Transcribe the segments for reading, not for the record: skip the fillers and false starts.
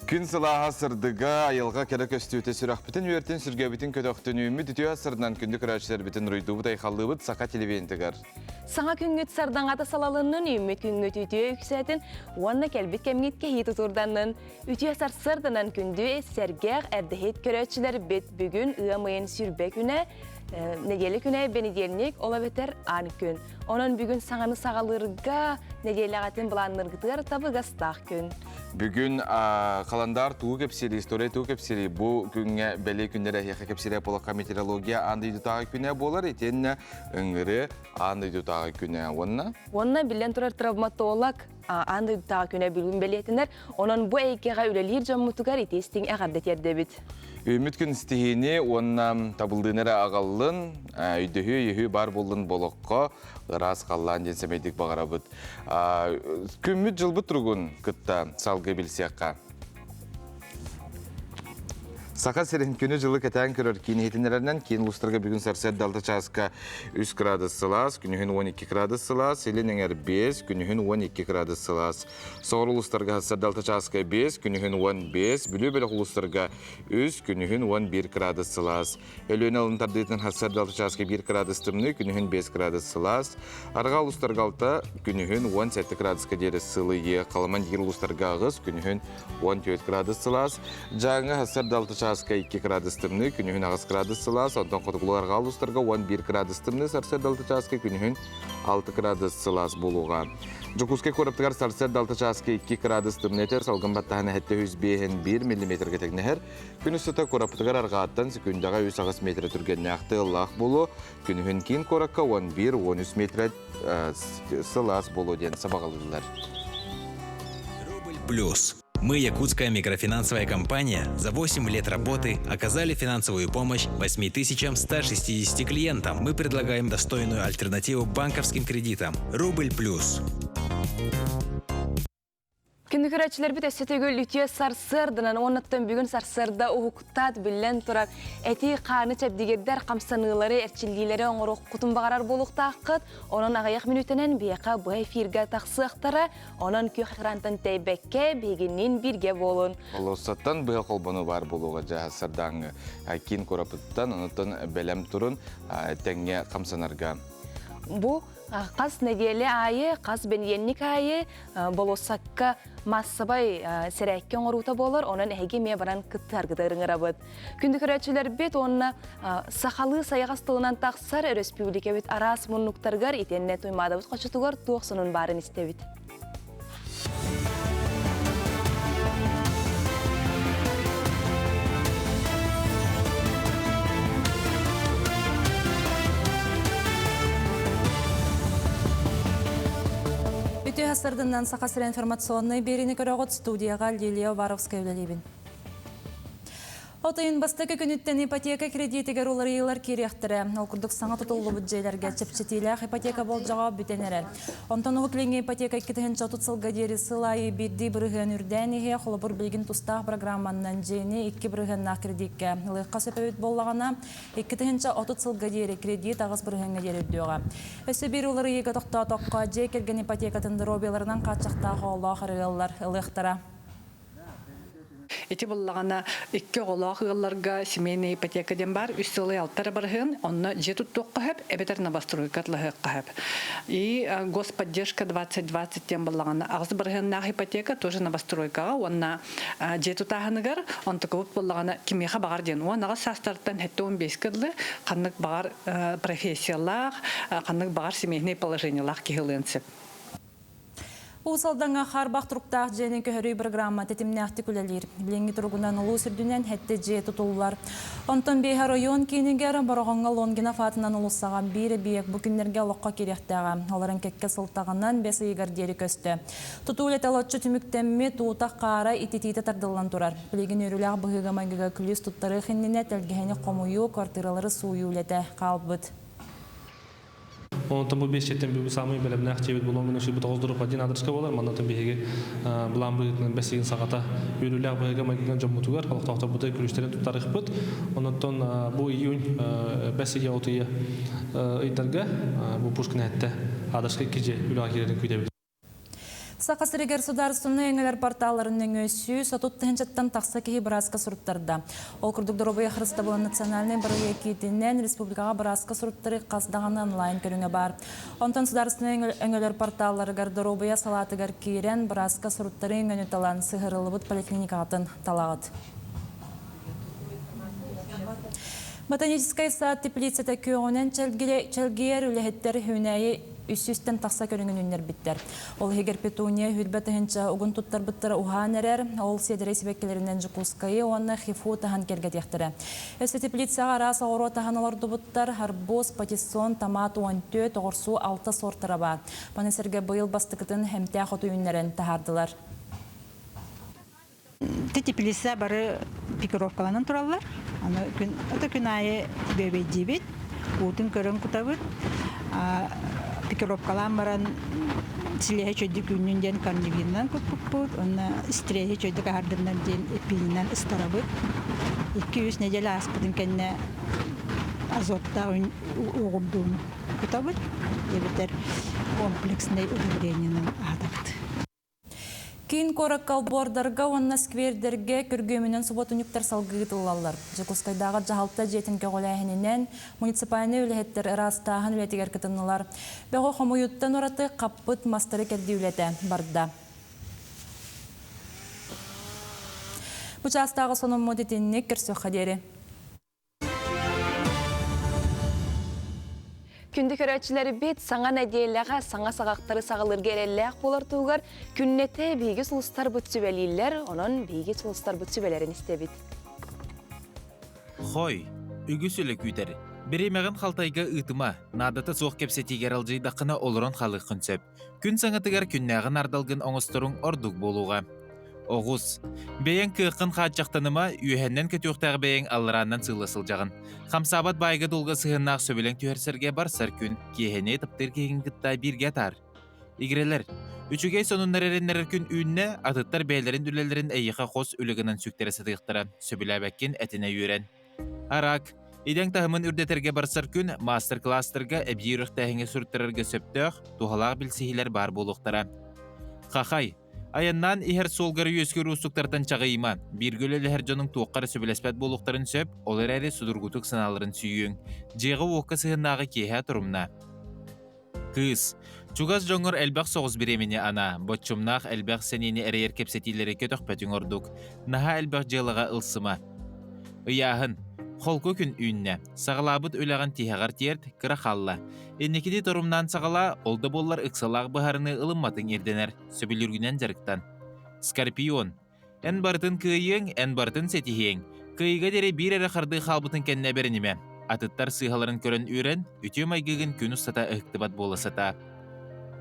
Күн сылааһа сырдыга, айылҕа кэрэ көстүүтэ сүрэхпитин үөртүн, сүргэбитин көтөхтүн, үүммүт үтүө сырынан күндү көрөөччүлэрбитин уруйдуубут, айхаллыыбыт Саха телевидениетыгар. Саҥа күҥҥүт сардаҥата салалыннын, үүммүт күҥҥүт үтүө үксээтин уонна кэлбит кэмҥит кэһии тутуурданнын. Үтүө сарсыарданан күндү сэргэх эрдэһит көрөөччүлэрбит бүгүн ыам ыйын сүрбэ күнэ, нэдиэлэ күнэ, бэнидиэнньик, ол эбэтэр аан күн. Онон бүгүн саҥаны саҕалыырга нэдиэлэҕитин былаанныргытыгар табыгастаах күн. Бүгүн халандаар тугу кэпсири, история тугу кэпсири, бу күҥҥэ бэлиэ күннэр эһиэхэ кэпсиирэ буолахха метеорология аан дойдутааҕы күнэ буолар, итиэннэ ыҥыры аан дойдутааҕы күнэ уонна Уонна биллэн турар травматолог аан дойдутааҕы күнэ бүгүн бэлиэтэнэр. Онон бу эйгэҕэ үлэлиир дьоммутугар итиистиҥ эҕэрдэ тиэрдэбит. Үүммүт күн ситиһиини уонна табыллыыны эрэ аҕаллын, өйдөһүү, өйөһүү баар буоллун болоххо ыраас халлаан диэн сэмэйдик баҕарабыт. Күммүт-дьылбыт туругун кытта салгыы билсиэххэ. Саха сирин күнү-дьылы кэтээн көрөр киин иһитиннэрэринэн киин улуустарга бүгүн сарсыарда 6 чааска 3 градус сылаас, күнүһүн 12 градус сылаас, илин эҥэр 5, күнүһүн 12 градус сылаас. Соҕуруу улуустарга сарсыарда 6 чааска 5, күнүһүн 15, Бүлүү бөлөх улуустарга 3, күнүһүн 11 градус сылаас. Өлүөнэ алын тардыытынан сарсыарда 6 чааска 1 градус тымныы, күнүһүн 5 градус сылаас. Арҕаа улуустарга 6, күнүһүн 17 градуска диэри сылыйыа. Халыман диир улуустарга 8, күнүһүн 14 градус сылаас. Дьааҥы сарсыарда 6 чааска 2 градус тымныы, күнүһүн 8 градус сылаас. Онтон хотугулуу арҕаа улуустарга 11 градус тымныы, сарсыарда 6 чааска күнүһүн 6 градус сылаас буолуоҕа. Дьокуускай куораттыгар сарсыарда 6 чааска 2 градус тымныы этэр, салгын баттаһын 705 миллиметргэ тэҥнэһэр. Күн устата куораппытыгар арҕааттан секундаҕа 3-8 метрэ түргэннээх тыаллаах буолуо, күнүһүн киин куоракка 11-13 метрэ сылаас буолуо диэн сабаҕалыыллар. Рубль плюс. Мы, якутская микрофинансовая компания, за 8 лет работы оказали финансовую помощь 8160 клиентам. Мы предлагаем достойную альтернативу банковским кредитам. Рубль плюс. Күнү көрөөччүлэрбит өссө төгүл үтүө сарсыарданан уоннаттан бүгүн сарсыарда уһуктаат биллэн турар эти хааны чэбдигирдэр хамсаныылары эрчиллиилэри оҥоруоххутун баҕарар буолуохтааххыт. Онон аҕыйах мүнүүтэнэн биһиэхэ бу эфиргэ тахсыахтара. Онон күөх экрантан тэйбэккэ биһигинниин бииргэ буолун. Болуоссаттан быһа холбонуу баар буолуоҕа дьаһа сардааҥҥы киин куорапыттан онуттан бэлэм турун тэҥҥэ хамсанарга. Бу хас нэдиэлэ аайы, хас бэнидиэнньик аайы болуоссакка маассабай сэрээккэ оҥоруута буолар, онон эһиги эмиэ баран кыттыһаргытыгар ыҥырабыт. Күндү көрөөччүлэрбит уонна сахалыы сайаҕас тылынан тахсар өрөспүүбүлүкэбит араас муннуктарыгар итиэннэ Туймаадабыт хочотугар туох сонун баарын истэбит. Үтүө сарсыарданан Саха сирэ информационнай биэриини көрөҕүт студияҕа Лилия Уваровская үлэлиибин. От ыйын бастакы күнүттэн ипотека кредитигэр уларыйыылар киириэхтэрэ. Ол курдук саҥа тутуллубут дьиэлэргэ чэпчэтиилээх ипотека болдьоҕо бүтэн эрэр. Онтон Уһук Илиҥҥи ипотека 2030 сылга диэри сыл аайы биирдии бырыһыан үрдээн иһиэ. Холобур, билигин тустаах программаннан дьиэни 2 бырыһыаннаах кредиккэ ылыахха сөп эбит буоллаҕына, 2030 сылга диэри кредит 8 бырыһыаҥҥа диэри үрдүөҕэ. Өссө биир уларыйыыга тохтоотоххо, дьиэ кэргэн ипотекатын доруобуйаларынан хааччахтаах оҕолоох эрэ ыаллар ылыахтара. Ити буллаҕына икки оҕолоох ыалларга семейная ипотека диэн баар, үс сылы алтара барыһын, онно дьиэ туттуохха сөп, эбэтэр новостройка атлаһыахха сөп. И господдержка 2020 диэн буллаҕына аҕыс барыһыннаах ипотека тоже новостройкаҕа уонна дьиэ тутааһыныгар, онтукабыт буоллаҕына кимиэхэ баҕар диэн 18 саастартан 75-ке дылы ханнык баҕар профессиялаах, ханнык баҕар семейный положениелаах киһи ылыан сөп. Уус Алдаҥҥа хаарбах туруктаах дьиэни көһөрүү бырагыраамма тэтимнээхтик үлэлиир. Билиҥҥи туругунан улуус үрдүнэн сэттэ дьиэ тутуллар. Онтон биэһэ оройуон киинигэр Бороҕоҥҥо Лонгинов аатынан уулуссаҕа биир эбийиэк бу күннэргэ олоххо киириэхтээҕэ. Олорон кэккэ сылтаҕынан бэс ыйыгар диэри көстө. Тутуу үлэтэ олоччу түмүктэммит, уута-хаара ититиитэ тардыллан турар. Билигин үөрүүлээх быһыыга-майгыга күлүүс туттарыах иннинэ тэлгэһэни хомуйуу, квартиралары сууйуу үлэтэ хаалбыт. Онтон бу биэс четтен бүгүн саамай бэлэмнээх дьиэбит булан гына сүүрбүт оҕус дуруп один аадырыска буолар. Манна биһиги былаан быһыытынан бэс ыйын саҕата үөрүүлээх быһыыга-майгыга дьоммутугар олохтоохторбутугар күлүүстэрин туттарыахпыт. Онтон бу июнь бэс ыйа от ыйа ыйдарга бу Пушкин эһэттэ аадырыска икки дьиэ үлэҕэ киирэрин күүтэбит. Саха сиригэр судаарыстыбаннай өҥөлөр порталларын нөҥүө 130 тыһыынчаттан тахса киһи бырааска суруттарда. Ол курдук Доруобуйа харыстабылын национальнай бырайыак киитинэн республикаҕа бырааска суруттарыы хас даҕаны онлайн көрүҥэ баар. Онтон судаарыстыбаннай өҥөлөр порталларыгар доруобуйа салаатыгар киирэн бырааска суруттарыы өҥөнү талан сыһыарыллыбыт поликлиникаҕытын талаҕыт. Ботаническай саад теплицата күөҕүнэн чэлгийэр үлэһиттэр үүнээйи үс сүүстэн тахса көрүҥүн үүннэрбиттэр. Ол иһигэр петуния 20 тыһыынча угун туттарбыттара уһаан эрэр, ол сиэдэрэй сибэккилэринэн Дьокуускайы уонна ХИФУ таһан киэргэтиэхтэрэ. Өссө теплицаҕа араас оҕуруот аһын олордубуттар, арбуз, патиссон, томат 14, оҕурсуу алта сортара баар. Маны сэргэ быйыл бастакытын эмтээх оту үүннэрэн таһаардылар. Теплица бары пикировкаланан тураллар. Аны күн, ото күн аайы бүөбэйдиибит, уутун көрөн кутабыт. Пикировкалаан баран силиэһэ чөйдүк үүннүн диэн корневинынан куппуппут, уонна стреһи чөйдүк аһардыннар диэн эппиининэн ыстарабыт. 2-3 нэдиэлэ ааспытын кэннэ азоттаах уоҕурдууну кутабыт, эбэтэр комплекснай удобрениенан аһатабыт. Киин куоракка олбуордарга уонна сквердэргэ күргүөмүнэн субуотунньуктар салгыы ыытыллаллар. Дьокуускайдааҕы дьаһалта дьиэтин көҕүлээһининэн муниципальнай үлэһиттэр ыраастааһын үлэтигэр кытыннылар. Бөҕү хомуйууттан ураты хаппыт мастары кэрдии үлэтэ барда. Бу чаастааҕы сонуммут итинник көрсүөххэ диэри. Күндү көрөөччүлэрбит саҥа нэдиэлэҕэ саҥа саҕахтары саҕалыырга эрэллээх буолар туһугар күннэтэ биһиги сулустарбыт сүбэлииллэр, онон биһиги сулустарбыт сүбэлэрин истэбит. Хой, үгүс үлэ күүтэр. Бириэмэҕин халтайга ыытыма, наадата суох кэпсэтиигэр алдьыйдаххына олорон хаалыаххын сөп. Күн саҥатыгар күннээҕин ардалгын оҥосторуҥ ордук буолуоҕа. Оҕус. Бэйэҥ кыаххын хааччахтаныма, үөһэннэн көтүөхтээх бэйэҥ алларааннан сыылла сылдьаҕын. Хамсаабат баайга-дулга сыһыаннаах сөбүлэҥ түһэрсэргэ барсар күн, киэһэни таптыыр киһигин кытта бииргэ атаар. Игирэлэр. Үчүгэй сонуннар эрэннэрэр күн үүннэ, атыттар бэйэлэрин үлэлэрин эйиэхэ хос үлэ гынан сүктэрэ сатыахтара, сөбүлээбэккин этинэ үөрэн. Арак, идэҥ таһымын үрдэтэргэ барсар күн маастар-кылаастарга эбии үрэхтээһиҥҥэ суруттарарга сөптөөх, туһалаах билсиһиилэр баар буолуохтара. Хахай, айаннаан иһэр суолгар үөскүүр уустуктартан чаҕыйыма. Бииргэ үлэлэһэр дьонуҥ туохха эрэ сөбүлэспэт буолуохтарын сөп, ол эрээри судургутук санааларын сүүйүөҥ. Дьиэҕэ-уокка сыһыаннааҕы киэһэ турумна. Кыыс, чугас дьоҥҥор элбэх соҕус бириэмэни анаа, боччумнаах элбэх сэниэни эрэйэр кэпсэтиилэри көтөхпөтүҥ ордук. Наһаа элбэх дьыалаҕа ылсыма. Ыйааһын. Холку күн үүннэ. Саҕалаабыт үлэҕин тиһэҕэр тиэрт, кыра хаалла. Инникини торумнаан саҕалаа, ол да буоллар ыксалаах быһаарыныы ылымматыҥ ирдэнэр. Сөбүлүүргүнэн дьарыктан. Скорпион. Эн барытын кыайыаҥ, эн барытын ситиһиэҥ. Кыайыыга диэри биир эрэ хардыы хаалбытын кэннэ бэринимэ. Атыттар сыыһаларын көрөн үөрэн, үтүө майгыгын күн устата ыһыктыбат буола сатаа.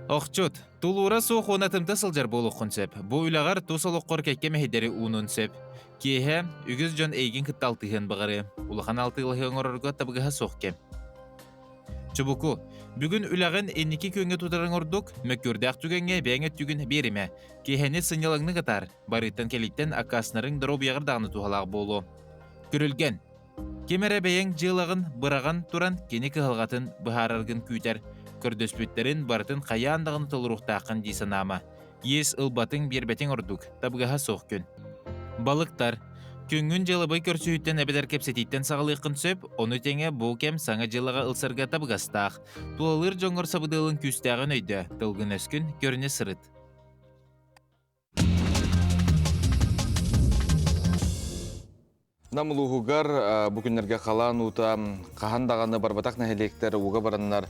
Охчут, тулуура суох уонна тымта сылдьар буолуоххун сөп. Бу үлэҕэр тус олоххор кэккэ мэһэйдэри уунуон сөп. Киэһэ үгүс дьон эйигин кытта алтыһыан баҕарыа. Улахан алтыылаһыы оҥорорго табыгаһа суох кэм. Чубуку, бүгүн үлэҕин инники күөҥҥэ тутарыҥ ордук, мөккүөрдээх түгэҥҥэ бэйэҥ өттүгүн биэримэ. Киэһэни сынньалаҥнык атаар, барыыттан кэлииттэн аккаастанарыҥ доруобуйаҕар даҕаны туһалаах буолуо. Күрүлгэн. Ким эрэ бэйэҥ дьыалаҕын быраҕан туран кини кыһалҕатын быһаараргын күүтэр. Көрдөспүттэрин барытын хайаан даҕаны толоруохтааххын дии санаама. Иэс ылбатыҥ биэрбэтиҥ ордук, табыгаһа суох күн. Балыктар. Күҥҥүн дьыалабыай көрсүһүүттэн эбэтэр кэпсэтииттэн саҕалыаххын сөп, ону тэҥэ бу кэм саҥа дьыалаҕа ылсарга табыгастаах. Тулалыыр дьоҥҥор сабыдыалын күүстээҕин өйдөө, тылгын-өскүн көрүнэ сырыт. Нам улууһугар бу күннэргэ халаан уута хаһан даҕаны барбатах нэһилиэктэр ууга бараннар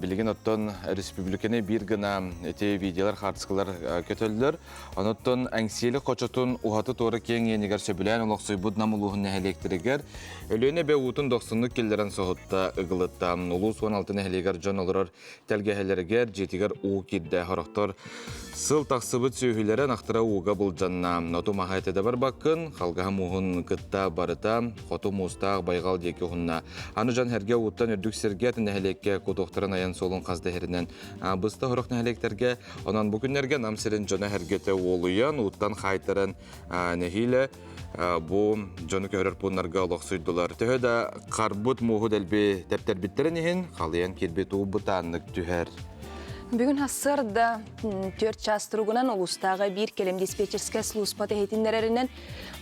билигин оттон республиканы биир гына ити видеолар хаартыскалар көтөллөр. Онуттан Эҥсиэли хочотун уһаты-туора киэҥ иэнигэр сөбүлээн олохсуйбут Нам улууһун нэһилиэктэригэр Өлүөнэ эбэ уутун дохсуннук киллэрэн соһутта, ыгылытта. Улуус 16 нэһилиэгэр дьон олорор тэлгэһэлэригэр, дьиэтигэр уу киирдэ. Сорохтор сыл тахсыбыт сүөһүлэрэ ынахтара ууга былдьанна. Оту маһа этэ да барбаккын, халгаһа мууһун кытта барыта хоту муустаах байҕал диэки уһунна. Аны дьон эргэ ууттан үрдүк сиргэ нэһилиэккэ кутуохтарын айан суолун хас да иһэринэн быста сорох нэһилиэктэргэ. Онон бу күннэргэ Нам сирин дьоно эргэтэ уолуйан, ууттан хаайтаран нэһиилэ бу дьону көһөрөр пууннарга олохсуйдулар. Төһө да харбыт мууһу дэлби тэптэрбиттэрин иһин, халыйан киирбит уу бытааннык түһэр. Бүгүн сарсыарда 4 час туругунан улуустааҕы биир кэлим диспетчерскэй служба иһитиннэрэринэн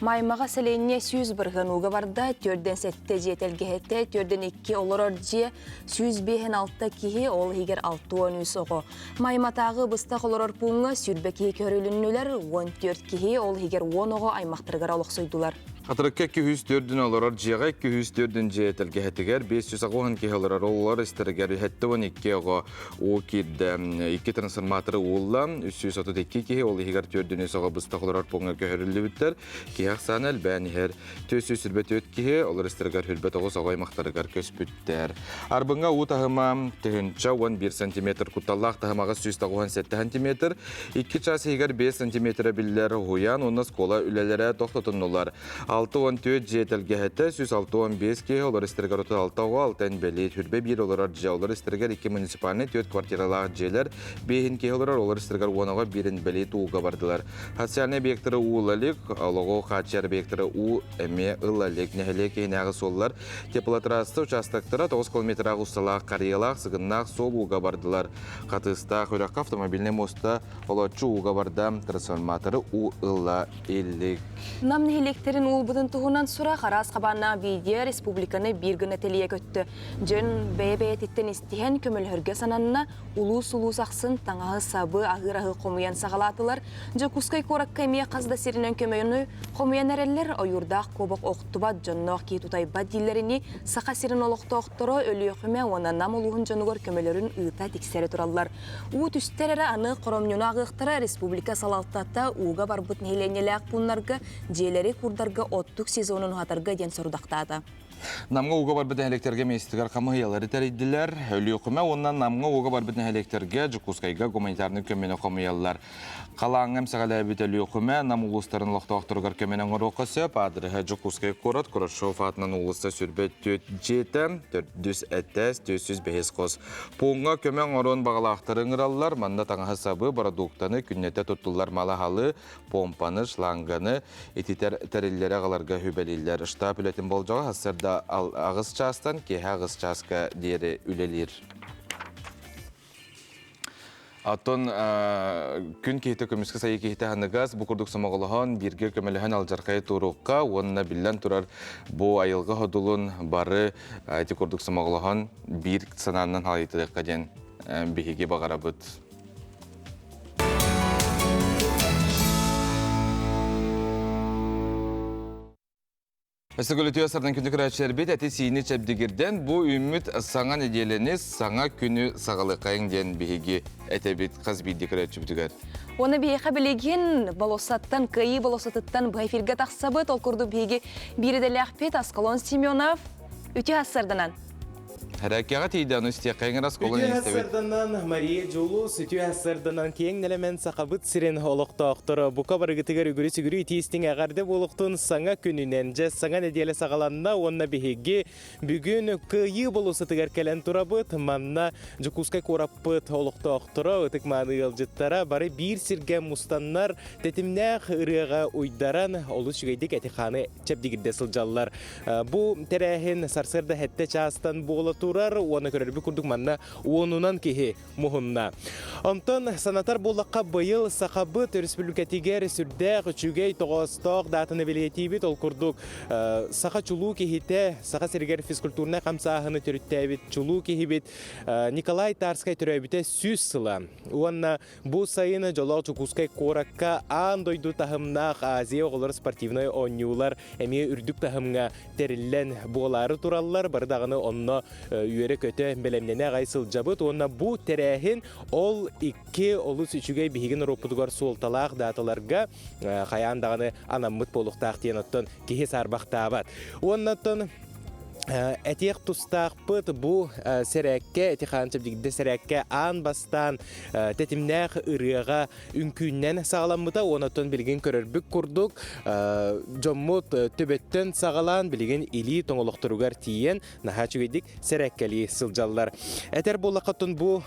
Маймаҕа сэлиэнньэ 100 бырыһыан ууга барда, төрдөн сэттэ дьиэ тэлгэһэтэ, төрдөн икки олорор дьиэ, 156 киһи, ол иһигэр 63 оҕо. Майматааҕы быстах олорор пууҥҥа 20 киһи көрүлүннүлэр, 14 киһи, ол иһигэр 10 оҕо аймахтарыгар олохсуйдулар. Хатырыкка 204 олорор дьиэҕэ 204 дьиэ тэлгэһэтигэр 580 киһи олорор олор истэригэр 72 оҕо уу киирдэ. Икки трансформаторы уулла, 332 киһи, ол иһигэр 4 оҕо быстах олорор пууҥҥа көһөрүллүбүттэр. Киһи ахсаана элбээн иһэр. 424 киһи, олор истэригэр 29 оҕо аймахтарыгар көспүттэр. Арбыҥҥа уу таһыма 1011 сантиметр, кутталлаах таһымаҕа 197 сантиметр, 2 час иһигэр 5 сантиметра биллэр уһуйаан уонна оскуола үлэлэрэ тохтотуннулар. 64 дьиэ тэлгэһэтэ, 165 киһи, олор истэригэр 36 оҕо, 6 инбэлиит, 21 олорор дьиэ, олор истэригэр 2 муниципальнай 4 квартиралаах дьиэлэр, 5 киһи олорор, олор истэригэр 10 оҕо, 1 инбэлиит ууга бардылар. Социальнай объектары уу ыла илик, олоҕу хааччыйар объектары уу эмиэ ыла илик. Нэһилиэк иһинээҕи суоллар теплотрасса участоктара 9 километраах усталаах Карьялаах, Сыгыннаах суол ууга бардылар. Хатыыстаах үрэххэ автомобильнай муоста олоччу ууга барда, трансформаторы уу ыла илик. Нам нэһилиэктэрин уулбутун туһунан сурах араас хабааннаах видео республиканы биир гына тэлийэ көттө. Дьон бэйэ-бэйэтиттэн истиһэн көмөлөһөргө сананна, улуус-улуус ахсын таҥаһы-сабы, аһыыр-аһы хомуйан саҕалаатылар. Дьокуускай куоракка эмиэ хас да сиринэн көмөнү хомуйан эрэллэр, ойуурдаах куобах охтубат, дьонноох киһи тутайбат дииллэринии, Саха сирин олохтоохторо Өлүөхүмэ уонна Нам улууһун дьонугар көмөлөрүн ыыта тиксэрэ тураллар. Уу түстэр эрэ аны хоромньуну аҕыахтара республика салалтата ууга барбыт нэһилиэнньэлээх пууннарга дьиэлэри курдарга оттук сезонун уһатарга диэн сорудахтаата. Намҥа ууга барбыт нэһилиэктэргэ миэстэтигэр хамыыһыйалары тэрийдилэр. Өлүөхүмэ уонна Намҥа ууга барбыт нэһилиэктэргэ Дьокуускайга гуманитарнай көмөнү хомуйаллар. Халааҥҥа эмсэҕэлээбит Өлүөхүмэ Нам улуустарын олохтоохторугар көмөнү оҥоруохха сөп. Аадырыһа Дьокуускай куорат Курашов аатынан уулусса 24 дьиэтэ, төрдүс этээс, 405 хос. Пууҥҥа көмө оҥоруон баҕалаахтары ыҥыраллар. Манна таҥаһы-сабы, бородууктаны, күннэтэ туттуллар малы-халы, помпаны, шланганы ититэр тэриллэри аҕаларга сүбэлииллэр. Штаб үлэтин болдьоҕо сарсыарда аҕыс чаастан киэһэ аҕыс чааска диэри үлэлиир. Оттон күн киһитэ көмүскэ сайы киһитэ аныгас бу курдук сомоҕолоһон, бииргэ көмөлөһөн алдьархайы туоруохха уонна биллэн турар бу айылҕа ходулун бары ити курдук сомоҕолоһон биир санаанан халайытыахха диэн биһиги баҕарабыт. Өссө көлүтүө сардан күндү көрөөччүлэрбит эти-сиини чэбдигирдэн бу үүммүт саҥа нэдиэлэни, саҥа күнү саҕалыаххайыҥ диэн биһиги этэбит хас биирдии көрөөччүбүтүгэр. Уонна биһиэхэ билигин болуоссаттан, Кыайыы болуоссатыттан быһа эфиргэ тахсабыт. Ол курдук биһиги биир идэлээхпит Аскалон Семенов үтүө сарданан. Рэкэҕэ тиийдэ, ону истиэххэйиҥ Расколон Үтүө истэбит. сарданан Мария Дьулус, үтүө сарданан киэҥ нэлэмэн Сахабыт сирин олохтоохторо бука барыгытыгар үгүрү-сүгүрү итиистиҥ эҕэрдэ буолуохтун саҥа күнүнэн дьэ саҥа нэдиэлэ саҕаланна уонна биһиги бүгүн Кыайыы болуоссатыгар кэлэн турабыт. Манна Дьокуускай куораппыт олохтоохторо, ытык-мааны ыалдьыттара бары биир сиргэ мустаннар тэтимнээх ырыаҕа уйдаран олус үчүгэйдик эти-хааны чэбдигирдэ сылдьаллар. Бу тэрээһин сарсыарда сэттэ чаастан буола турар уонна көрөрбүт курдук манна уонунан киһи муһунна. Онтон санатар буоллахха быйыл Сахабыт Өрөспүүбүлүкэтигэр сүрдээх үчүгэй тоҕоостоох даатаны бэлиэтиибит. Ол курдук саха чулуу киһитэ, Саха сиригэр физкультурнай хамсааһыны төрүттээбит чулуу киһибит Николай Тарскай төрөөбүтэ 100 сыла. Уонна Бу сайын Дьолоох Дьокуускай куоракка аан дойду таһымнаах Азия оҕолор спортивнай оонньуулар эмиэ үрдүк таһымҥа тэриллэн буолаары тураллар. Бары даҕаны онно үөрэ-көтө бэлэмнэнэ аҕай сылдьабыт. Уонна бу тэрээһин ол икки олус үчүгэй биһиги норуоппутугар суолталаах дааталарга хайаан даҕаны анаммыт буолуохтаах диэн оттон киһи саарбахтаабат. Уонна оттон Этиэх тустаахпыт бу сэрээккэ, эти хаан чэбдигирдэ сэрээккэ аан бастаан тэтимнээх ырыаҕа үҥкүүннэн саҕаламмыта уонна оттон билигин көрөрбүт курдук дьоммут төбөттөн саҕалаан билигин илии тоҥолохторугар тиийэн наһаа үчүгэйдик сэрээккэлии сылдьаллар. Этэр буоллахха оттон бу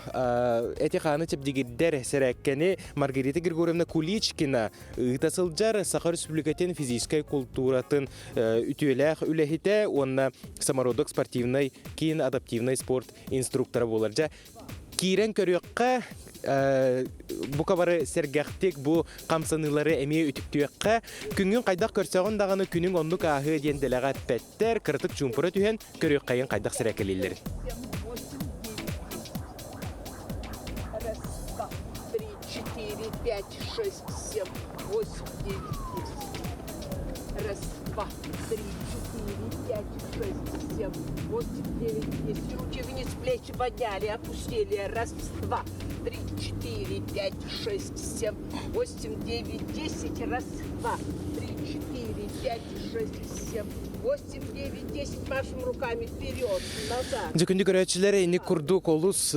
эти хааны чэбдигирдэр сэрээккэни Маргарита Григорьевна Куличкина ыыта сылдьар Саха Республикатын физическэй култууратын үтүөлээх үлэһитэ уонна самородок спортивнай киин адаптивнай спорт инструктора буолар. Дьэ, киирэн көрүөххэ, бука бары сэргэхтик бу хамсаныылары эмиэ үтүктүөххэ. Күҥҥүн хайдах көрсөҕүн даҕаны күнүҥ оннук ааһыа диэн дэлэҕэ эппэттэр, кыратык чуумпура түһэн көрүөххэйин хайдах сэрээкэлииллэрин. Раз, два, три, четыре, пять, шесть, семь, восемь, девять, десять. Раз, два, три, четыре, пять, шесть, семь, восемь, девять, десять. Руки вниз, плечи подняли, опустили. Раз, два, три, четыре, пять, шесть, семь, восемь, девять, десять. Раз, два, три, четыре, пять, шесть, семь, восемь, девять, десять. Машем руками вперед, назад. Дьэ күндү көрөөччүлэр инник курдук олус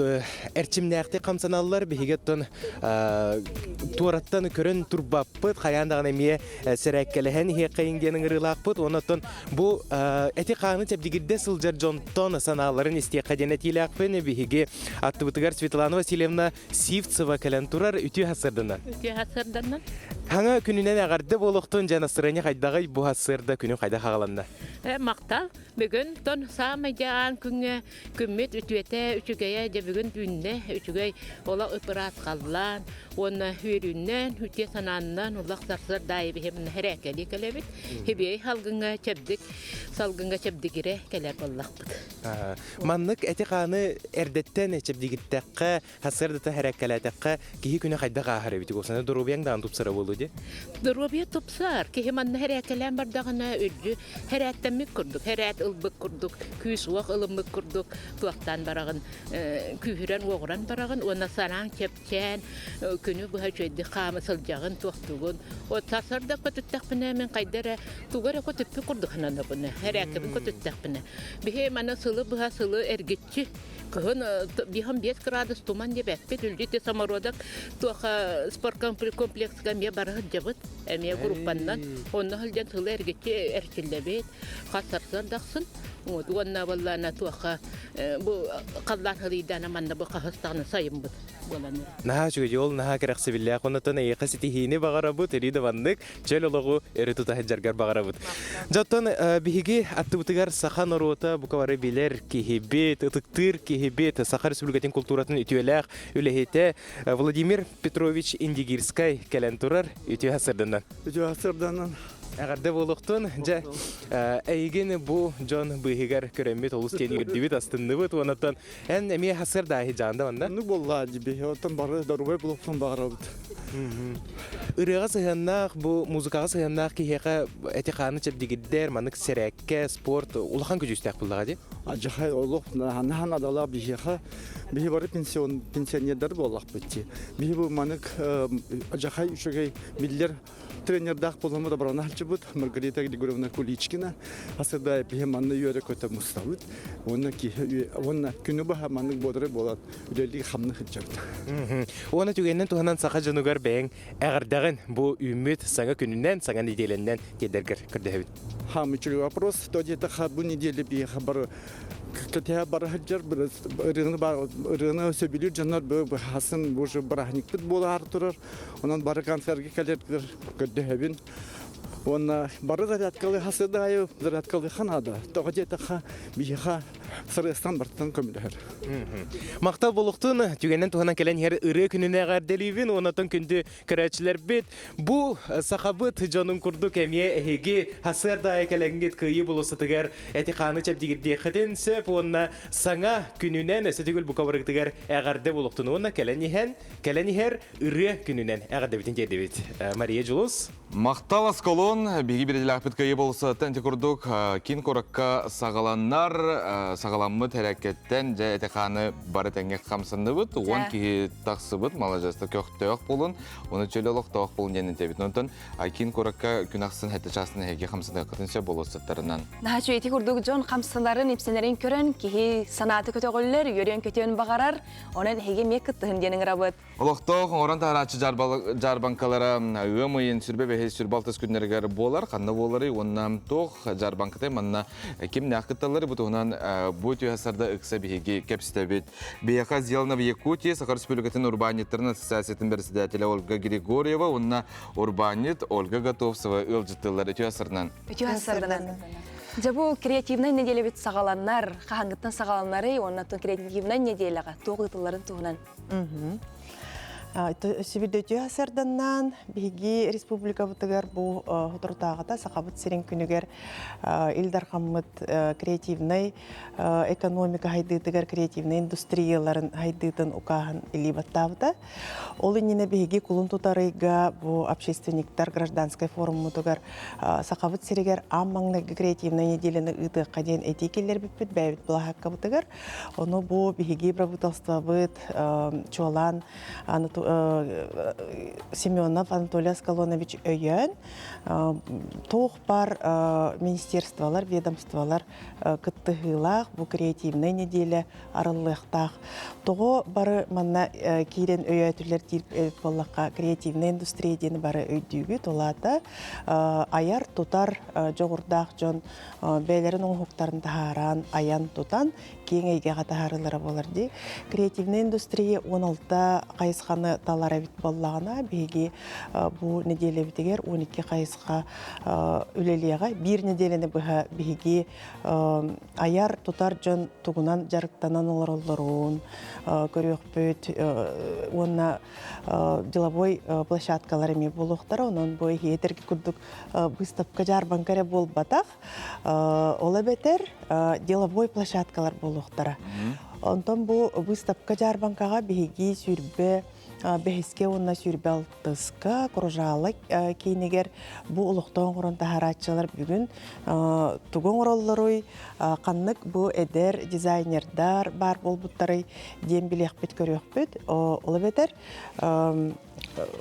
эрчимнээхтик хамсаналлар биһиги оттон туораттан көрөн турбаппыт хайаан даҕаны эмиэ сэрээккэлэһэн иһиэххэйиҥ диэн ыҥырыылаахпыт уонна оттон бу эти хааны чэбдигирдэ сылдьар дьонтон санааларын истиэххэ диэн этиилээхпин биһиги аттыбытыгар Светлана Васильевна Сивцева кэлэн турар үтүө сарсыарданан. Үтүө сарсыарданан. Хаҥа күнүнэн эҕэрдэ буолуохтун дьэ настырыанньа хайдаҕый бу сарсыарда күнү хайдах аҕаланна? Махтал. Бүгүн тон саамай дьэ аан күҥҥэ күммүт үтүөтэ үчүгэйэ дьэ бүгүн үүннэ үчүгэй олох ыпыраат халлаан уонна үөрүүннэн үтүө санааннан улах сарсыардаайы биһи хэрээкэлии кэлэбит хибиэй салгыҥҥа чэбдик салгыҥҥа чэбдигирэ кэлэр буоллахпыт. Маннык эти-хааны эрдэттэн чэбдигиртэххэ, сарсыардата хэрээккэлээтэххэ киһи күнэ хайдах ааһар эбит Осана доруобуйаҥ даҕаны тупсара буолуо дии. Доруобуйа тупсар. Киһи манна хэрээккэлээн бардаҕына үрдү хэрээттэммит курдук, хэрээт ылбыт курдук, күүс-уох ылыммыт курдук туохтаан бараҕын, күүһүрэн-уоҕуран бараҕын уонна санааҥ чэпчээн, күнү быһа үчүгэйдик хаама сылдьаҕын, туохтугун. От сарсыарда көтүттэхпинэ мин хайда эрэ тугу эрэ көтүппүт курдук сананабын. Хэрээккэбин көтүттэхпинэ. Биһи маны сылы быһа сылы эргиччи кыһын биһом 5 градус туман диэбэппит үлдьү самородок туоха спорткомплекска эмиэ бара сылдьабыт эмиэ группаннан онно сылдьан сылы эргиччи эрчиллэбит хас сарсыардахсын уонна буоллаана туоха бу халлаан сылыйдаана манна бу хаһыстаҕына сайыммыт буолан Наһаа үчүгэй ол наһаа кэрэхсэбиллээх оннотон эйиэхэ ситиһиини баҕарабыт өрүү да маннык чөл олоҕу өрө тута сылдьаргар баҕарабыт. Дьоттон биһиги аттыбытыгар саха норуота бука бары билэр киһибит, ытыктыыр киһибит, Саха Республикатын култууратын үтүөлээх үлэһитэ Владимир Петрович Индигирскай кэлэн турар. Үтүө сырданан. Үтүө сырданан. Эҕэрдэ буолуохтун. Дьэ, эйигин бу дьон быыһыгар көрөммүт олус диэн үөрдүбүт, астынныбыт. Уонаттан эн эмиэ сырдааһы жаанда манна. Ну буолла дьиби. Оттон бары доруобай буолуохтун баҕарабыт. Ырыаҕа сыһыаннаах, бу музыкаҕа сыһыаннаах киһиэхэ эти-хааны чэбдигирдэр, маннык сэрээккэ, спорт улахан көдьүүстээх буоллаҕа дии. Адьахай олох наһаа наадалаах биһиэхэ. Биһи бары пенсион, пенсионердар буоллахпыт дии. Биһи бу маннык адьахай үчүгэй биллэр тренердаах буоламмыт оборонааччыбыт Маргарита Григорьевна Куличкина асырда биһи манна үөрэ көтө мустабыт. Уонна киһи уонна күнү баһа маннык бодрый буолан үлэлии хамны сылдьабыт. Уонна түгэнинэн туһанан саха дьонугар бэйэҥ эҕэрдэҕин бу үүммүт саҥа күнүнэн, саҥа нэдиэлэннэн тиэрдэргэр көрдөһөбүн. Самый вопрос, то где-то бу неделе биһиэхэ бары кэтиһэ бара сылдьар ырыаны ырыаны сөбүлүүр дьоннор быһасын уже бырааһынньыкпыт буолаары турар. Онон бары концерге кэлэргэр көрдөһөбүн. Уонна бары зарядкалы хасыдайы зарядкалы ханада. Тоҕо диэтэххэ биһиэхэ сырыастан бартан көмөлөһөр. Махтал буолуохтун түгэнэн туһанан кэлэн иһэр ырыа күнүнэ эҕэрдэлиибин уоннатон күндү көрөөччүлэрбит бу сахабыт дьонун курдук эмиэ эһиги сарсыарда кэлэҥҥит кыайыы болуоссатыгар эти-хааны чэбдигирдиэххитин сөп уонна саҥа күнүнэн өссө төгүл бука барыгытыгар эҕэрдэ буолуохтун уонна кэлэн иһэн кэлэн иһэр ырыа күнүнэн эҕэрдэбитин тиэрдэбит. Мария Дьулус. Махтал Аскалон, биһиги бириделээхпит кыайыы болсуттан ити курдук киин куоракка саҕаланнар, саҕаламмыт хэрээккэттэн дьэ эти-хааны бары тэҥҥэ хамсанныбыт, 10 киһи тахсыбыт, маладьыаста көхтөөх буолун, уну чөл олохтоох буолун диэн этэбит. Онтон киин куоракка күн ахсын хэттэ чаастан эһиги хамсаныаххытын сөп болуоссаттарынан. Наһаа ити курдук дьон хамсаларын, ипсэнэрин көрөн, киһи санааты көтөҕүллэр, үөрүөн-көтүөн баҕарар, онон эһиги эмиэ кыттыһын диэн ыҥырабыт. Олохтоох оҥорон таһарааччы дьаарбаҥкалара ыам ыйын сүрбэ бэһис сүрбэ алтыс күннэригэр буолар. Ханна буоларый уонна туох дьаарбаҥкатай манна кимнээх кытталлар бу туһунан бу түһэ сарда ыкса биһиги кэпсэтэбит. Биһиэхэ Сделано в Якутии Саха Республикатын урбаанньыттарын ассоциациятын председателэ Ольга Григорьева уонна урбаанньыт Ольга Готовцева ыалдьыттыыллар үтүө сарынан. Үтүө сарынан. Дьэ бу креативнай неделябит саҕаланнар, хаһаҥҥыттан саҕаланарый уонна креативнай неделяҕа туох ыытылларын туһунан. Сибирдетүө сарданнаан биһиги республикабытыгар бу соторутааҕыта Сахабыт сирин күнүгэр Ил Дархаммыт креативнай экономика хайдыытыгар креативнай индустрияларын хайдыытын укааһын илии баттаабыта. Ол иннинэ биһиги кулун тутар ыйга бу общественниктар гражданскай форуммутугар Сахабыт сиригэр аан маҥнайгы креативнай неделяны ыытыахха диэн этии киллэрбиппит бэйэбит былаһааккабытыгар. Ону бу биһиги правительствобыт чуолаан Семенов Анатолий Аскалонович өйөөн туох бар министерстволар, ведомстволар кыттыһыылаах бу креативнай неделя арыллыахтаах. Тоҕо бары манна киирэн өйөөтүлэр диир буоллахха креативная индустрия диэни бары өйдүүгүт. Ол аата айар, тутар дьоҕурдаах дьон бэйэлэрин оҥоһуктарын таһааран, айан тутан киэҥ эйгэҕэ таһаарыылара буолар дии. Креативная индустрия 16 хайысханы талар эбит буоллаҕына, биһиги бу нэдиэлэбитигэр 12 хайысха үлэлиэҕэ. Биир нэдиэлэни быһа биһиги айар тутар дьон тугунан дьарыктанан олороллорун көрүөхпүт уонна деловой площадкалар эмиэ буолуохтара. Онон бу эһиэтэрги курдук выставка дьаарбаҥка эрэ буолбатах. Ол эбэтэр деловой площадкалар буолуохтара. Онтон бу выставка дьаарбаҥкаҕа биһиги сүүрбэ бэһискэ уонна сүүрбэ алтыска Кружала киинигэр бу олохтоох оҥорон таһаарааччылар бүгүн тугу оҥороллоруй, ханнык бу эдэр дизайнердар баар буолбуттарый диэн билиэхпит көрүөхпүт. Ол эбэтэр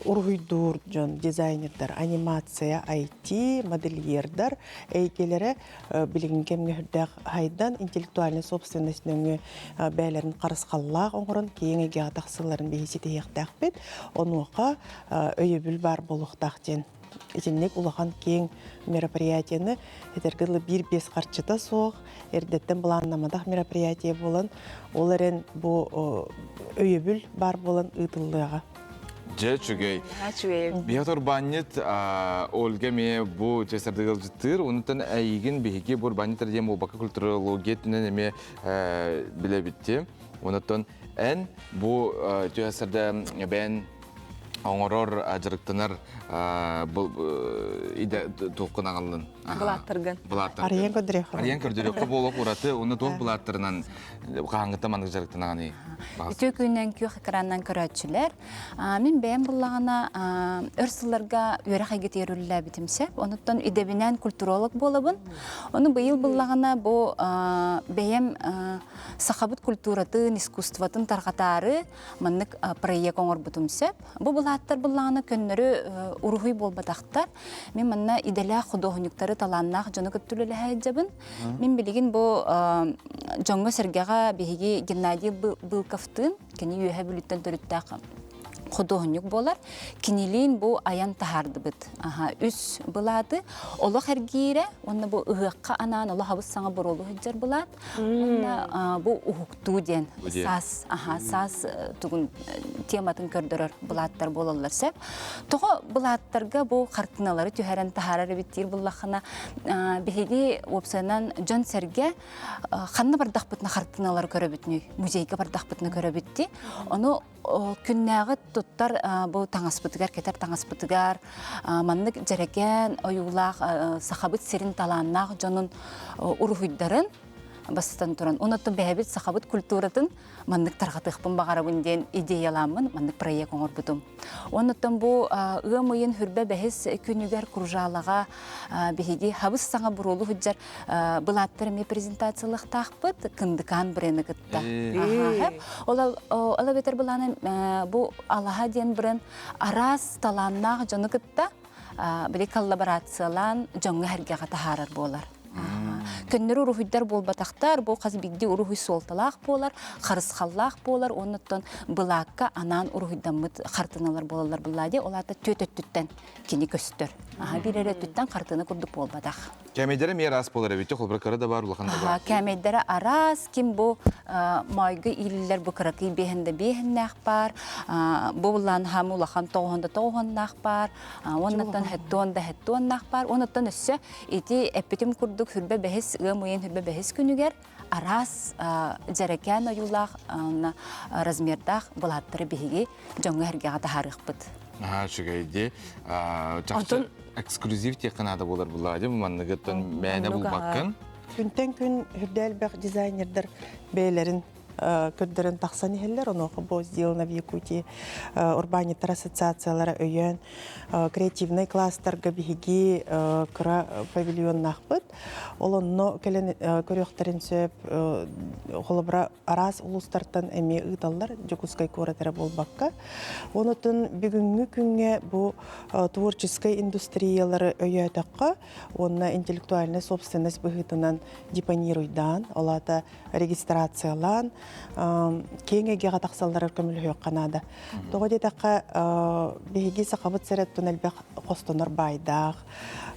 уруһуйдуур дьон, дизайнердар, анимация, IT, модельердар эйгэлэрэ билигин кэмҥэ үрдээх хайдан интеллектуальнай собственность нөҥүө бэйэлэрин харысхаллаах оҥорон киэҥ эйгэҕэ тахсыыларын биһи ситиһиэхтээхпит. Онуоха өйөбүл баар буолуохтаах диэн итинник улахан киэҥ мероприятиены этэргэ дылы биир-биэс харчыта суох, эрдэттэн былааннамматах мероприятие буолан, ол эрэн бу өйөбүл баар буолан ыытыллыаҕа. Дьэ, үчүгэй. Үчүгэй. Биһиэхэ урбаанньыт Ольга эмиэ бу чэсэрдик ыалдьыттыыр. Онтон эйигин биһиги бу урбаанньыттар диэн буолбакка культурология өттүнэн эмиэ билэбит. Онтон эн бу түһэсэрдэ бэйэн оҥорор, дьарыктанар идэ туоххун аҕаллын? Былааттаргын. Былааттаргын. Арыйан көрдөрүөххэ. Арыйан көрдөрүөххэ буолуох ураты. Уонна туох былааттарынан хаһааҥҥыттан маннык дьарыктанаҕыный? Үтүө күнүнэн күөх экранынан көрөөччүлэр. Мин бэйэм буллаҕына өр сылларга үөрэх эйгэтигэр үлэлээбитим сөп. Онуттан идэбинэн культуролог буолабын. Ону быйыл буллаҕына бу бэйэм сахабыт культуратын, искусствотын тарҕатаары маннык проект оҥорбутум сөп. Бу былааттар буллаҕына көннөрү уруһуй буолбатахтар. Мин манна идэлээх худуоһунньуктары талааннаах дьону кытта үлэлэһэ сылдьабын. Мин билигин бу дьоҥҥо-сэргэҕэ биһиги Геннадий Былковтыын, кини Үөһэ Бүлүүттэн төрүттээх худуоһунньук буолар. Кинилиин бу айан таһаардыбыт. Үс былааты олох эргиирэ уонна бу ыһыахха анаан олох абыс саҥа боруолу сылдьар былаат. Уонна бу уһуктуу диэн саас, саас тугун тематын көрдөрөр былааттар буолаллар сөп. Тоҕо былааттарга бу хартыыналары түһэрэн таһаарар эбит диир буллаххына, биһиги уопсайынан дьон-сэргэ ханна бардахпытына хартыыналары көрөбүтүнүй, музейга бардахпытына көрөбүт дии. Ону күннээҕи туттар бу таҥаспытыгар, кэтэр таҥаспытыгар маннык дьэрэкээн ойуулаах сахабыт сирин талааннаах дьонун уруһуйдарын бастатан туран, онуттан бэйэбит сахабыт культуратын маннык тарҕатыахпын баҕарабын диэн идеялааммын маннык проект оҥорбутум. Онуттан бу ыам ыйын хүрбэ бэһис күнүгэр Кружалаҕа биһиги хабыс саҥа буруолу сылдьар былааттар эмиэ презентациялыахтаахпыт Кындыкаан брены кытта. Ол ол эбэтэр былааны бу Алаһа диэн бренд араас талааннаах дьону кытта били коллаборациялаан дьоҥҥо сэргэҕэ таһаарар буолар. Көннөрү уруһуйдар буолбатахтар, бу хас биирдии уруһуй суолталаах буолар, харысхаллаах буолар, уоннаттан былаакка анаан уруһуйдаммыт хартыыналар буолаллар буллаа дии, ол аата түөт өттүттэн кини көстөр. Аха биир эрэ өттүттэн хартыына курдук буолбатах. Кээмэйдэрэ эмиэ араас буолар эбит, холбура кыра да бар, улахан да бар. Кээмэйдэрэ араас, ким бу моойго иилиллэр бу кыракый биэһэн да биэһэннээх баар, бу буллаан хаам улахан тоҕуһан да тоҕуһаннаах баар, уоннаттан хэттуон да хэттуоннаах баар, уоннаттан өссө ити эппитим курдук. курдук хүрбэ бэһис ыам ыйын хүрбэ бэһис күнүгэр араас дьэрэкээн ойуулаах размердаах былааттары биһиги дьоҥҥо эргэҕэ таһаарыахпыт. Наһаа үчүгэй дии. Чахчы эксклюзив диэххэ наада буолар буллаҕа дии манныгыттан мээнэ булбаккын. Күнтэн күн үрдэ элбэх дизайнердар бэйэлэрин көрдөрөн тахсан иһэллэр. Онуоха бу «Сделано в Якутии» урбаанньыттар ассоциациялара өйөөн креативнай класстарга биһиги кыра павильоннаахпыт. Ол онно кэлэн көрүөхтэрин сөп. Холобура, араас улуустартан эмиэ ыыталлар, Дьокуускай куорат эрэ буолбакка. Онутун бүгүҥҥү күҥҥэ бу творческай индустриялары өйөөтөххө уонна интеллектуальнай собственность быһыытынан депонируйдаан, ол аата регистрациялаан, киэҥ эйгэҕэ тахсалларар көмөлөһүөххэ наада. Тоҕо диэтэххэ, биһиги сахабыт сирэттэн элбэх хостонор баайдаах,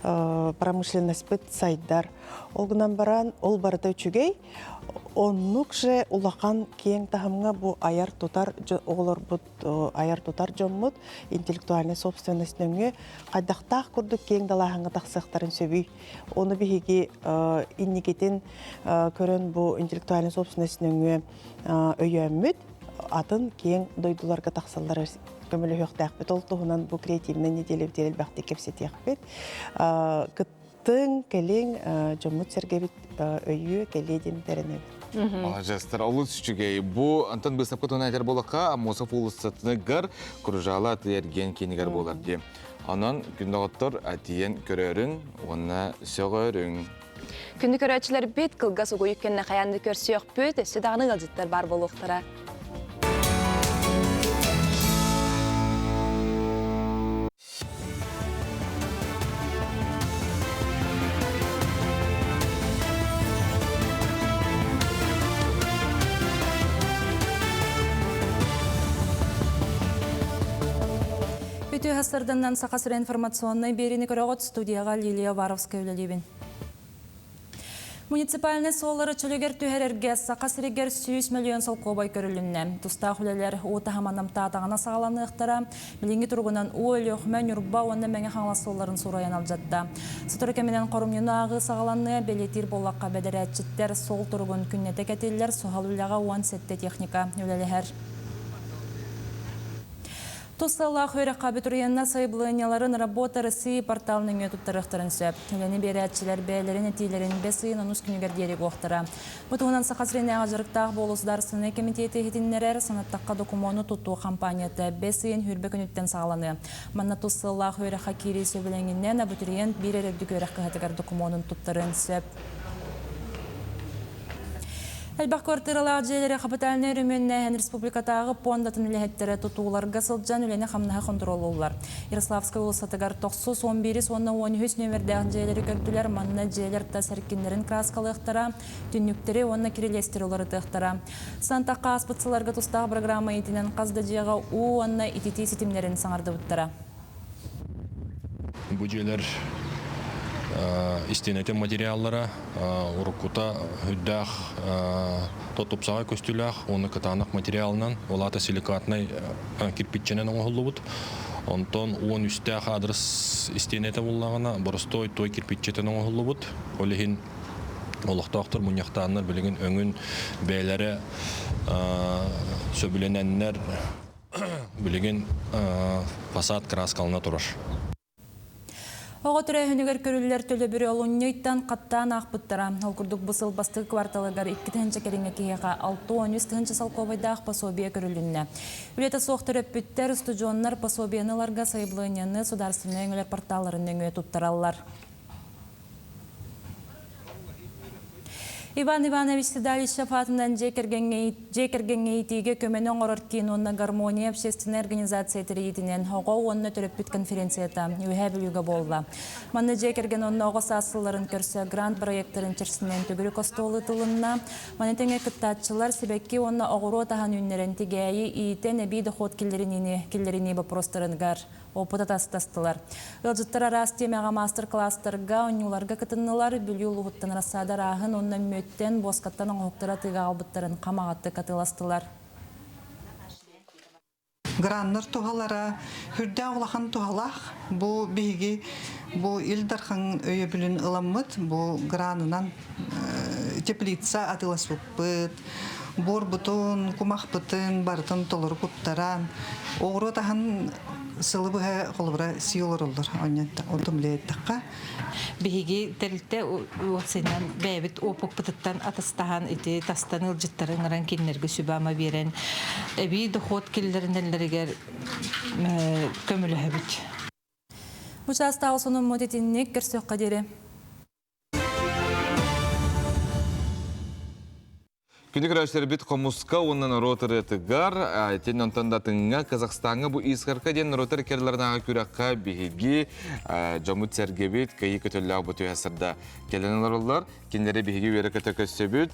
промышленностьпыт сайдар. Ол гынан баран, ол барыта үчүгэй. Оннук же улахан киэҥ таһымҥа бу айар-тутар оҕолорбут, айар-тутар дьоммут интеллектуальнай собственность нөҥүө хайдахтаах курдук киэҥ далааһыҥҥа тахсыахтарын сөбүй? Ону биһиги инникитин көрөн бу интеллектуальнай собственность нөҥүө өйөөммүт атын киэҥ дойдуларга тахсаллар көмөлөһүөхтээхпит. Ол туһунан бу креативнай неделябытыгар элбэхтик кэпсэтиэхпит. Кыттыҥ, кэлиҥ, дьоммут-сэргэбит өйүө, кэлиэ диэн эрэнэбит. Маладьыастар, олус үчүгэй. Бу Антон быыстапка туһунан этэр буоллахха, Аммосов уулуссатыгар Кружала аты эргиэн киинигэр буолар дии. Онон күн доҕоттор тиийэн көрөөрүҥ уонна сөҕөрүҥ. Күндү көрөөччүлэрбит, кылгас угуйук кэннэ хайаан да көрсүөхпүт, өссө даҕаны ыалдьыттар баар буолуохтара. Үтүө сарданнан Саха сирэ информационнай биэриини көрөҕүт студияҕа Лилия Уваровская үлэлиибин. Муниципальнай суоллары чөлүгэр түһэрэргэ Саха сиригэр 100 миллион солкуобай көрүлүннэ. Тустаах үлэлэр уу таһыма намтаатаҕына саҕаланыахтара. Билиҥҥи туругунан уу Өлүөхүмэ, Ньурба уонна Мэҥэ Хаҥалас суолларын суурайан алдьатта. Сотору кэминэн хорумньуну ааҕыы саҕаланыа, бэлиэтиир буоллахха бэдэрээччиттэр суол туругун күннэтэ кэтиллэр, суһал үлэҕэ 17 техника үлэлэһэр. Тус сыаллаах үөрэххэ абитуриеннар сайабылыанньаларын Работа России портал нөҥүө туттарыахтарын сөп. Үлэни биэрээччилэр бэйэлэрин этиилэрин бэс ыйын онус күнүгэр диэри уохтара. Бу туһунан Саха сиринээҕи дьарыктаах буолуу судаарыстыбаннай кэмитиэтэ иһитиннэрэр, санаттахха докумуону тутуу хампаанньата бэс ыйын сүүрбэ күнүттэн саҕаланыа. Манна тус сыаллаах үөрэххэ киирии сөбүлэҥинэн абитуриент биир эрэ үрдүк үөрэх кыһатыгар докумуонун туттарыан сөп. Элбэх квартиралаах дьиэлэри хапытальнай өрөмүөннээһин республикатааҕы пуондатын үлэһиттэрэ тутууларга сылдьан үлэни-хамнаһы хонтуруоллууллар. Ярославскай уулуссатыгар тохсус, он биирис уонна он үһүс нүөмэрдээх дьиэлэри көрдүлэр. Манна дьиэлэр тас эркиннэрин кырааскалыахтара, түннүктэри уонна кирилиэстэри уларытыахтара. Сантахха ааспыт сылларга тустаах программа иитинэн хас да дьиэҕэ уу уонна ититии ситимнэрин саҥардыбыттара. Бу дьиэлэр истиэнэтин материаллара уруккута үрдээх тупсаҕай көстүүлээх уонна кытаанах материалынан, ол аата силикатнай кирпиччэнэн оҥоһуллубут. Онтон уон үстээх адрес истиэнэтэ буллаҕына, боростуой той кирпиччэтэн оҥоһуллубут. Ол иһин олохтоохтор мунньахтааннар билигин өҥүн бэйэлэрэ сөбүлэнэннэр Билигин фасад кырааскалана турар. Оҕо төрөөһүнүгэр көрүллэр төлөбүрү олунньуйтан хаттаан аахпыттара. Ол курдук бу сыл бастакы кварталыгар 2 тыһыынча кэриҥэ киһиэхэ 63 тыһыынча солкуобайдаах пособие көрүлүннэ. Үлэтэ суох төрөппүттэр, устудьуоннар пособиены ыларга сайабылыанньаны судаарыстыбаннай өҥөлөр порталларын нөҥүө туттараллар. Иван Иванович Седалищев аатынан дьиэ кэргэҥҥэ иитиигэ көмөнү оҥорор киин уонна Гармония общественнай организация тэрийиитинэн оҕо уонна төрөппүт конференцията Үөһээ Бүлүүгэ буолла. Манна дьиэ кэргэн уонна оҕо саас сылларын көрсө грант проектарын чэрчитинэн төгүрүк остуол ыытылынна. Маны тэҥэ кыттааччылар сибэкки уонна оҕуруот аһын үүннэрэн тигээйи иитэн эбии дохуот киллэриниини киллэринии боппуруостарыгар опыт атастастылар. Ыалдьыттар араас тиэмэҕэ маастар-кылаастарга, оонньууларга кытыннылар, Бүлүү улууһуттан рассада арааһын уонна мүөттэн, буоскаттан оҥоһуктары атыыга аҕалбыттарын хамаҕатык атыыластылар. Граннар туһалара хүрдээх улахан туһалаах. Бу биһиги бу Ил Дархан өйөбүлүн ыламмыт бу гранынан теплица атыыласпыппыт, буорбутун, кумахпытын барытын толору куттаран, оҕуруот аһын сылы быһа холобура сии олороллор онтум билэйэттэххэ. Биһиги тэрилтэ уопсайынан бэйэбит опыппытыттан атастаһан ити тастан ыалдьыттары ыҥыран кинилэргэ сүбэ-ама биэрэн эбии дохуот киллэринэллэригэр көмөлөһөбүт. Бу чаастааҕы сонуммут итинник көрсүөххэ диэри. Күнү көрөөччүлэрбит хомуска уонна норуот ырыатыгар, итин онтон да атыҥҥа Казахстаҥҥа бу Искарка диэн норуоттар иккардыларынааҕы күрэххэ биһиги дьоммут-сэргэбит кыайыы көтөллөөх бу түһэ сырда кэлэн олороллор. Кинилэри биһиги үөрэ-көтө көрсөбүт.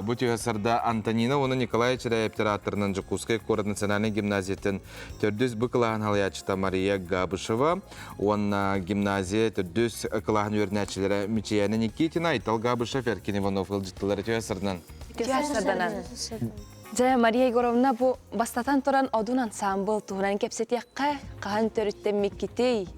Бу түһэ сырда Антонина уонна Николай Чиряевтэр ааттарынан Дьокуускай куорат национальнай гимназиятын төрдүс Б кылааһын салайааччыта Мария Габышева уонна гимназия төрдүс кылааһын үөрэнээччилэрэ Мичийээнэ Никитина, Айтал Габышев, Эркин Иванов ыалдьыттылар үтүө сырынан. Үтүө сырданан. Дьэ, Мария Егоровна, бу бастатан туран Одун ансаамбыл туһунан кэпсэтиэххэ, хаһан төрүттэммиккитий?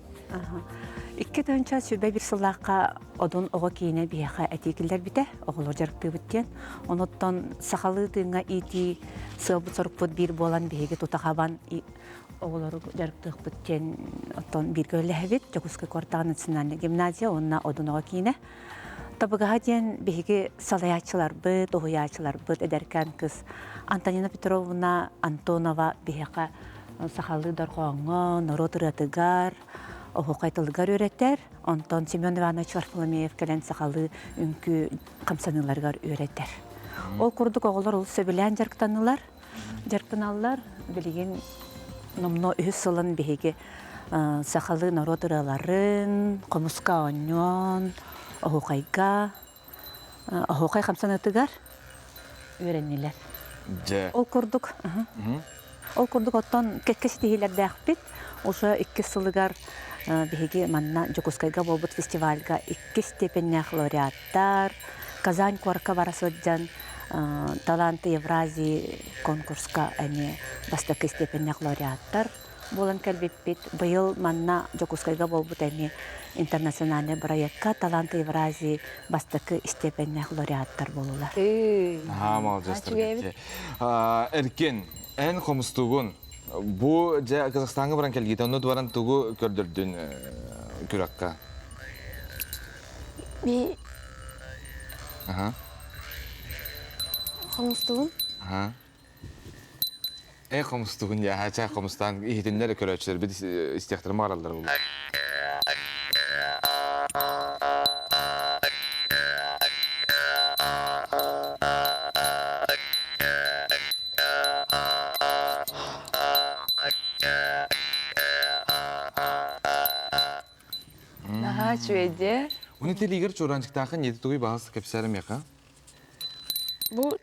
2021 сыллаахха Одун оҕо киинэ биһиэхэ этии киллэрбитэ, оҕолор дьарыктыыбыт диэн. Онуттан сахалыы тыыҥҥа иитии сыалбыт-сорукпут биир буолан биһиги тута хабан оҕолору дьарыктыахпыт диэн оттон бииргэ үлэлэһэбит. Дьокуускай куораттааҕы национальнай гимназия уонна Одун оҕо киинэ. Табыгаһа диэн биһиги салайааччыларбыт, уһуйааччыларбыт эдэркээн кыс Антонина Петровна Антонова биһиэхэ сахалыы дорҕооҥҥо, норуот ырыатыгар, оһуохай тылыгар үөрэтэр. Онтон Семен Иванович Варфоломеев кэлэн сахалыы үҥкүү хамсаныыларыгар үөрэтэр. Ол курдук оҕолор олус сөбүлээн дьарыктаннылар. Дьарыктаналлар. Билигин номнуо үһүс сылын биһиги сахалыы норуот ырыаларын, хомуска оонньоон, оһуохайга, оһуохай хамсаныытыгар үөрэннилэр. Дьэ. Ол курдук, ол курдук оттон кэккэ ситиһиилэрдээхпит. Уже иккис сылыгар биһиги манна Дьокуускайга буолбут фестивальга иккис степеннээх лауреаттар, Казань куоракка бара сылдьан Таланты Евразии конкурска эмиэ бастакы степеннээх лауреаттар буолан кэлбиппит. Быйыл манна Дьокуускайга буолбут эмиэ интернациональнай бырайыакка Таланты Евразии бастакы степеннээх лауреаттар буолулар. Аhaa, молодец. Эркин, эн хомустугун бу дьэ Казахстаҥҥа баран кэлгиитэ онно баран тугу көрдөрдүн күрэххэ? Би Аха. Хомустугун. Аха. Э хомустугун я ча хомустаан иһитиннэр көрөөччүлэрбит истиэхтэрин баҕараллар буолуо. Наһаа үчүгэйдиэ. Уну тилигер чуранчыктаахын ньиэти тугуй баҕас кэпсээр миэхэ? Бу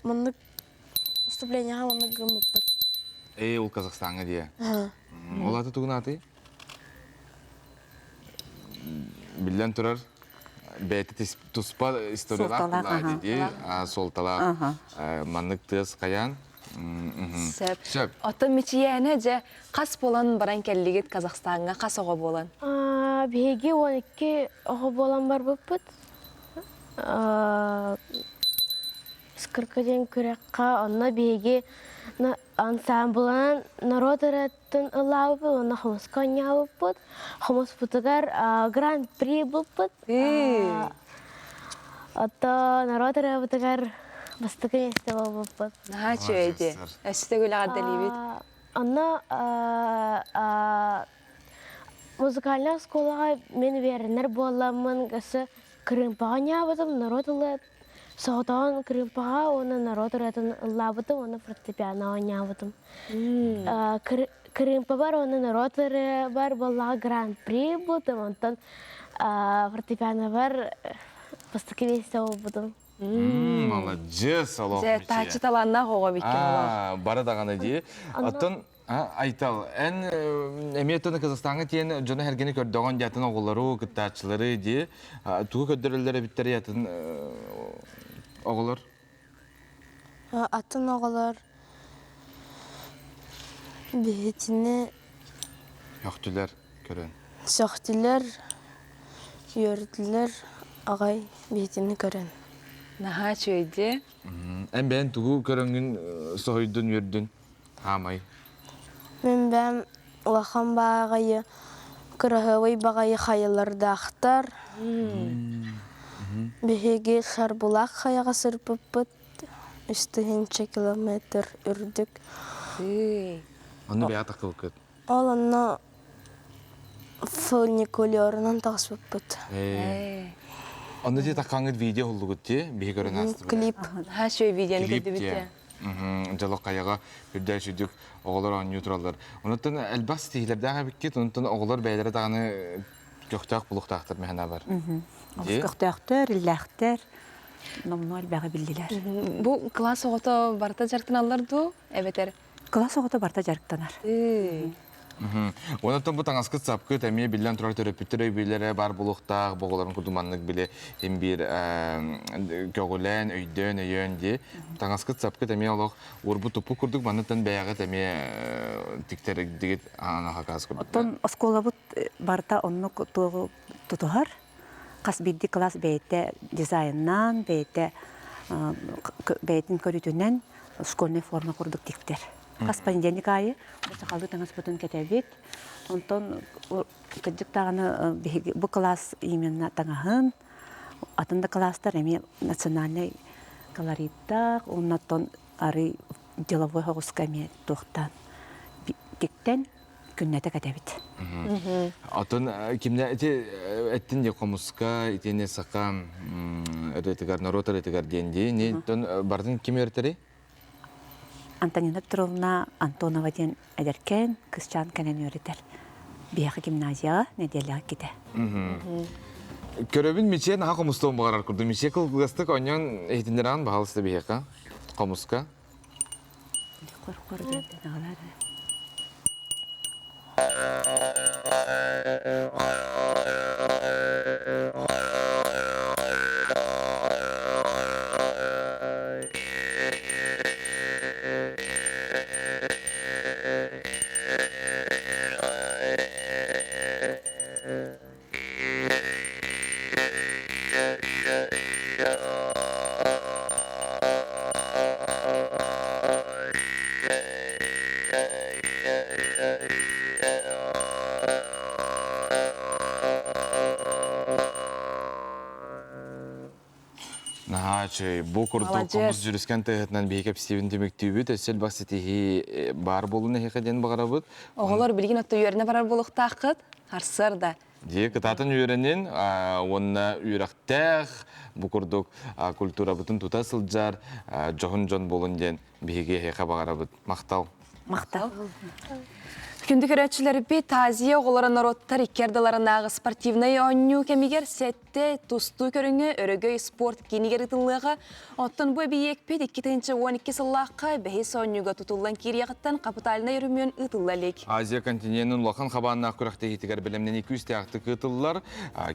маннык выступлениеҕа маннык гыммыппыт. Ээ, ол Казахстаҥҥа диэ. Ол аты тугун аатый? Биллэн турар, бэйэтэ туспа историялаах дии, суолталаах. Маннык тыас хайаан. Сөп. Сөп. Оттон Мичийээнэ дьэ хас буолан баран кэллигит Казахстаҥҥа хас оҕо буолан? Биһиги 12 оҕо буолан барбыппыт. Скырка диэн күрэххэ онно биһиги ансаамбылынан норуот ырыатын ыллаабыппыт уонна хомуска оонньообуппут. Хомуспутугар гран-при булпут. Оттон норуот ырыабытыгар бастакы миэстэ буолбуппут. Наһаа үчүгэй дии. Өссө төгүл эҕэрдэлиибит. Онно музыкальнай оскуолаҕа мин үөрэнэр буолламмын өссө кырыымпаҕа ньаабытым, норуот ылла соҕотоҕун кырыымпаҕа уонна норуот ырыатын ыллаабытым уонна фортепиано оонньообутум. Кырыымпабар уонна норуот ырыабар буоллаҕа гран-при бултум, онтон фортепианобар бастакы миэстэ буолбутум. Молодец, олох Дьэ, тааччы талааннаах оҕо эбиккин олох. Бары даҕаны дии. Оттон Айтал, эн эмиэ оттон Казахстаҥҥа тиийэн дьону эргини көрдөҕүн дии, атын оҕолору, кыттааччылары дии. Тугу көрдөрөллөр эбиттэр атын оҕолор? Атын оҕолор. Биһитини Сөхтүлэр көрөн. Сөхтүлэр, үөрдүлэр аҕай биһитини көрөн. Наһаа үчүгэй Эн бэйэн тугу көрөҥҥүн соһуйдун, үөрдүн? Хаамай. Мин бэйэм улахан баҕайы, кыраһыабай баҕайы хайалардаахтар. Биһиги Шарбулак хайаҕа сырпыппыт 3 километр үрдүк. Онно бэйэ тахсыбыккыт? Ол онно фуникулерунан таҕыспыппыт. Онно ти таккаҥҥыт видео уһуллугут ти биһи көрөн аастыбыт. Клип. Ха шөй видеоны Клип көрдүбүт те. Дьоло хайаҕа үрдээ сүдүк оҕолор оонньуу тураллар. Онуттан элбэх ситиһиилэрдээх эбиккит, онуттан оҕолор бэйэлэрэ даҕаны көхтөөх булуохтаахтар мэһэнэ бар. Олус көхтөөхтөр, иллээхтэр, номнуо элбэҕи биллилэр. Бу класс оҕото барыта дьарыктаналлар дуу, эбэтэр Класс оҕото барыта дьарыктанар. Онон бу таҥаскыт сапкыт эмиэ биллэн турар төрөппүттэр өйбүлэрэ бар булуохтаах боҕолорун курдук маннык били им биир көҕүлээн, өйдөөн, өйөөн дии. Таҥаскыт сапкыт эмиэ олох уурбут туппут курдук манныттан бэйэҕит эмиэ тиктэрдигит аана хакаас курдук. Оттон оскуолабыт барыта оннук туоҕу тутуһар. Хас биирдии класс бэйэтэ дизайннаан, бэйэтэ бэйэтин көрүүтүнэн школьная форма курдук тиктэр. Хас понедельник аайы бу сахалыы таҥаспытын кэтэбит. Онтон кырдьык даҕаны биһиги бу класс именно таҥаһын, атын да класстар эмиэ национальнай колориттаах, оннотон арый деловой соҕуска эмиэ туохтаан тиктэн күннэтэ кэтэбит. Отон кимне ити эттин де хомуска итини саха ырытыгар норуот ырытыгар диэн дии ни тон бардын ким өртери? Антонина Петровна Антонова диэн эдэркээн кысчаан кэлэн үөрэтэр. Биһиэхэ гимназияҕа нэдиэлэҕэ китэ. Көрөбүн мичиэн аха хомустуон баҕарар курдук. Мичиэ кылгастык онньон иһитиннэрэн баһалыста биһиэхэ хомуска. Хор-хор диэн аҕалар. Наһаа үчүгэй. Бу курдук хомус дьүрүскэн тыаһытынан биһи кэпсиибин түмүктүүбүт. Өссө элбэх ситиһии баар буолун эһиэхэ диэн баҕарабыт. Оҕолор билигин отто үөрэнэ барар буолуохтааххыт. Харсыар да. Дии кытаатан үөрэнин уонна үөрэхтээх бу курдук культурабытын тута сылдьар дьоһун дьон буолун диэн биһиги эһиэхэ баҕарабыт. Махтал. Махтал. Күндү көрөөччүлэрбит Азия оҕолоро норуоттар икки ардыларынааҕы спортивнай оонньуу кэмигэр сэттэ тустуу көрүҥэ Өрөгөй спорт киинигэр ыытыллыаҕа. Оттон бу эбийиэкпит 2012 сыллаахха бэһис оонньууга тутуллан киириэҕиттэн хапытальнай өрөмүөн ыытылла илик. Азия континенын улахан хабааннаах күрэхтэһиитигэр бэлэмнэнии күүстээхтик ыытыллар.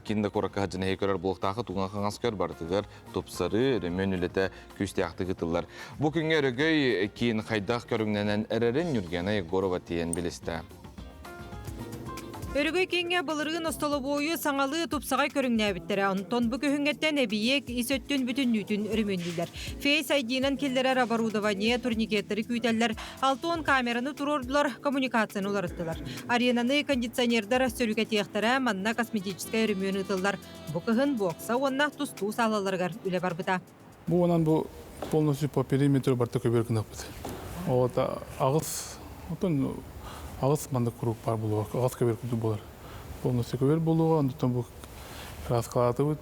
Кин да куоракка сылдьан көрөр буолуохтаахы туган хаҥас көр барытыгар тупсарыы, өрөмүөн үлэтэ күүстээхтик ыытыллар. Бу күҥҥэ Өрөгөй киин хайдах көрүҥнэнэн эрэрин Нюргена Егорова тиийэн билистэ. Өрөгөй кииҥҥэ былырыын остолобуойу саҥалыы тупсаҕай көрүҥнээбиттэрэ. Онтон бу күһүҥҥэттэн эбийиэк ис өттүн бүтүннүүтүн өрөмүөннүүллэр. Face ID-нан киллэрэр оборудование, турникеттары күүтэллэр, 60 камераны туруордулар, коммуникацияны уларыттылар. Аренаны кондиционердар сөрүкэтиэхтэрэ, манна косметическай өрөмүөн ыытыллар. Бу кыһын бокса уонна тустуу саалаларыгар үлэ барбыта. Бу онон бу полностью по периметру барта көбүөр гынаппыт. Ота аҕыс, отон аҕыс маннык круг бар буолуо, аҕыс көбүөр курдук буолар. Полностью көбүөр буолуоҕа, онтон бу краскалаатыбыт,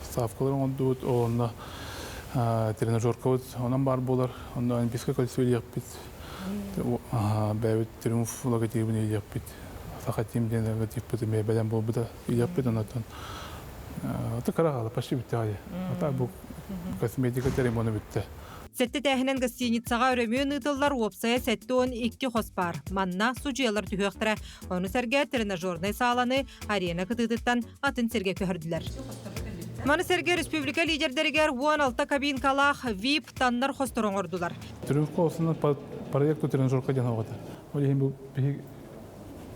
ставкалар оҥордубут, онно тренажеркабыт онон баар буолар, онно олимпийскай кольцо илиэхпит, бэйэбит триумф логотибын илиэхпит, Саха тим диэн логотиппыт эмиэ бэлэм буолбута илиэхпит, онтон Ата кыра хаала, почти бүтте аайы. Ата бу косметика ремонта бүттэ. Сэттэ тээһинэн гостиницаҕа өрөмүөн ыытыллар уопсайа 72 хос баар. Манна судьуйалар түһүөхтэрэ. Ону сэргэ тренажернай сааланы арена кытыытыттан атын сиргэ көһөрдүлэр. Маны сэргэ республика лидердэригэр 16 кабинкалаах VIP таннар хостор оҥордулар. Трюк осына под Проект тренажерка диэн оҕото. Ол иһин бу биһи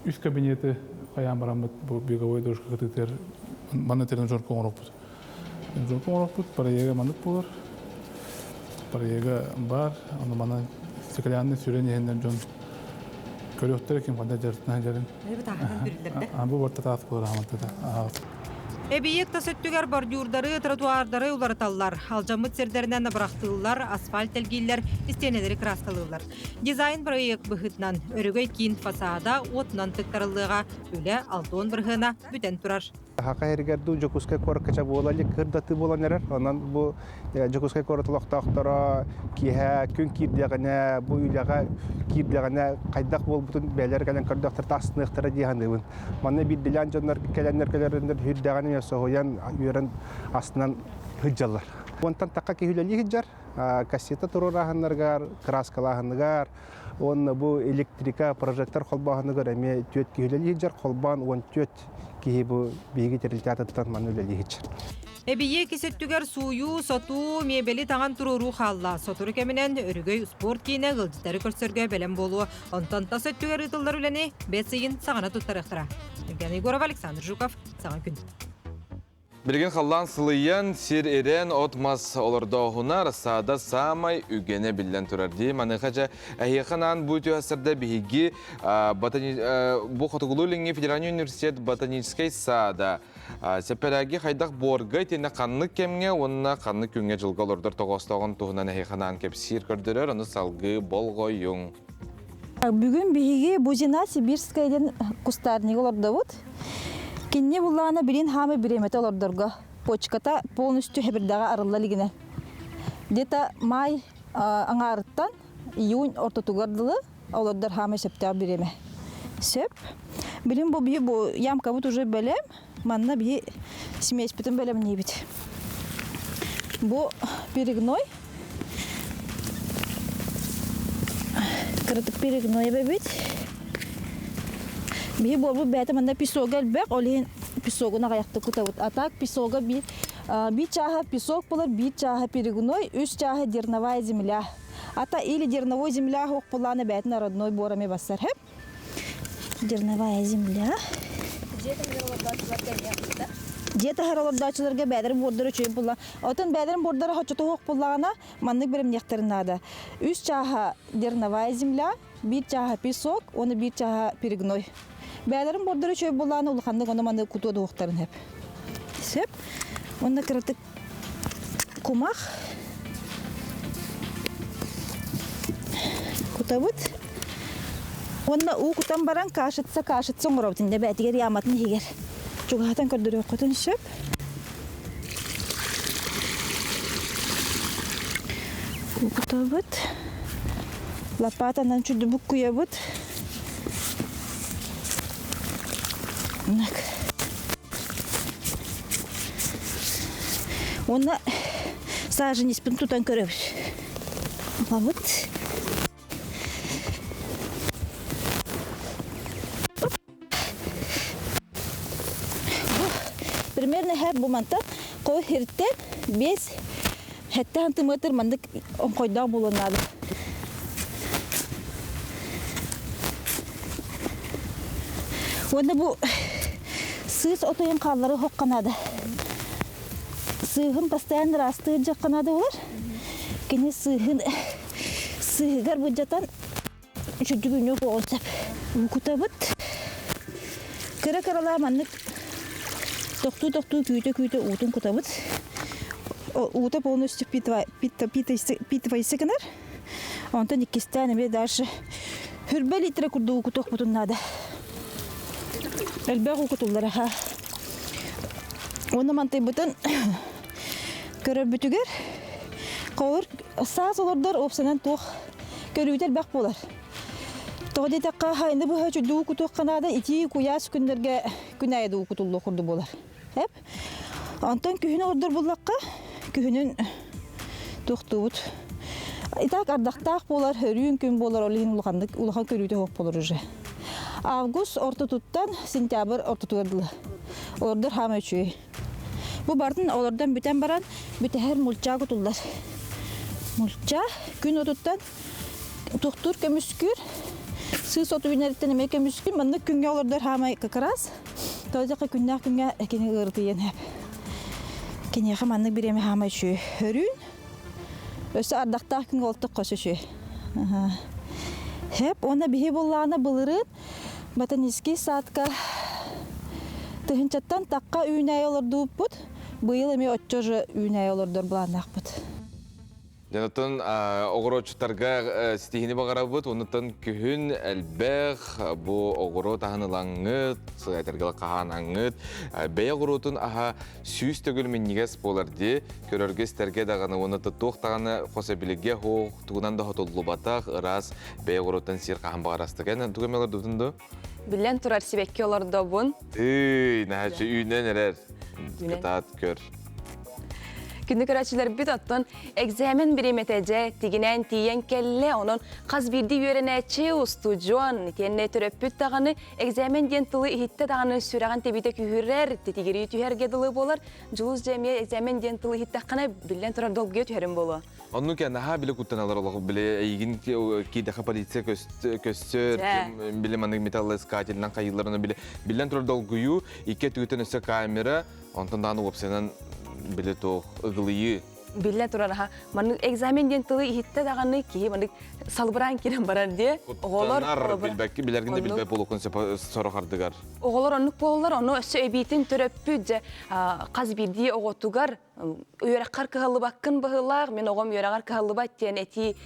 үс кабинеты хайаан бараммыт бу беговой дорожка кытыытыгар манна тренажерка оҥороппут. Тренажерка оҥороппут, проега маннык буолар. Проега бар, ону манан стеклянный сүрэн иһэннэр дьон көрүөхтэрэ ким ханна дьарытына дьарын. Бу барта таас буолар аамантата. Эбийиэк тас өттүгэр бордюрдары, тротуардары уларыталлар, алдьаммыт сирдэринэн абырахтыыллар, асфальт тэлгииллэр, истиэнэлэри кырааскалыыллар. Дизайн-бырайыак быһыытынан Өрөгөй киин фасада уотунан тыктарыллыаҕа, үлэ 60 бырыһыана бүтэн турар. Саха сиригэр дуу Дьокуускай куоракка ча буола илик кырдатыы буолан эрэр. Онон бу Дьокуускай куорат олохтоохторо киэһэ күн киирдэҕинэ, бу үлэҕэ киирдэҕинэ хайдах буолбутун бэйэлэр кэлэн көрдөхтөр таастыныахтара дии саныыбын. Манна биирдилээн дьоннор кэлэннэр кэлэриннэр сүрдээҕин соһуйан, үөрэн, астынан сылдьаллар. Уонтан тахха киһи үлэлии сылдьар. Кассета туруорааһыннарыгар, кырааскалааһыныгар уонна бу электрика, прожектор холбооһунугар эмиэ түөрт киһи үлэлии сылдьар. Холбоон 14 киһи бу биһиги тэрилтэ атыттан манна үлэлии сылдьар. Эбийиэк ис өттүгэр сууйуу, сотуу, миэбэли таҥан туруоруу хаалла. Сотору кэминэн Өрөгөй успуорт киинэ ыалдьыттары көрсөргө бэлэм буолуо. Онтон тас өттүгэр ыытыллар үлэни бэс ыйын саҕана туттарыахтара. Евгений Егоров, Александр Жуков, Саҥа күн. Билигин халлаан сылыйан, сир ирэн, от-мас олордооһуна рассада саамай үгэнэ биллэн турар дии. Маныаха дьэ, эһиэхэ анаан бу үтүө биһиги бу Хотугулуу-Илиҥҥи федеральный университет ботаническай саада Сэппэрээги хайдах буорга итиннэ ханнык кэмҥэ уонна ханнык күҥҥэ-дьылга олордор тоҕоостооҕун туһунан эһиэхэ анаан кэпсиир көрдөрөр, ону салгыы болҕойуҥ. Бүгүн биһиги Бузина Сибирская диэн кустарнигы олордобут. Кинини буллаҕына билин хаамы бириэмэтэ олордорго. Почката полностью хэбирдэҕэ арылла илигинэ. Где-то май аҥаарыттан июнь ортотугар дылы олордор хаамай сөптөөх бириэмэ. Сөп. Билин бу биһи бу ямкабыт уже бэлэм. Манна биһи смеспитин бэлэмниибит. Бу перегной. Кыратык перегной эбэбит. Биһи буолбут бэйэтэ манна песога элбэх, ол иһин песогун аҕыйахтык кутабыт. А так песога биир биир чааһа песок болар, биир чааһа перегной, үс чааһа дерновая земля. Ата или дерновой земля хоқпулааны бэйэтин родной буорами бассар. Хэп. Дерновая земля. Дьиэ таһар олордоочуларга бэйэлэрин буордара үчүгэй буолла. Отон бэйэлэрин буордара хоччотуох буоллаҕына маннык бэлэмниэхтэрин наада. Үс чааһа дерновая земля, биир чааһа песок, уонна биир чааһа перегной. Бэйэлэрин буордара үчүгэй буоллаҕына улаханнык ону маны кутуо дуохтарын сөп. Сөп. Уонна кыратык кумах кутабыт. Уонна уу кутан баран кашица кашица оҥоробут инде бээтигэр яматын иһигэр чугаһатан көрдөрүөххүтүн сөп. Уу кутабыт. Лопатанан чудубук куйабыт. Так. Уонна саженецпин тутан көрөбүт. Ылабыт. Примерно һәр бу мантан кой хиртен 5 хәтта сантиметр мандык оҥхойдоох буолуон наада. Уонна бу сыыс отойун хааллары хохха наада. Сыыһын постоянно ыраастыыр дьахха наада болар. Кини сыыһын сыыһыгар былдьатан үчүгдүк үнүө буолуон сөп. Кутабыт. Кыра-кыралаа маннык тохтуу-тохтуу күүтэ-күүтэ уутун кутабыт. Уута полностью впитывайся гынар. Онтон иккистээн эмиэ дальше хүрбэ литра курдук кутуохпутун наада. Элбэх уу кутуллар аха. Уонна мантыйбытын көрөрбүтүгэр холур саас олордор уопсанан туох көрүүтэ элбэх буолар. Тоҕо диэтэххэ, хайны быһа чудуу кутуохха наада, итии куйаас күннэргэ күн аайы дуу кутуллуо курдук буолар. Эп. Онтон күһүн олордор буллахха, күһүнүн туохтуубут. Итак, ардахтаах буолар, өрүүн күн буолар, ол иһин улаханнык улахан көрүүтэ суох буолар уже. Август ортотуттан сентябрь ортотугар дылы. Олордор хаама үчүгэй. Бу бартын олордон бүтэн баран бүтэһэр мульча кутуллар. Мульча күн отуттан Тохтуур көмүскүүр. Сыыс от үүнэриттэн эмиэ көмүскүүр. Маннык күҥҥэ олордор хаамай кыкырас. Тоҕо күннээх күҥҥэ кини ыарытыйан хэп. Киниэхэ маннык бириэмэ хаамай үчүгэй. Өрүүн. Өссө ардахтаах күҥҥэ олтук хос үчүгэй. Хэп уонна биһи буллаҕына былырыын ботанический садка тыһынчаттан тахха үүнээйи олордубуппут. Быйыл эмиэ оччо же үүнээйи олордор былааннаахпыт. Дьонотон оҕуруотчуттарга ситиһини баҕарабыт. Онуттан күһүн элбэх бу оҕуруот аһын ылаҥҥыт, этэргэ хаһаанаҥҥыт, бэйэ оҕуруотун аһа сүүс төгүл минньигэс буолар дии. Көрөргө-истэргэ даҕаны уонна туох даҕаны хос эбилигэ суох, тугунан да хотуллубатах, ыраас бэйэ оҕуруоттан сиир хаһан баҕарастык. Эн тугу эмэ олордубутун дуу? Биллэн турар сибэкки олордобун. Тыый, наһаа үүнэн эрэр. Кытаат көр. Күндү көрөөччүлэрбит оттон экзамен бириэмэтэ дьэ тигинээн тиийэн кэллэ. Онон хас биирдии үөрэнээччи, устудьуон, итиэннэ төрөппүт даҕаны экзамен диэн тылы иһиттэ даҕаны сүрэҕин тэбиитэ күһүрэр, титигирии түһэргэ дылы буолар. Дьулус дьэ эмиэ экзамен диэн тылы иһиттэххинэ, биллэн турар долгуйа түһэрин буолуо. Оннук наһаа биле куттаналар олох биле эйигин киидэхэ полиция көстөр, биле маннык металлоискателинэн хайыыларына биле биллэн турар долгуйуу, икки өттүгүттэн өссө камера, онтон даҕаны уопсайынан биле туох ыгылыйыы. Биллэ турар аха маннык экзамен диэн тылы иһиттэ даҕаны киһи маннык салбыраан киирэн барар диэ. Оҕолор билбэкки билэргин да билбэт буолуоххун сөп сорох ардыгар. Оҕолор оннук буолаллар, ону өссө эбиитин төрөппүт дьэ хас биирдии оҕотугар үөрэххэр кыһаллыбаккын быһыылаах, мин оҕом үөрэҕэр кыһаллыбат диэн этии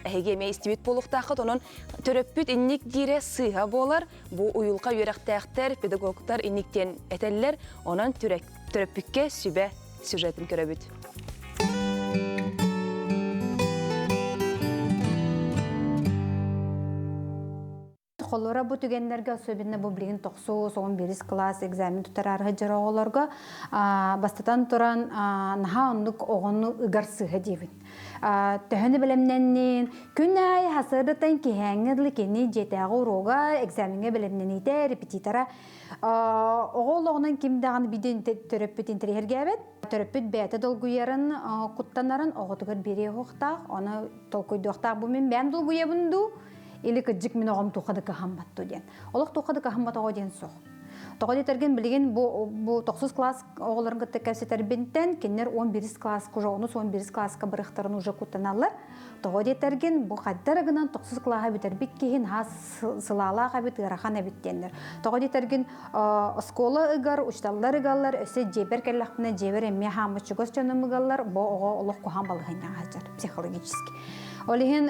эһиги эмиэ истибит буолуохтааххыт. Онон төрөппүт инник диирэ сыыһа буолар. Бу уйулҕа үөрэхтээхтэр, педагогтар инник диэн этэллэр. Онон төрөппүккэ сүбэ сюжетын көрөбүт. Холура бу түгэннэргэ особенно бу билигин тохсус, он бирис класс экзамен тутарар сылдьар оҕолорго бастатан туран наһаа оннук оҕону ыгар сыыһа диибин. Төһөнү бэлэмнэннин, күн аайы хасыардаттан киһээҥҥэ дылы кини дьиэтээҕи уруога, экзамеҥҥа бэлэмнэниитэ, репетитора оҕо олоҕунан ким даҕаны бидин төрөппүт интэриэһиргээбэт. Төрөппүт бэйэтэ долгуйарын, куттанарын оҕотугар биэриэ суохтаах, ону толкуйдуохтаах бу мин бэйэм долгуйабын дуу или кырдьык мин оҕом туохха да кыһаммат дуу диэн. Олох туохха да кыһаммат оҕо диэн суох. Тоҕо диэтэргин билигин бу бу тохсус класс оҕолорун кытта кэпсэтэрбинтэн кинилэр 11 класска уже онус 11 класска барыахтарын уже куттаналлар. Тоҕо диэтэргин бу хайдара гынан тохсус класса бүтэрбит киһи наһаа сылаалаах эбит, ыарахан эбит диэннэр. Тоҕо диэтэргин оскуола ыгар, учууталлар ыгаллар, өссө дьиэбэр кэллэхпинэ дьиэбэр эмиэ хааммыт чугас дьонум ыгаллар, бу оҕо олох куһаҕан балаһыанньаҕа сылдьар психологически. Ол иһин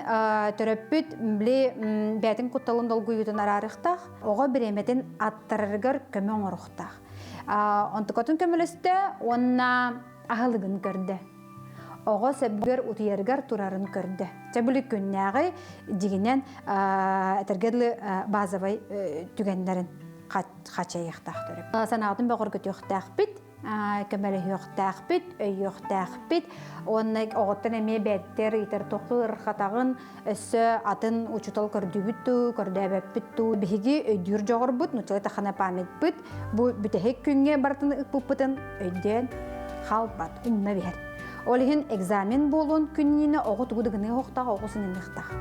төрөппүт били бэйэтин кутталын долгуйуутун араарыахтаах, оҕо бириэмэтин аттарарыгар көмө оҥоруохтаах. Онтукатын көмөлөстө уонна аһылыгын көрдө. Оҕо сөбүгэр утуйарыгар турарын көрдө. Чэ били күннээҕи дьигинэн этэргэ дылы базовай түгэннэрин хачайыахтаах төрөп. Санаатын бөҕөргөтүөхтээхпит, көмөлөһүөхтээхпит, өйүөхтээхпит. Уонна оҕоттон эмиэ бэттэр ыйтар тоқу ырхатаҕын өссө атын учуутал көрдүүбүт дуу, көрдөөбөппүт дуу. Биһиги өйдүүр дьоҕурбут, нуччалыы тахана памятьпыт бу бүтэһик күҥҥэ барытын ыкпыппытын өйдөөн хаалбат, умна биһэр. Ол иһин экзамен буолуон күннүүнэ оҕо тугу да гыныа оһохтоох, оҕо сынньаныахтаах.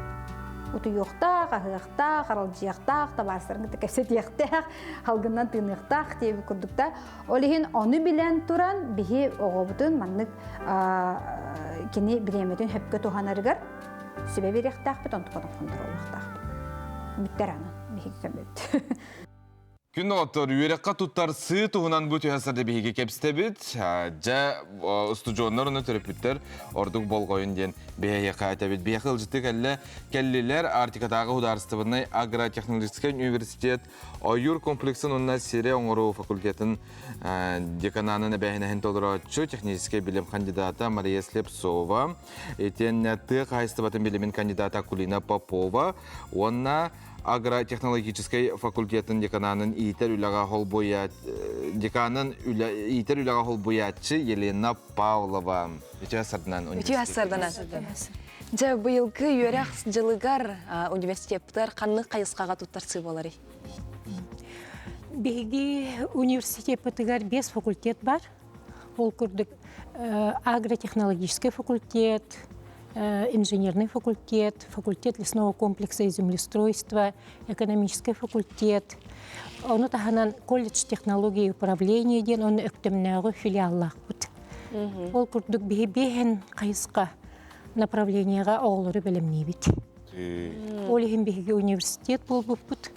Утуйуохтаах, аһыахтаах, аралдьыйыахтаах, табаарыстарын кытта кэпсэтиэхтээх, халгыннан тыыныахтаах диэбит курдукта. Ол иһин ону билэн туран биһи оҕобутун маннык кини бириэмэтин сөпкө туһанарыгар сүбэ биэриэхтээхпит, онтукатын хонтуруоллуохтаахпыт. Бүттэр анан биһиги көмөбүт. Күн доҕоттор, үөрэххэ туттар сыы туһунан бу түһэ сарда биһиги кэпсэтэбит. Дьэ, устудьуоннар уонна төрөппүттэр ордук болҕойун диэн биһиэхэ этэбит. Биһиэхэ ыалдьыттыы кэллэ кэллилэр Арктикатааҕы судаарыстыбаннай агротехнологическай университет ойуур комплексын уонна сири оҥоруу факультетын декананын эбээһинэһин толорооччу, техническэй билим кандидата Мария Слепцова, итиэннэ тыа хаһаайыстыбатын билимин кандидата Акулина Попова уонна агротехнологическай факультетын декананын иитэр үлэҕэ холбуйа деканын иитэр үлэҕэ холбуйааччы Елена Павлова. Үтүө сарданан Үтүө сарданан. Дьэ, быйылгы үөрэх дьылыгар университеттар ханнык хайысхаҕа туттарсыы буоларый? Биһиги университеппытыгар биэс факультет бар. Ол курдук агротехнологическай факультет, инженерный факультет, факультет лесного комплекса и землеустройства, экономический факультет, ону таһынан колледж технологии и управления диэн оны өктөмнөөҕү филиаллаахпыт. Ол курдук биһи биэһэн хайысха направлениеҕа оҕолору бэлэмниибит. Ол иһин биһиги университет буолбуппут.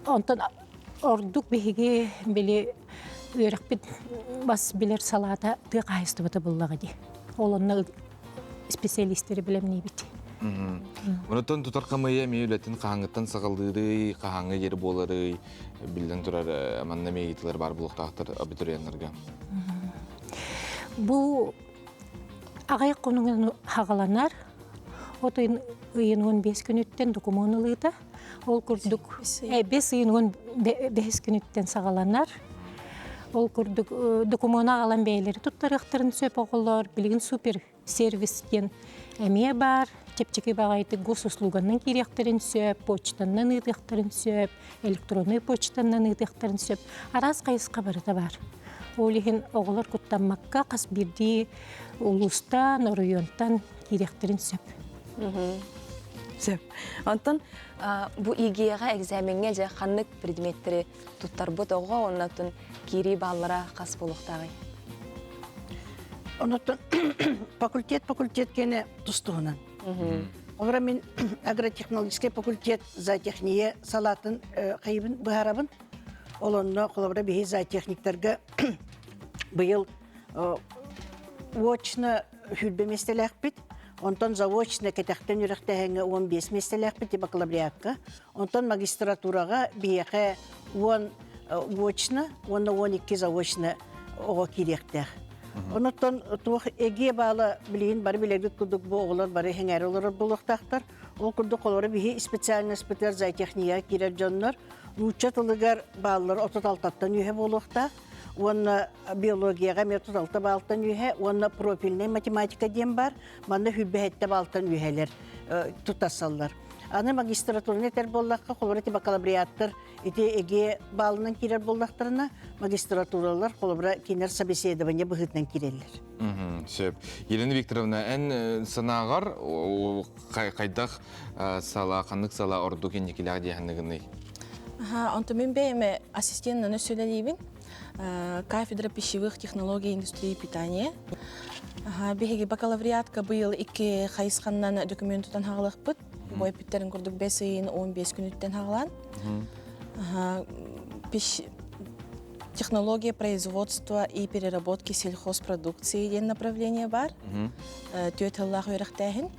Онтон ордук биһиги били үөрэхпит бас билэр салаата тыа хаһаайыстыбата буллаҕа дии. Ол онно специалистэри бэлэмниибит. Онтон тутар хамыйа эмиэ үлэтин хаһааҥҥыттан саҕалыырый, хаһааҥҥы диэри буоларый, биллэн турар манна эмиэ ыйытыылар баар буолуохтаахтар абитуриеннарга. Бу аҕыйах хонугунан хаҕаланар. От ыйын 15 күнүттэн докумуон ылыыта. Ол курдук 5 ыйын 15 күнүттэн саҕаланар. Ол курдук докумуону аҕалан бэйэлэри туттарыахтарын сөп оҕолор. Билигин супер сервис диэн эмиэ баар. Чэпчэки баҕайытык госуслуганнан киириэхтэрин сөп, почтаннан ыытыахтарын сөп, электроннай почтаннан ыытыахтарын сөп. Араас хайысха барыта баар. Ол иһин оҕолор куттаммакка хас биирдии улуустан, оройуонтан киириэхтэрин сөп. Сөп. Онтон бу ИГЭ-ҕэ экзамеҥҥа дьэ ханнык предметтэри туттарбыт оҕо оннотун киирии бааллара хас буолуохтааҕый? Онотон факультет факультет кene тустуһунан. Олора мин агротехнологический факультет зоотехния салаатын хайыбын быһарабын. Ол онно холобура биһи зоотехниктарга быйыл очно хүрбэ миэстэлээхпит. Онтон заочно кэтэхтэн үрэхтэһэҥҥэ 15 миэстэлээхпит бакалавриатка. Онтон магистратураҕа биһиэхэ 10 очно уонна 12 заочно оҕо киириэхтээх. Онуттан туох эгиэ баала билигин бары билэргит курдук бу оҕолор бары эҥээр олорор буолуохтаахтар. Ол курдук олору биһи специальностьпытыгар зоотехния киирэр дьоннор нуучча тылыгар бааллар 36-тан үөһэ буолуохтаах уонна биологияҕа эмиэ 36 баалтан үөһэ уонна профильнай математика диэн бар манна хүрбэһэттэ баалтан үөһэлэр тутасаллар. Аны магистратураны этэр буоллахха, холобура ити бакалавриаттар ити ЭГЭ баалынан киирэр буоллахтарына, магистратуралар холобура кинилэр собеседование быһыытынан киирэллэр. Сөп. Елена Викторовна, эн санааҕар хайдах сала, ханнык сала ордук инникилээх диэханныгыный? Аха, онто мин бэйэме ассистентынан өссөлэлиибин. Кафедра пищевых технологий индустрии питания. Биһиги бакалавриатка быйыл икки хайысханнан документ тутан хаҕалыахпыт. Бу эппиттерин курдук 5 ыйын 15 күнүттэн хаҕалаан. Технология производства и переработки сельхозпродукции диэн направление бар. Түөрт тыллаах үөрэхтээһин.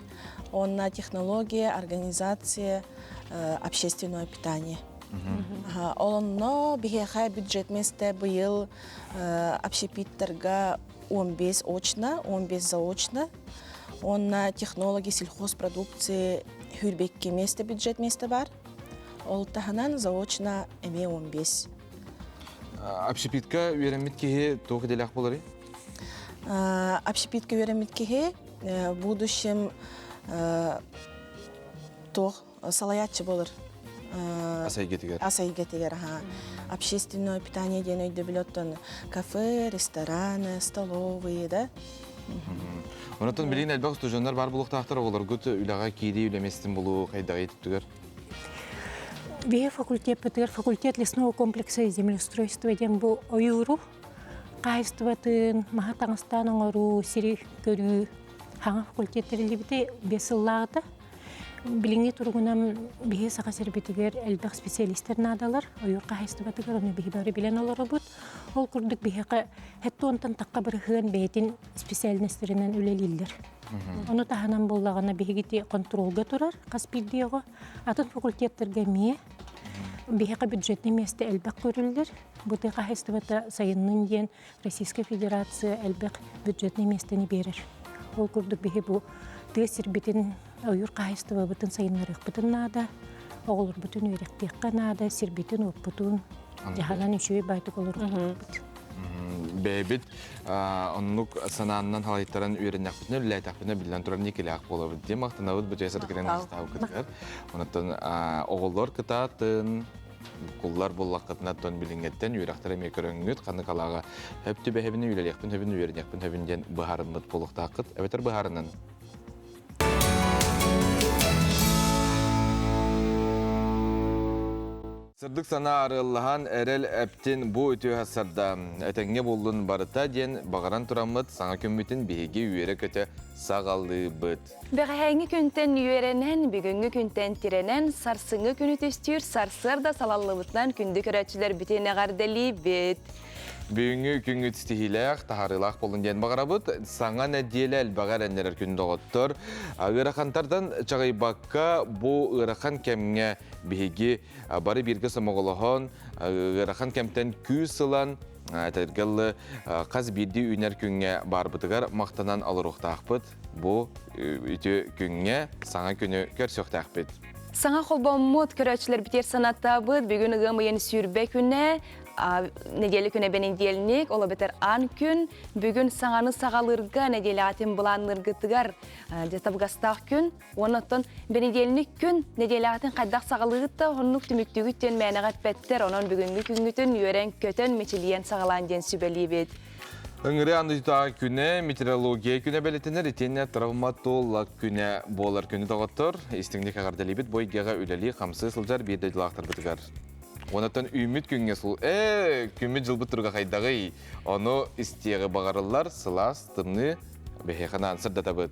Онна технология, организация, общественное питание. Ол онно биһиэхэ бюджет месте быйыл общепиттарга 15 очно, 15 заочно. Онна технологи сельхозпродукции хүрбекке место бюджет место бар. Ол таһынан заочно эмиэ 15. Общепитка үөрэммит киһи туох идэлээх буоларый? Общепитка үөрэммит киһи в будущем туох салайааччы буолар. Ас эйгэтигэр. Ас эйгэтигэр, аха. Общественное питание диэн өйдөбүл оттон кафе, рестораны, столовые, да. Онотон билигин элбэх устудьуоннар бар буолуохтаахтар оҕолоргут үлэҕэ киирии үлэ миэстэтин булуу хайдаҕый түттүгэр? Биһи факультеппытыгар факультет лесного комплекса и землеустройства диэн бу ойууру хаһаайыстыбатын, маһы таҥастаан оҥоруу, сири көрүү хаҥа факультет тэриллибитэ 5 сыллааҕыта. Билиҥҥи туругунан биһи Саха сирбитигэр элбэх специалистэр наадалар. Ойуур хаһаайыстыбатыгар ону биһи бары билэн олоробут. Ол курдук биһиэхэ хэттуонтан тахха бырыһыан бэйэтин специальностарынан үлэлииллэр. Ону таһынан буоллаҕына биһигити контролга турар хас биирдии оҕо. Атын факультеттарга эмиэ биһиэхэ бюджетный миэстэ элбэх көрүллэр. Бу тыа хаһаайыстыбата сайыннын диэн Российская Федерация элбэх бюджетный миэстэни биэрэр. Ол курдук биһи бу тыа сирбитин ойуур хаһаайыстыбабытын сайыннарыахпытын наада, оҕолорбутун үөрэхтиэххэ наада, сирбитин-уоппутун дьаһанан үчүгэй баайтык олоруохтаахпыт. Бэйэбит оннук санааннан халайтаран үөрэннэхпитинэ, үлэлээтэхпитинэ биллэн турар никилээх буолабыт диэн махтанабыт бу дьиэ сырдыгынан астаабыккытыгар. Онтон оҕолор кытаатын. Буккуллар буллаххытына тон билиҥҥэттэн үөрэхтэр эмиэ көрөҥҥүт ханнык алааҕа хөп түбэһэбин үлэлиэхпин хөбүн үөрэниэхпин хөбүн диэн быһаарыммыт буолуохтааххыт эбэтэр быһаарынан. Сырдык санаа арыаллаһан эрэл эптин бу үтүө сарда этэҥҥэ буоллун барыта диэн баҕаран тураммыт саҥа күммүтүн биһиги үөрэ-көтө саҕалыыбыт. Бэҕэһээҥҥи күнтэн үөрэнэн, бүгүҥҥү күнтэн тирэнэн, сарсыҥҥы күнү түстүүр сарсыарда салаллыбытынан күндү көрөөччүлэрбитин эҕэрдэлиибит. Бүгүҥҥү күҥҥүт ситиһиилээх, таһаарыылаах буоллун диэн баҕарабыт. Саҥа нэдиэлэ элбэҕи эрэннэрэр күн доҕоттор. Ыарахантардан чаҕыйбакка бу ыарахан кэмҥэ биһиги бары бииргэ сомоҕолоһон, ыарахан кэмтэн күүс ылан, этэргэ дылы хас биирдии үүнэр күҥҥэ баарбытыгар махтанан олоруохтаахпыт. Бу үтүө күҥҥэ саҥа күнү көрсүөхтээхпит. Саҥа холбоммут көрөөччүлэрбитигэр санатабыт. Бүгүн ыам ыйын сүүрбэ күнэ, нэдиэлэ күнэ бэнидиэлник, ол эбэтэр аан күн. Бүгүн саҥаны саҕалыырга, нэдиэлэҕитин былаанныыргытыгар дьэ табыгастаах күн. Онон бэнидиэлник күн нэдиэлэҕитин хайдах саҕалыыгыт да, оннук түмүктүүгүт диэн мээнэҕэ эппэттэр. Онон бүгүҥҥү күҥҥүтүн үөрэн-көтөн, мичилийэн саҕалаан диэн сүбэлиибит. Ыҥырыы андытааҕы күнэ метеорология күнэ бэлиэтэнэр итиэннэ травматолог күнэ буолар күнү доҕоттор. Истиҥник эҕэрдэлиибит бу эйгэҕэ үлэлии-хамсыы сылдьар биир дойдулаахтарбытыгар. Онтон үүммүт күҥҥэ сул ээ күммүт дьылбыт туруга хайдаҕый? Ону истиэҕи баҕарыллар сылаас, тымныы биһиэхэ анаан сырдатабыт.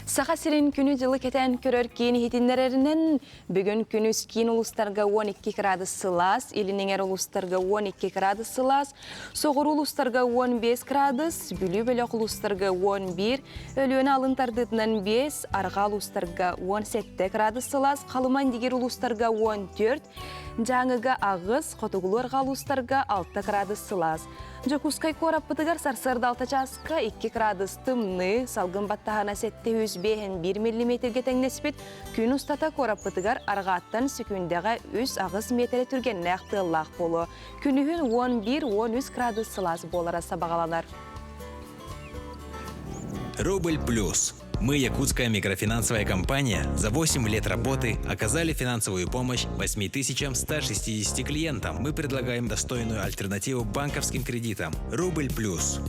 Саха сирин күнү-дьылы кэтээн көрөр киин иһитиннэрэринэн, бүгүн күнүс киин улуустарга 12 градус сылаас, илин эҥэр улуустарга 12 градус сылаас, соҕуруу улуустарга 15 градус, Бүлүү бөлөх улуустарга 11, Өлүөнэ алын тардыытынан 5, арҕаа улуустарга 17 градус сылаас, Халыма Индигир улуустарга 14, Дьааҥыга 8, хотугулуу арҕаа улуустарга 6 градус сылаас. Дьокуускай куораппытыгар сарсыарда 6 чааска 2 градус тымныы, салгын баттаһана 751 миллиметргэ тэҥнэспит күн устата куораппытыгар арҕааттан сөкүүндэҕэ 3-8 миэтэрэ түргэннээх тыаллаах буолуо. Күнүһүн 11-13 градус сылаас буолара сабаҕаланар. Рубль плюс. Мы, якутская микрофинансовая компания, за 8 лет работы оказали финансовую помощь 8160 клиентам. Мы предлагаем достойную альтернативу банковским кредитам. Рубль плюс.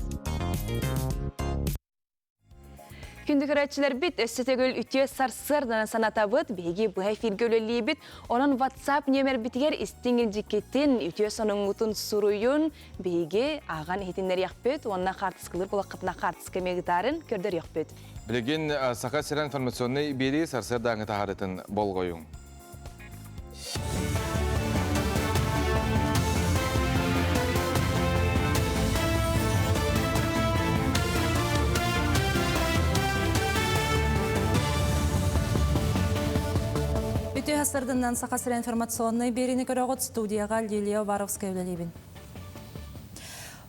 Күндү көрөөччүлэрбит, өссө төгүл үтүө сарсыарданан санатабыт, биһиги быһа эфиргэ үлэлиибит. Онон WhatsApp нүөмэрбитигэр истиҥ илдьиккитин, үтүө сонуҥҥутун суруйун, биһиги ааҕан иһитиннэриэхпит уонна хаартыскалыыр буолаххытына хаартыска эмиэ ыытаарын көрдөрүөхпүт. Билигин Саха сирэ информационнай биэрии сарсыардааҥы таһаарытын болҕойуҥ. Үтүө сарсыарданан Саха сирэ информационнай биэриини көрөҕүт студияҕа Лилия Уваровская үлэлиибин.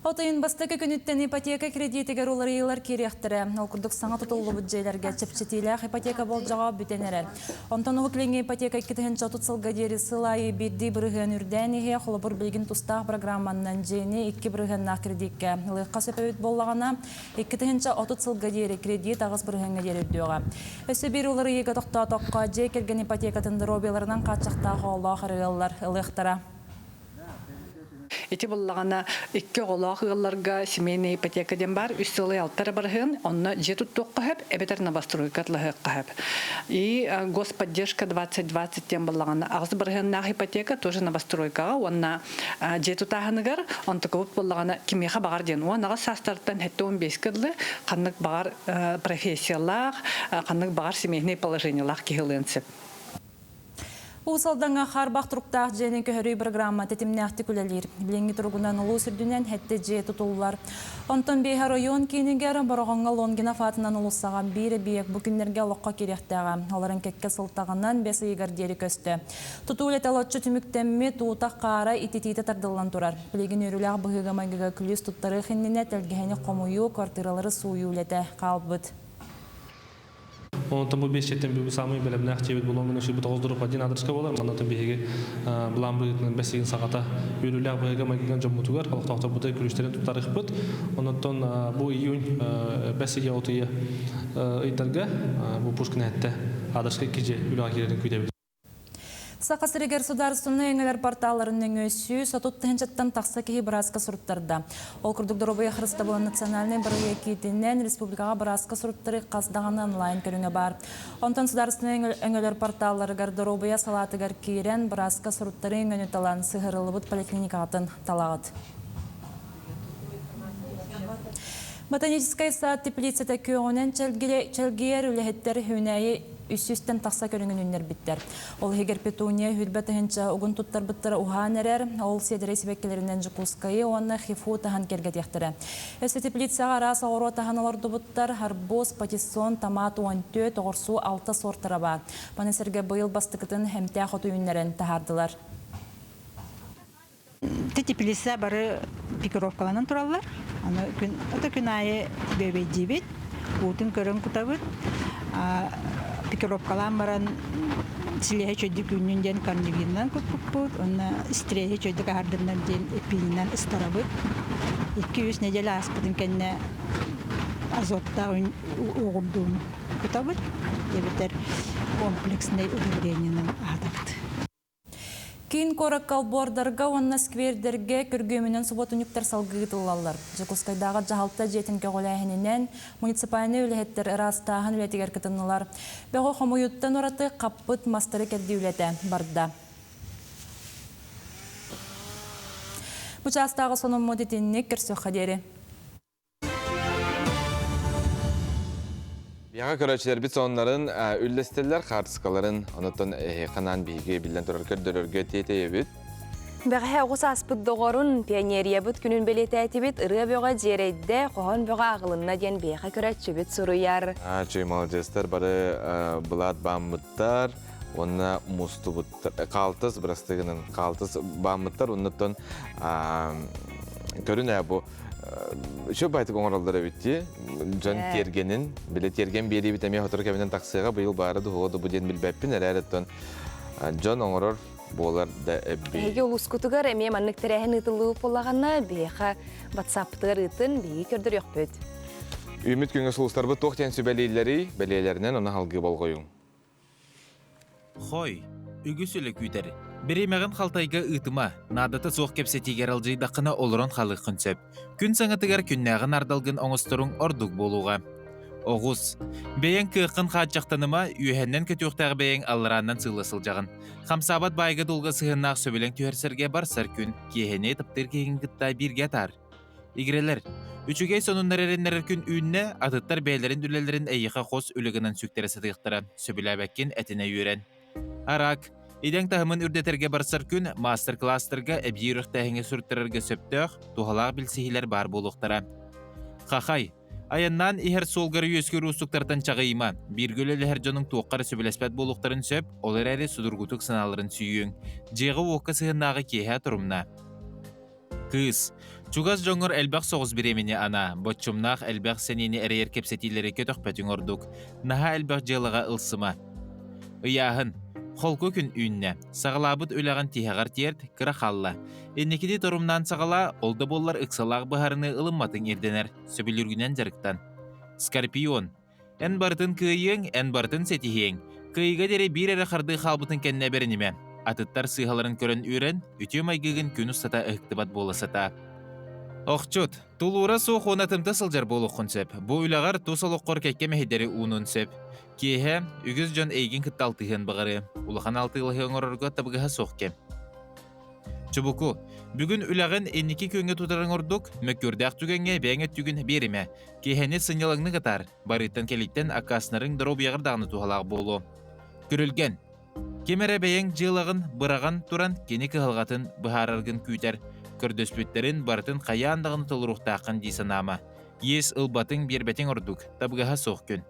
От ыйын бастакы күнүттэн ипотека кредитигэр уларыйыылар киириэхтэрэ. Ол курдук саҥа тутуллубут дьиэлэргэ чэпчэтиилээх ипотека болдьоҕо бүтэн эрэр. Онтон Уһук Илиҥҥи ипотека 2030 сылга диэри сыл аайы биирдии бырыһыан үрдээн иһиэ. Холобур, билигин тустаах программаннан дьиэни 2 бырыһыаннаах кредиккэ ылыахха сөп эбит буоллаҕына, 2030 сылга диэри кредит 8 бырыһыаҥҥа диэри үрдүөҕэ. Өссө биир уларыйыыга тохтоотоххо, дьиэ кэргэн ипотекатын доруобуйаларынан хааччахтаах оҕолоох эрэ ыаллар ылыахтара. Ити буллаҕына икки оҕолоох ыалларга семейная ипотека диэн баар, үс сылы алта эрэ барыһын, онно дьиэ туттуохха сөп, эбэтэр новостройка атлаһыахха сөп. И господдержка 2020 диэн буллаҕына аҕыс барыһыннаах ипотека тоже новостройкаҕа уонна дьиэ тутааһыныгар онтукабыт буоллаҕына кимиэхэ баҕар диэн 18 саастарыттан 75-ке дылы ханнык баҕар профессиялаах, ханнык баҕар семейный положениелаах киһи ылыан сөп. Уус Алдаҥҥа хаарбах туруктаах дьиэни көһөрүү программа тэтимнээхтик үлэлиир. Билиҥҥи туругунан улуус үрдүнэн сэттэ дьиэ тутуллар. Онтон биэһэ оройуон киинигэр Бороҕоҥҥо Лонгинов аатынан уулуссаҕа биир эбийиэк бу күннэргэ олоххо киириэхтээҕэ. Олорон кэккэ сылтаҕынан бэс ыйыгар диэри көстө. Тутуу үлэтэ олоччу түмүктэммит, уута-хаара ититиитэ тардыллан турар. Билигин үөрүүлээх быһыыга-майгыга күлүүс туттарыах иннинэ тэлгэһэни хомуйуу, квартиралары сууйуу үлэтэ хаалбыт. Онтон бу биэс четтен бүгүн самый бэлэмнээх дьиэбит булуон гына сүүрбүт оҕус один адрыска буолар. Манна биһиги былаан быһыытынан бэс ыйын саҕата үөрүүлээх быһыыга-майгыга дьоммутугар олохтоохторбутугар күлүүстэрин туттарыахпыт. Онтон бу июнь бэс ыйа от ыйа ыйдарга бу Пушкин эһэтте адрыска икки дьиэ үлэҕэ киирэрин күүтэбит. Саха сиригэр судаарыстыбаннай өҥөлөр порталларын нөҥүө 130 тыһыынчаттан тахса киһи бырааска суруттарда. Ол курдук Доруобуйа харыстабылын национальнай бырайыак киитинэн республикаҕа бырааска суруттарыы хас даҕаны онлайн көрүҥэ баар. Онтон судаарыстыбаннай өҥөлөр порталларыгар доруобуйа салаатыгар киирэн бырааска суруттарыы өҥөнү талан сыһыарыллыбыт поликлиникаҕытын талаҕыт. Ботаническай саад теплицата күөҕүнэн чэлгийэр үлэһиттэр үүнээйи 300-тэн тахса көрүҥүн үүннэрбиттэр. Ол иһигэр петуния хүрбэ тыһыынча угун туттарбыттара уһаан эрэр, ол сиэдэрэй сибэккилэринэн Дьокуускайы уонна ХИФУ таһан киэргэтиэхтэрэ. Өссө теплицаҕа араас оҕуруо таһан олордубуттар, арбуз, патиссон, томат 14, оҕурсуу 6 суортара баар. Маны сэргэ быйыл бастакытын эмтээх оту үүннэрэн таһаардылар. Теплица бары пикировкаланан тураллар. Аны күн, ото күн аайы бүөбэйдиибит, уутун көрөн кутабыт. Пикировкалаан баран силиэһэ чөйдүк үүннүн диэн корневинынан куппуппут, уонна стреһи чөйдүк аһардыннар диэн эппиининэн ыстарабыт. 2-3 нэдиэлэ ааспытын кэннэ азоттаах уоҕурдууну кутабыт, эбэтэр комплекснай удобрениенан аһатабыт. Киин куоракка олбуордарга уонна сквердэргэ күргүөмүнэн субуотунньуктар салгыы ыытыллаллар. Дьокуускайдааҕы дьаһалта дьиэтин көҕүлээһининэн муниципальнай үлэһиттэр ыраастааһын үлэтигэр кытыннылар. Бөҕү хомуйууттан ураты хаппыт мастары кэрдии үлэтэ барда. Бу чаастааҕы сонуммут итинник көрсүөххэ диэри. Биһиэхэ көрөөччүлэрбит сонуннарын үллэстэллэр, хаартыскаларын, онуттан эһиэхэ биһиги биллэн турар көрдөрөргө тиэтэйэбит. Бэҕэһээ оҕус ааспыт доҕорун, пионериябыт күнүн бэлиэтээтибит, ырыа бөҕө дьиэрэйдэ, хоһоон бөҕө ааҕылынна диэн биһиэхэ көрөөччүбүт суруйар. Чуй молодецтар бары былаат бааммыттар уонна мустубуттар, хаалтыс бырастыгынан хаалтыс бааммыттар, оннуттан көрүн ээ бу Үчүгэй байтык оҥороллор эбит дии. Дьон тиэргэнин, били тиэргэн биэриибит эмиэ сотору кэминэн тахсыаҕа, быйыл баара дуһуо да бу диэн билбэппин, эрээри оттон дьон оҥорор буолар да эбби. Эһиги улуускутугар эмиэ маннык тэрээһин ыытыллыбыт буоллаҕына, биһиэхэ WhatsApp-тыгар ыытын, биһиги көрдөрүөхпүт. Үүммүт күҥҥэ сулустарбыт туох диэн сүбэлииллэрий, бэлиэлэринэн ону салгыы болҕойуҥ. Хой, үгүс үлэ күүтэр. Бириэмэҕин халтайга ыытыма, наадата суох кэпсэтиигэр алдьыйдаххына олорон хаалыаххын сөп. Күн саҥатыгар күннээҕин ардалгын оҥосторуҥ ордук буолуоҕа. Оҕус. Бэйэҥ кыаххын хааччахтаныма, үөһэннэн көтүөхтээх бэйэҥ алларааннан сыылла сылдьаҕын. Хамсаабат баайга-дулга сыһыаннаах сөбүлэҥ түһэрсэргэ барсар күн, киэһэни таптыыр киһигин кытта бииргэ атаар. Игирэлэр, үчүгэй сонуннар эрэннэрэр күн үүннэ, атыттар бэйэлэрин үлэлэрин эйиэхэ хос үлэ гынан сүктэрэ сатыахтара, сөбүлээбэккин этинэ үөрэн. Араак, идэҥ таһымын үрдэтэргэ барсар күн маастар-кылаастарга эбии үрэхтээһиҥҥэ суруттарарга сөптөөх, туһалаах билсиһиилэр баар буолуохтара. Хахай, айаннаан иһэр суолгар үөскүүр уустуктартан чаҕыйыма, бииргэ үлэлэһэр дьонуҥ туохха эрэ сөбүлэспэт буолуохтарын сөп, ол эрээри судургутук санааларын сүүйүөҥ. Дьиэҕэ-уокка сыһыаннааҕы киэһэ турумна. Кыыс, чугас дьоҥҥор элбэх соҕус бириэмэни анаа, боччумнаах элбэх сэниэни эрэйэр кэпсэтиилэри көтөхпөтүҥ ордук. Наһаа элбэх дьыалаҕа ылсыма. Ыйааһын. Холку күн үүннэ. Саҕалаабыт үлэҕин тиһэҕэр тиэрт, кыра хаалла. Инникини торумнаан саҕалаа, ол да буоллар ыксалаах быһаарыныы ылымматыҥ ирдэнэр. Сөбүлүүргүнэн дьарыктан. Скорпион. Эн барытын кыайыаҥ, эн барытын ситиһиэҥ. Кыайыыга диэри биир эрэ хардыы хаалбытын кэннэ бэринимэ. Атыттар сыыһаларын көрөн үөрэн, үтүө майгыгын күн устата ыһыктыбат буола сатаа. Охчут, тулуура суох уонна тымта сылдьар буолуоххун сөп. Бу үлэҕэр тус олоххор кэккэ мэһэйдэри уунуон сөп. Киэһэ үгүс дьон эйигин кытта алтыһыан баҕарыа. Улахан алтыылаһыы оҥорорго табыгаһа суох кэм. Чубуку, бүгүн үлэҕин инники күөҥҥэ тутарыҥ ордук, мөккүөрдээх түгэҥҥэ бэйэҥ өттүгүн биэримэ. Киэһэни сынньалаҥнык атаар, барыыттан кэлииттэн аккааснарыҥ доруобуйаҕар даҕаны туһалаах буолуо. Күрүлгэн. Ким эрэ бэйэҥ дьыалаҕын быраҕан туран кини кыһалҕатын быһаараргын күүтэр, көрдөспүттэрин барытын хайаан даҕаны толоруохтааххын дии санаама. Иэс ылбатыҥ биэрбэтиҥ ордук, табыгаһа суох күн.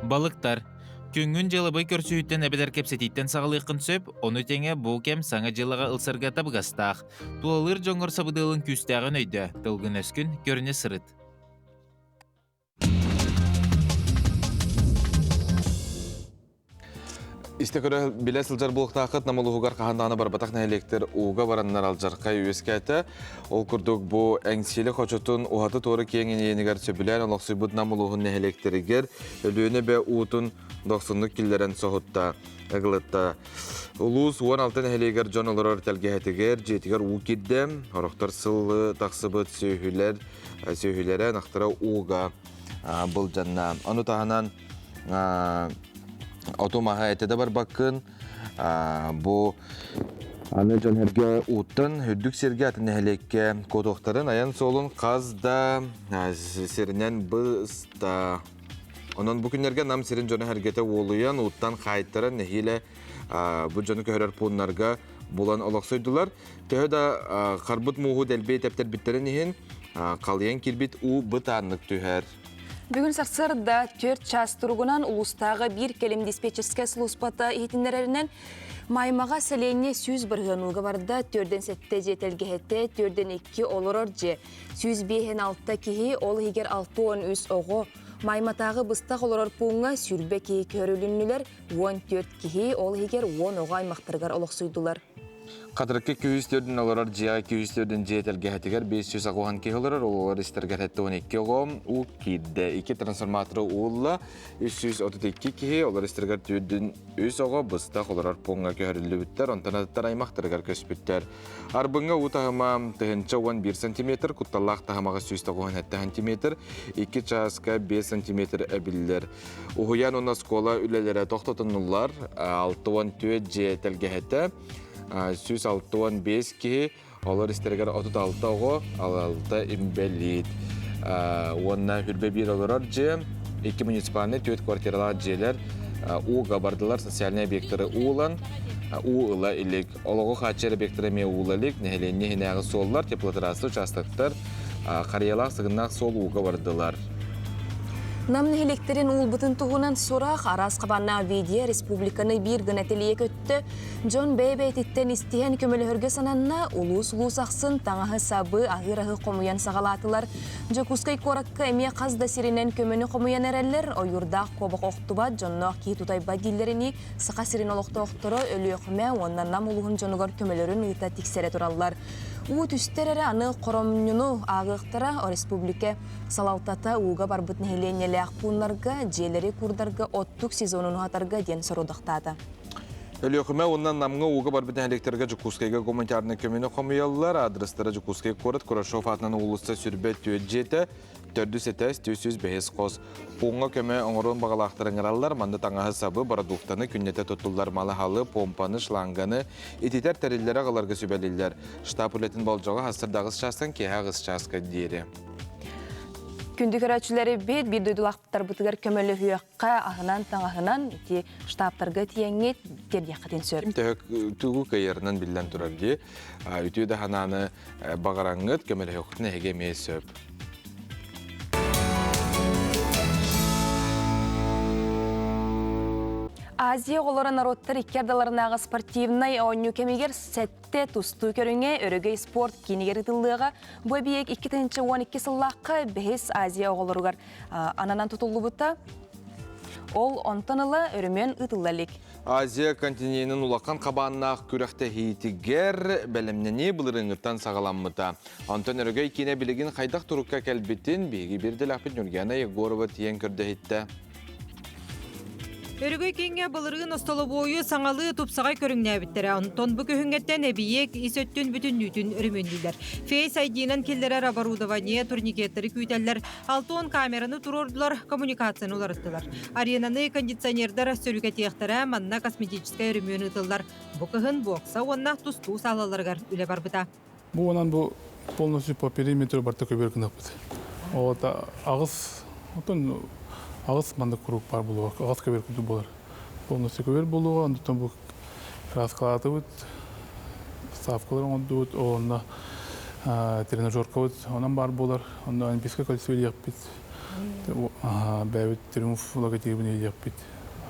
Балыктар. Күҥҥүн дьыалабыай көрсүһүүттэн эбэтэр кэпсэтииттэн саҕалыаххын сөп, ону тэҥэ бу кэм саҥа дьыалаҕа ылсарга табыгастаах. Тулалыыр дьоҥҥор сабыдыалын күүстээҕин өйдөө, тылгын-өскүн көрүнэ сырыт. Истэ көрө билэ сылдьар буолуохтааххыт Нам улууһугар хаһан даҕаны барбатах нэһилиэктэр ууга бараннар алдьархай үөскээтэ. Ол курдук бу Эҥсиэли хочотун уһаты-туора киэҥ иэнигэр сөбүлээн олохсуйбут Нам улууһун нэһилиэктэригэр Өлүөнэ эбэ уутун дохсуннук киллэрэн соһутта, ыгылытта. Улуус 16 нэһилиэгэр дьон олорор тэлгэһэтигэр, дьиэтигэр уу киирдэ. Сорохтор сылы тахсыбыт сүөһүлэр, сүөһүлэрэ, ынахтара ууга былдьанна. Ону таһынан оту-маһы этэ да барбаккын. Бу аны дьон эргэ ууттан үрдүк сиргэ атын нэһилиэккэ куотуохтарын айан суолун хас да сиринэн быста. Онон бу күннэргэ Нам сирин дьоно эргэтэ уолуйан, ууттан хаайтаран нэһиилэ бу дьону көһөрөр пууннарга булан олохсуйдулар. Төһө да харбыт мууһу дэлби тэптэрбиттэрин иһин халыйан киирбит уу бытааннык түһэр. Бүгүн сарсыарда 4 час туругунан улуустааҕы биир кэлим диспетчерскэй службата иһитиннэрэринэн Маймаҕа сэлиэнньэ 100% ууга барда, төрдөн сэттэ дьиэ тэлгэһэтэ, төрдөн икки олорор дьиэ, 156 киһи, ол иһигэр 63 оҕо. Майматааҕы быстах олорор пууҥҥа сүүрбэ киһи көрүлүннүлэр, 14 киһи, ол иһигэр 10 оҕо аймахтарыгар олохсуйдулар. Хатырыкка күүс төрдүн олорор дьиэҕэ күүс төрдүн дьиэ тэлгэһэтигэр 580 киһи олорор, олор истэригэр 72 оҕо уу киирдэ. Икки трансформаторы уулла, 332 киһи, олор истэригэр төрдүн үс оҕо быстах олорор пууҥҥа көһөрүллүбүттэр, онтон атыттар аймахтарыгар көспүттэр. Арбыҥҥа уу таһыма 1011 сантиметр, кутталлаах таһымаҕа 197 сантиметр, 2 чааска 5 сантиметр эбиллэр. Уһуйаан уонна оскуола үлэлэрэ тохтотунуллар. 64 дьиэ тэлгэһэтэ, 165 киһи, олор истэригэр 36 оҕо, 6 инбэлиит. Уонна хүрбэ биир олорор дьиэ, икки муниципальнай түөрт квартиралаах дьиэлэр ууга бардылар, социальнай объектары уулан, уу ыла илик. Олоҕу хааччыйар объектары эмиэ уула илик, нэһилиэнньэ иһинээҕи суоллар, теплотрасса участоктар, харыйалаах сыгыннаах суол ууга бардылар. Нам нэһилиэктэрин уулбутун туһунан сурах араас хабааннаах видео республиканы биир гына тэлийэ көттө. Дьон бэйэ-бэйэтиттэн истиһэн көмөлөһөргө сананна, улуус-улуус ахсын таҥаһы-сабы, аһыыр-аһы хомуйан саҕалаатылар. Дьокуускай куоракка эмиэ хас да сиринэн көмөнү хомуйан эрэллэр, ойуурдаах куобах охтубат, дьонноох киһи тутайбат дииллэринии, Саха сирин олохтоохторо Өлүөхүмэ уонна Нам улууһун дьонугар көмөлөрүн ыыта тиксэрэ тураллар. Уу түстэр эрэ аны хоромньуну ааҕыахтара республика салалтата ууга барбыт нэһилиэнньэлээх пууннарга, дьиэлэри куурдарга оттук сезонун уһатарга диэн сорудахтаата. Өлүөхүмэ уонна Намҥа ууга барбыт нэһилиэктэргэ Дьокуускайга гуманитарнай көмөнү хомуйаллар. Адрестара Дьокуускай куорат Курашов аатынан уулусса сүрбэ түөрт дьиэтэ, төрдүс этээс 405 хос. Пууҥҥа көмө оҥоруон баҕалаахтар ыҥыраллар. Манна таҥаһы-сабы, бородууктаны, күннэтэ туттуллар малы-халы, помпаны, шланганы, ититэр тэриллэри аҕаларга сүбэлииллэр. Штаб үлэтин болдьоҕо сарсыарда аҕыс чаастан киэһэ аҕыс чааска диэри. Күндү көрөөччүлэри бит биир дойдулаахтарбытыгар көмөлөһүөххэ, аһынан-таҥаһынан ити штабтарга тиийэҥҥит тиэрдиэххитин сөп. Төһө тугу кыайарынан биллэн турар дии. Үтүө да санааны баҕараҥҥыт көмөлөһүөххүтүн эһиги эмиэ сөп. Азия оҕолоро норуоттар икки ардыларынааҕы спортивнай оонньуу кэмигэр сэттэ тустуу көрүҥэ Өрөгөй спорт киинигэр ыытыллыаҕа. Бу эбийиэк 2012 сыллаахха бэһис Азия оҕолоругар ананан тутуллубута. Ол онтон ыла өрөмүөн ыытылла илик. Азия континенын улахан хабааннаах күрэхтэһиитигэр бэлэмнэнии былырыыҥҥыттан саҕаламмыта. Онтон Өрөгөй киинэ билигин хайдах турукка кэлбитин биһиги биир дэлэхпит Ньургиана Егорова тиийэн көрдөһүттэ. Өрөгөй кииҥҥэ былырыын остолобуойу саҥалыы тупсаҕай көрүҥнээбиттэрэ. Онтон бу күһүҥҥэттэн эбийиэк ис өттүн бүтүннүүтүн өрөмүөннүүллэр. Face ID-нан киллэрэр оборудование, турникеттары күүтэллэр, 60 камераны туруордулар, коммуникацияны уларыттылар. Аренаны кондиционердар сөрүкэтиэхтэрэ, манна косметическай өрөмүөн ыытыллар. Бу кыһын бокса уонна тустуу саалаларыгар үлэ барбыта. Бу онон бу полностью по периметру барта көбүөр гынаппыт. Ота аҕыс отон аҕыс маннык круг бар буолуо, аҕыс көбүөр курдук буолар. Полностью көбүөр буолуоҕа, онтон бу краскалаатыбыт, ставкалар оҥордубут, онно тренажеркабыт онон баар буолар, онно олимпийскай кольцо илиэхпит, бэйэбит триумф логотибын илиэхпит,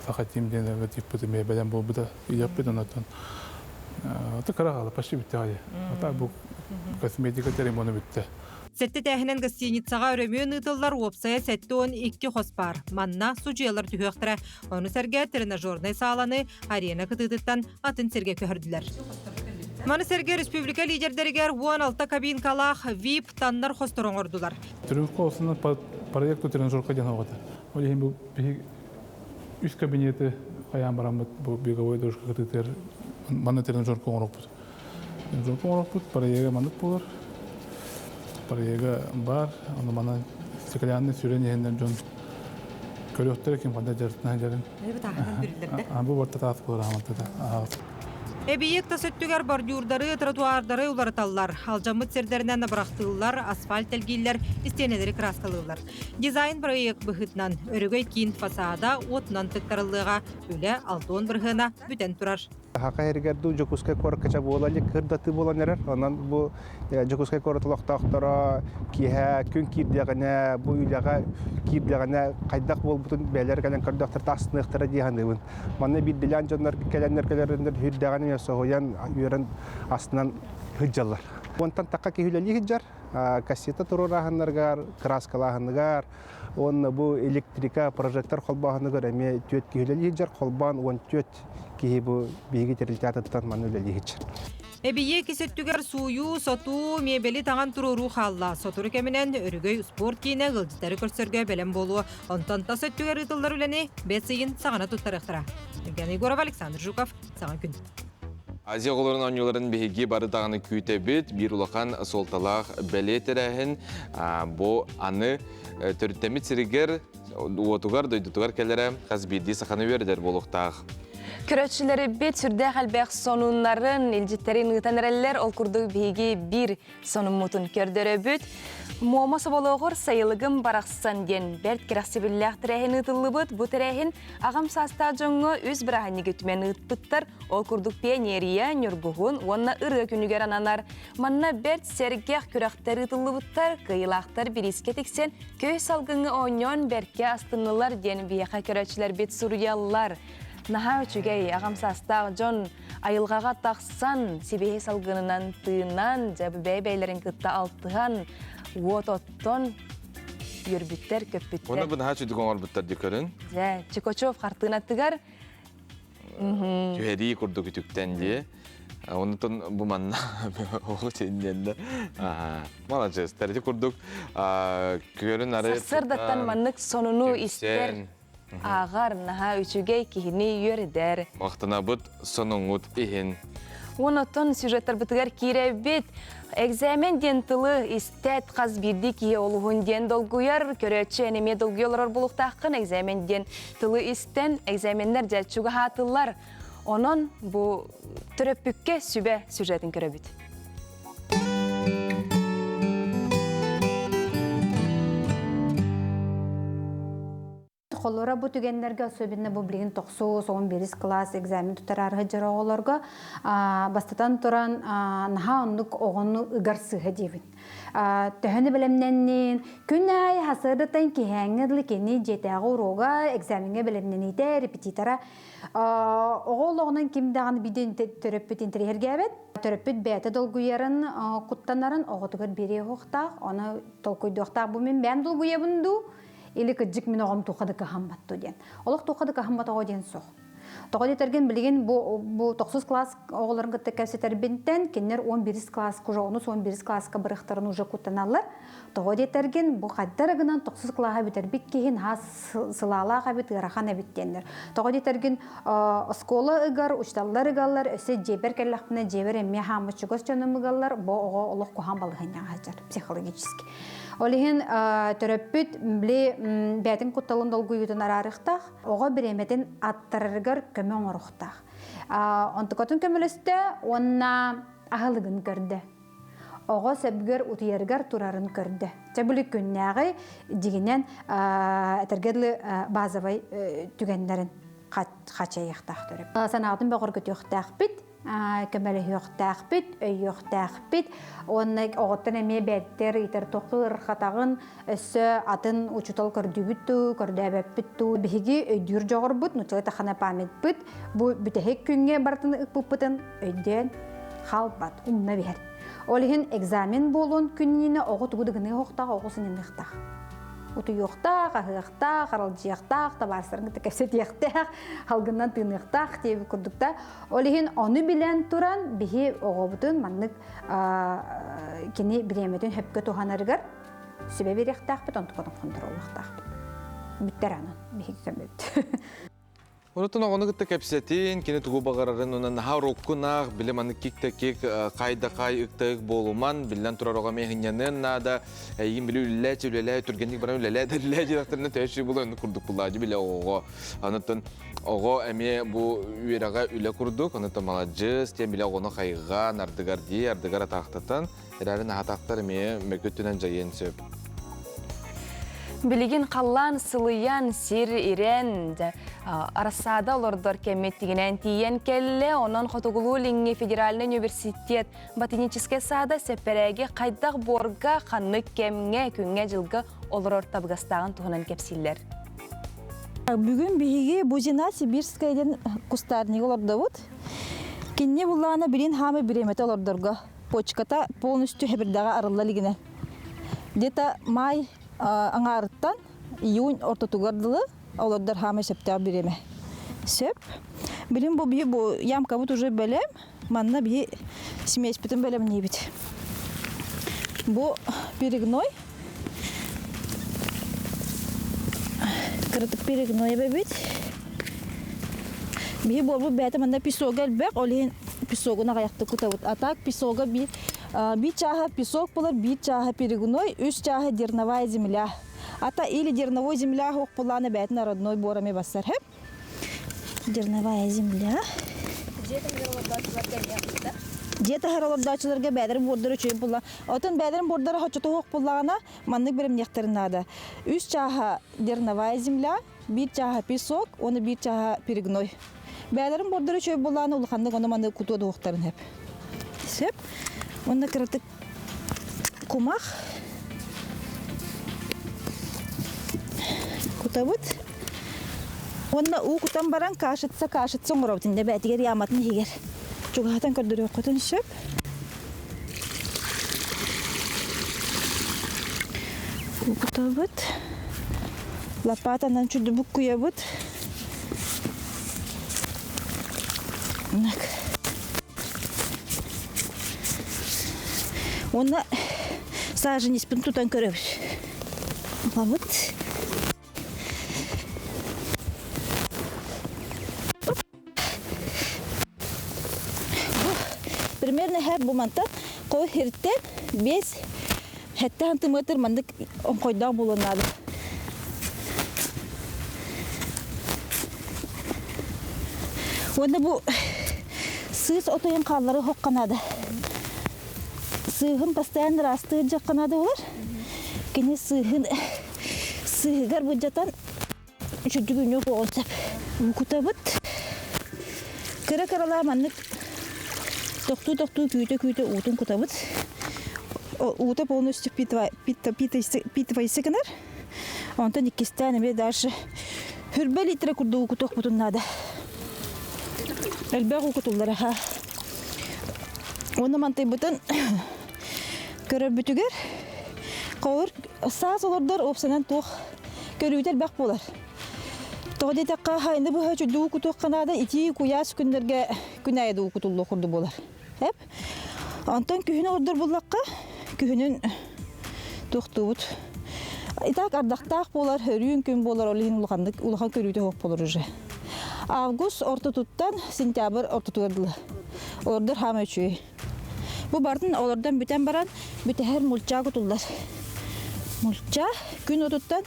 Саха тим диэн логотиппыт эмиэ бэлэм буолбута илиэхпит, онтон Это кыра хаала, почти бүттэҕэ дии. Ата бу косметика ремонта бүттэ. Сэттэ тээһинэн гостиницаҕа өрөмүөн ыытыллар уопсайа 72 хос баар. Манна судьуйалар түһүөхтэрэ. Ону сэргэ тренажернай сааланы арена кытыытыттан атын сиргэ көһөрдүлэр. Маны сэргэ республика лидердэригэр 16 кабинкалаах VIP таннар хостор оҥордулар. Тренировка основной по проекту тренажерка диэн оҕото. Ол иһин бу биһи үс кабинеты хайаан бараммыт бу беговой дорожка кытыытыгар манна тренажерка оҥороппут. Тренажерка оҥороппут, проега маннык буолар. Проега бар, ону манан стеклянный сүрэн иһэннэр дьон көрүөхтэрэ ким ханна дьарытына дьарын. Бу барта таас буолар аһамантата. Эбийиэк тас өттүгэр бордюрдары, тротуардары уларыталлар, алдьаммыт сирдэринэн абырахтыыллар, асфальт тэлгииллэр, истиэнэлэри кырааскалыыллар. Дизайн-проект быһыытынан Өрөгөй киин фасада уотунан тыктарыллыаҕа, үлэ 60 бырыһыана бүтэн турар. Хаха эригэр дуу Дьокуускай куоракка буола илик кырдатыы буолан эрэр. Онон бу Дьокуускай куорат олохтоохторо киэһэ күн киирдэҕинэ, бу үлэҕэ киирдэҕинэ хайдах буолбутун бэйэлэр кэлэн көрдөхтөр таастыныахтара дии саныыбын. Манна биирдилээн дьоннор кэлэннэр кэлэриннэр сүрдээҕин соһуйан, үөрэн астынан сылдьаллар. Онтон тахха киһи үлэлии сылдьар, кассета туруорааһыннарыгар, кырааскалааһыныгар, уонна бу электрика, прожектор холбооһунугар эмиэ түөрт киһи үлэлии сылдьар, холбоон 14 киһи бу биһиги тэрилтэ атыттан манна үлэлии сылдьар. Эбийиэк ис өттүгэр сууйуу, сотуу, миэбэли таҥан туруоруу хаалла. Сотору кэминэн Өрөгөй успуорт киинэ ыалдьыттары көрсөргө бэлэм буолуо. Онтон тас өттүгэр ыытыллар үлэни бэс ыйын саҕана туттарыахтара. Евгений Егоров, Александр Жуков, Саҥа күн. Азия оҕолорун оонньууларын биһиги бары даҕаны күүтэбит. Биир улахан суолталаах бэлиэ тэрээһин бу аны төрүттэммит сиригэр уотугар, дойдутугар кэлэрэ хас биирдии саханы үөрдэр буолуохтаах. Көрөөччүлэрбит сүрдээх элбэх сонуннарын, илдьиттэрин ыытан эрэллэр. Ол курдук биһиги биир сонуммутун көрдөрөбүт. Муома соболооҕор сайылыгым барахсан диэн бэрт кэрэхсэбиллээх тэрээһин ыытыллыбыт. Бу тэрээһин аҕам саастаах дьоҥҥо үс бырааһынньыгы түмэн ыытпыттар. Ол курдук пионерия, ньургуһун уонна ырыа күнүгэр ананар. Манна бэрт сэргэх күрэхтэр ыытыллыбыттар, кыайыылаахтар бириискэ тиксэн, көй салгыҥҥа оонньоон бэркэ астыннылар диэн биһиэхэ көрөөччүлэрбит суруйаллар. Наһаа үчүгэй, аҕам саастаах дьон айылҕаҕа тахсан, сибиэһэй салгынынан тыынан, дьэ бэйэ-бэйэлэрин кытта алтыһан, уот оттон үөрбүттэр, көппүттэр. Оны бу наһаа үчүгэй оҥорбуттар дии көрүн. Дьэ, Чикачев хартыынатыгар Түһэрии курдук үтүктэн дии. Онтон бу манна оҕо синньэннэ. Маладьыастар ити курдук көрүн ары Сарсыардаттан маннык сонуну истэр, ааҕар наһаа үчүгэй киһини үөрдэр. Махтанабыт сонуҥҥут иһин. Онотон сюжеттарбытыгар киирэбит. Экзамен диэн тылы истээт хас биирдии киһи олуһун диэн долгуйар, көрөөччү эн эмиэ долгуйа олорор булуктааххын экзамен диэн тылы истэн экзаменнэр дьэ чугаһаатылар. Онон бу төрөппүккэ сүбэ сюжетин көрөбүт. Холлора бу түгэннэргэ особенно бу билигин тохсус, 11 класс экзамен тутараар сылдьар оҕолорго бастатан туран наһаа оннук оҕону ыгар сыыһа диибин. Төһөнү бэлэмнэннин, күн аайы хасыардаттан киһээҥҥэ дылы кини дьиэтээҕи уруога, экзамеҥҥа бэлэмнэниитэ, репетитора оҕо олоҕунан ким даҕаны биирдэ төрөппүт интэриэһиргээбэт. Төрөппүт бэйэтэ долгуйарын, куттанарын оҕотугар биэриэ суохтаах, ону толкуйдуохтаах. Бу мин бэйэм долгуйабын дуу, или кырдьык мин оҕом туохха да кыһаммат дуу диэн. Олох туохха да кыһаммат оҕо диэн суох. Тоҕо диэтэргин билигин бу, бу тохсус класс оҕолорун кытта кэпсэтэрбинтэн кинилэр 11 класска уже онус 11 класска барыахтарын уже куттаналлар. Тоҕо диэтэргин бу хайдара гынан тохсус класса бүтэрбит киһи наһаа сылаалаах эбит, ыарахан эбит диэннэр. Тоҕо диэтэргин оскуола ыгар, учителлар ыгаллар, өссө дьиэбэр кэллэхпинэ дьиэбэр эмиэ хааммыт чугас дьонум ыгаллар, бу оҕо олох куһаҕан балаһыанньаҕа сылдьар психологически. Ол иһин төрөппүт били бэйэтин кутталын долгуйуутун араарыахтаах, оҕо бириэмэтин аттарарыгар көмө оҥоруохтаах. Онтукатын көмөлөстө уонна аһылыгын көрдө. Оҕо сөбүгэр утуйарыгар турарын көрдө. Чэ били күннээҕи дьигинэн этэргэ дылы базовай түгэннэрин хачайыахтаах төрөп. Санаатын бөҕөргөтүөхтээхпит. Көмөлөһүөхтээхпит, өйүөхтээхпит уонна оҕоттон эмиэ бэртэр ыйтар туохха ыарырҕатаҕын өссө атын учуутал көрдүүбүт дуу, көрдөөбөппүт дуу. Биһиги өйдүүр дьоҕурбут, нууччалыы тахана памятьпыт бу бүтэһик күҥҥэ барытын ыкпыппытын өйдөөн хаалбат, умна биһэр. Ол иһин экзамен буолуон күннүүнэ оҕо тугу да гыныа оһохтоох, оҕо сынньаныахтаах. Утуйуохтаах, аһыахтаах, аралдьыйыахтаах, табаарыстарын кытта кэпсэтиэхтээх, халгыннан тыыныахтаах диэбит курдук да. Ол иһин ону билэн туран биһи оҕобутун маннык кини бириэмэтин хөпкө туһанарыгар сүбэ биэриэхтээхпит, онтукатын хонтуруоллуохтаахпыт. Бүттэр анан биһиги көмөбүт. Онутун оҕону кытта кэпсэтин, кини тугу баҕарарын, онон наһаа уруккунаах, били маны кик да кик, хай да хай, ык да ык буолуман, биллэн турар оҕо эмиэ сынньаныан наада, эйигин били үлэлээчи үлэлээ, түргэнник баран үлэлээ да үлэлээ диэхтэринэ төһө була оннук курдук булаадьы били оҕоҕо. Онуттан оҕо эмиэ бу үөрэҕэ үлэ курдук, онуттан маладьыас диэн били оҕону хайҕаан, ардыгар дии, ардыгар атаахтатан, Эрээри наһатахтар эмиэ мөкү өттүнэн дьайыан сөп. Билигин халлаан сылыйан, сир ирэн, арассаада олордор кэммит тигинэн тиийэн кэллэ. Онон Хотугулуу-Илиҥҥи федеральнай университет ботаническай саада сэппэрээги хайдах буорга, ханнык кэмҥэ, күҥҥэ-дьылга олорор табыгастааҕын туһунан кэпсииллэр. Бүгүн биһиги Бузина Сибирская диэн кустарнига олордобут. Кинини буллаҕына билин хаамы бириэмэтэ олордорго почката полностью хэбирдэҕэ арылла илигинэ. Где-то май аҥаарыттан июнь ортотугар дылы олордор хаамай сөптөөх бириэмэ. Сөп. Билин бу биһи бу ямкабыт уже бэлэм. Манна биһи смеспитин бэлэмниибит. Бу перегной. Кыратык перегной эбэбит. Биһи буолбут бэйэтэ манна песога элбэх, ол иһин песогун аҕыйахтык кутабыт. А так песога биир биир чааһа песок буолар, биир чааһа перегной, үс чааһа дерновая земля. Ата или дерновой земля суох буоллаҕына бэйэтин родной буорами бассар. Дерновая земля. Дьиэ таһар олордооччуларга бэйэлэрин буордара үчүгэй буолла. Отон бэйэлэрин буордара хоччото суох буоллаҕына, маннык бэлэмниэхтэрин наада. Үс чааһа дерновая земля, биир чааһа песок уонна биир чааһа перегной. Бэйэлэрин буордара үчүгэй буоллаҕына, улаханнык ону-маны кутуо дуохтарын сөп. Сөп. Уонна кыратык кумах кутабыт. Уонна уу кутан баран кашица кашица оҥоробут инде бээтигэр яматын иһигэр чугаһатан көрдөрүөххүтүн сөп. Уу кутабыт. Лопатанан чудубук буккуйабыт. Так. Уонна саженецпин тутан көрөбүт. Ылабыт. Примерно һэр бу мантан кой хиртен 5 хэтте сантиметр маннык оҥхойдоох буолуон наада. Уонна бу сыыс отойун хааллары хохха наада. Сыыһын постоянно ыраастыыр дьахха наада болар. Кини сыыһын сыыһыгар былдьатан үчүгдүк үүнүөх сөп. Кутабыт. Кыра-кыралаа маннык тохтуу-тохтуу күүтэ-күүтэ уутун кутабыт. Уута полностью впитывайся гынар. Онтон иккистээн эмиэ дальше хүрбэ литра курдук кутуохпутун наада. Элбэх уу кутуллар аха. Уонна мантыйбытын көрөрбүтүгэр холур саас олордор уопсанан туох көрүүтэ элбэх буолар. Тоҕо диэтэххэ хайны быһа чудуу кутуохха наада итии куйаас күннэргэ күн аайы дуу кутуллуох курдук буолар. Эп. Онтон күһүн олордор буллахха күһүнүн туохтуубут. Итак ардахтаах буолар, өрүүн күн буолар, ол иһин улаханнык улахан көрүүтэ суох буолар уже. Август ортотуттан сентябрь ортотугар дылы. Олордор хаама үчүгэй. Бу бартын олордон бүтэн баран бүтэһэр мульча кутуллар. Мульча күн отуттан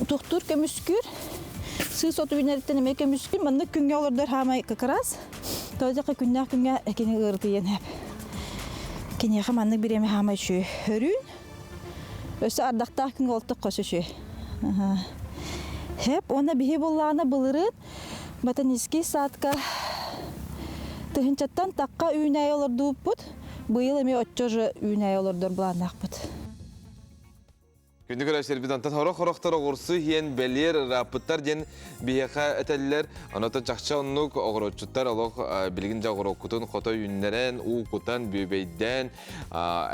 туохтуур көмүскүүр. Сыыс оту үүнэриттэн эмиэ көмүскүүр. Маннык күҥҥэ олордор хаамай как раз. Тоҕо күннээх күҥҥэ кини ыарытыйан хэп. Киниэхэ маннык бириэмэ хаамай үчүгэй. Өрүүн өссө ардахтаах күҥҥэ олтох хос үчүгэй. Хэп уонна биһи буллаҕына былырыын ботанический садка тыһынчаттан тахха үүнээйи олордубуппут. Быйыл эмиэ оччо же үүнээйи олордор былааннаахпыт. Күндү көрөөччүлэрбит онтон хорох-хорохтор оҕурсу иһиэн бэлиэр ырааппыттар диэн биһиэхэ этэллэр. Онотон чахчы оннук оҕуруотчуттар олох билигин дьэ оҕуруоккутун хото үүннэрэн, уу кутан, бүөбэйдээн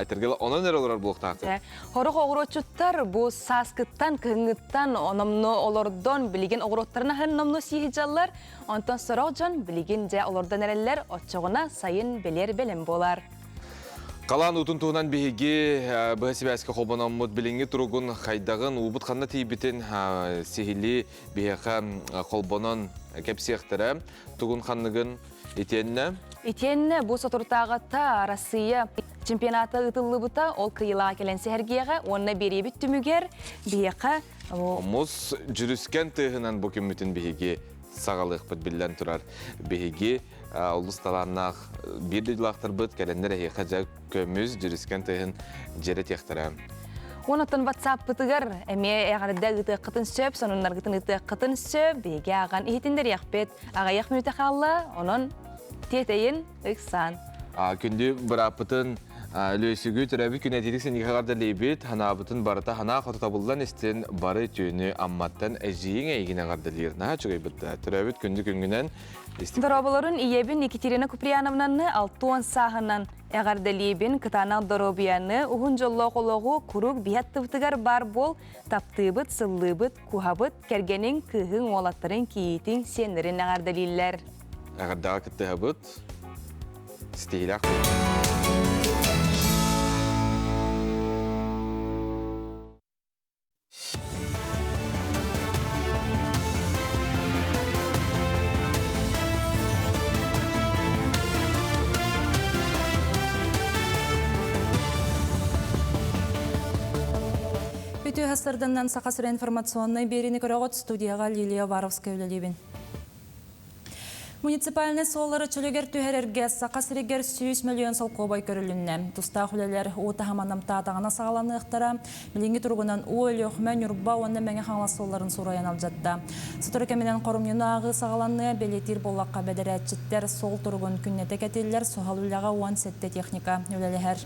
этэргэ онон эрэ олорор буолуохтаахтар. Хорох оҕуруотчуттар бу сааскыттан, кыһыҥҥыттан ономну олордон, билигин оҕуруоттарын аһын номну сии сылдьаллар. Онтон сорох дьон билигин дьэ олордон эрэллэр, оччоҕуна сайын бэлиэр бэлэм буолар. Халаан уутун туһунан биһиги быһа сибээскэ холбономмут билиҥҥи туругун хайдаҕын, уубут ханна тиийбитин сиһилии биһиэхэ холбонон кэпсиэхтэрэ. Тугун ханныгын итиэннэ? Итиэннэ бу соторутааҕыта Арассыыйа чемпионата ыытыллыбыта, ол кыйылаҕа кэлэн сэһэргиэҕэ уонна биэриэбит түмүгэр биһиэхэ Мус дьүрүскэн тыаһынан бу күммүтүн биһиги саҕалыахпыт биллэн турар. Биһиги олус талааннаах биир дойдулаахтарбыт кэлэннэр эһиэхэ дьэ көмүс дьүрүскэн тыаһын дьиэрэтиэхтэрэ. Онон WhatsApp-пытыгар эмиэ эҕэрдэ ыытыаххытын сөп, сонуннаргытын ыытыаххытын сөп, биһиги ааҕан иһитиннэриэхпит. Аҕыйах мүнүүтэ хаалла, онон тиэтэйин, ыксаан. Күндү бырааппытын Лүөсүгү төрөөбүт күн этиитик синигиһэ эҕэрдэлиибит, ханаабытын барыта ханаа хоту табыллан истин, бары түүнү Амматтан эдьиийиҥ эйигин эҕэрдэлиир. Наһаа үчүгэй бытта. Төрөөбүт күндү күҥҥүнэн Дорооболорун ийэбин Екатерина Куприяновнаны 60 сааһынан эҕэрдэлиибин, кытаанах доруобуйаны, уһун дьоллоох олоҕу куруук биһи аттыбытыгар баар буол, таптыыбыт, сыллыыбыт, куһабыт, кэргэниҥ, кыыһыҥ, уолаттарын, кийиитиҥ, сиэннэрин эҕэрдэлииллэр. Эҕэрдэҕэ кыттыһабыт. Ситиһиилээх Үтүө сарданнан Саха сирэ информационнай биэриини көрөҕүт студияға Лилия Варовская үлэлиибин. Муниципальнай суоллары чөлүгэр түһэрэргэ Саха сиригэр 100 миллион солкуобай көрүлүннэ. Тустаах үлэлэр уу таһыма намтаатаҕына саҕаланыахтара. Билиҥҥи туругунан уу Өлүөхүмэ, Ньурба уонна Мэҥэ Хаҥалас суолларын суурайан алдьатта. Сотору кэминэн хорумньуну ааҕыы саҕаланыа, бэлиэтиир буоллахха бэдэрээччиттэр суол туругун күннэтэ кэтиллэр, суһал үлэҕэ 17 техника үлэлэһэр.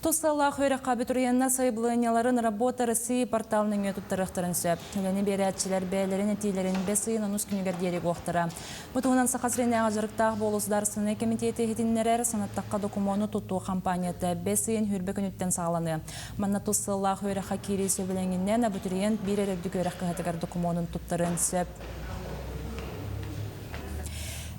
Тус сыаллаах үөрэххэ абитуриеннар сайабылыанньаларын Работа России портал нөҥүө туттарыахтарын сөп. Үлэни биэрээччилэр бэйэлэрин этиилэрин бэс ыйын онус күнүгэр диэри уохтара. Бу туһунан Саха сиринээҕи дьарыктаах буолуу судаарыстыбаннай кэмитиэтэ иһитиннэрэр, санаттахха докумуону тутуу хампаанньата бэс ыйын сүүрбэ күнүттэн саҕаланыа. Манна тус сыаллаах үөрэххэ киирии сөбүлэҥинэн абитуриент биир эрэ үрдүк үөрэх кыһатыгар докумуонун туттарыан сөп.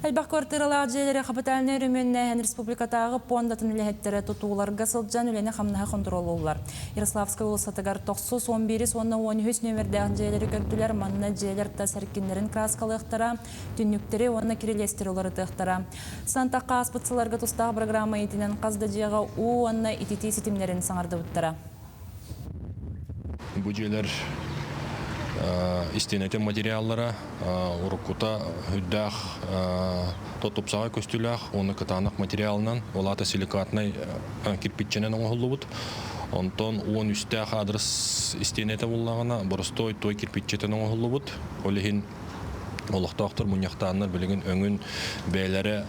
Элбэх квартиралаах дьиэлэри хапытальнай өрөмүөннээһин республикатааҕы пуондатын үлэһиттэрэ тутууларга сылдьан үлэни-хамнаһы хонтуруоллууллар. Ярославскай уулуссатыгар тохсус, он биирис уонна он үһүс нүөмэрдээх дьиэлэри көрдүлэр. Манна дьиэлэр тас эркиннэрин кырааскалыахтара, түннүктэри уонна кирилиэстэри уларытыахтара. Сантахха ааспыт сылларга тустаах программа иитинэн хас да дьиэҕэ уу уонна ититии ситимнэрин саҥардыбыттара. Бу дьиэлэр истиэнэтин материаллара уруккута үрдээх тупсаҕай көстүүлээх уонна кытаанах материалынан, ол аата силикатнай кирпиччэнэн оҥоһуллубут. Онтон уон үстээх адрес истиэнэтэ буллаҕына, боростуой той кирпиччэтэн оҥоһуллубут. Ол иһин олохтоохтор мунньахтааннар билигин өҥүн бэйэлэрэ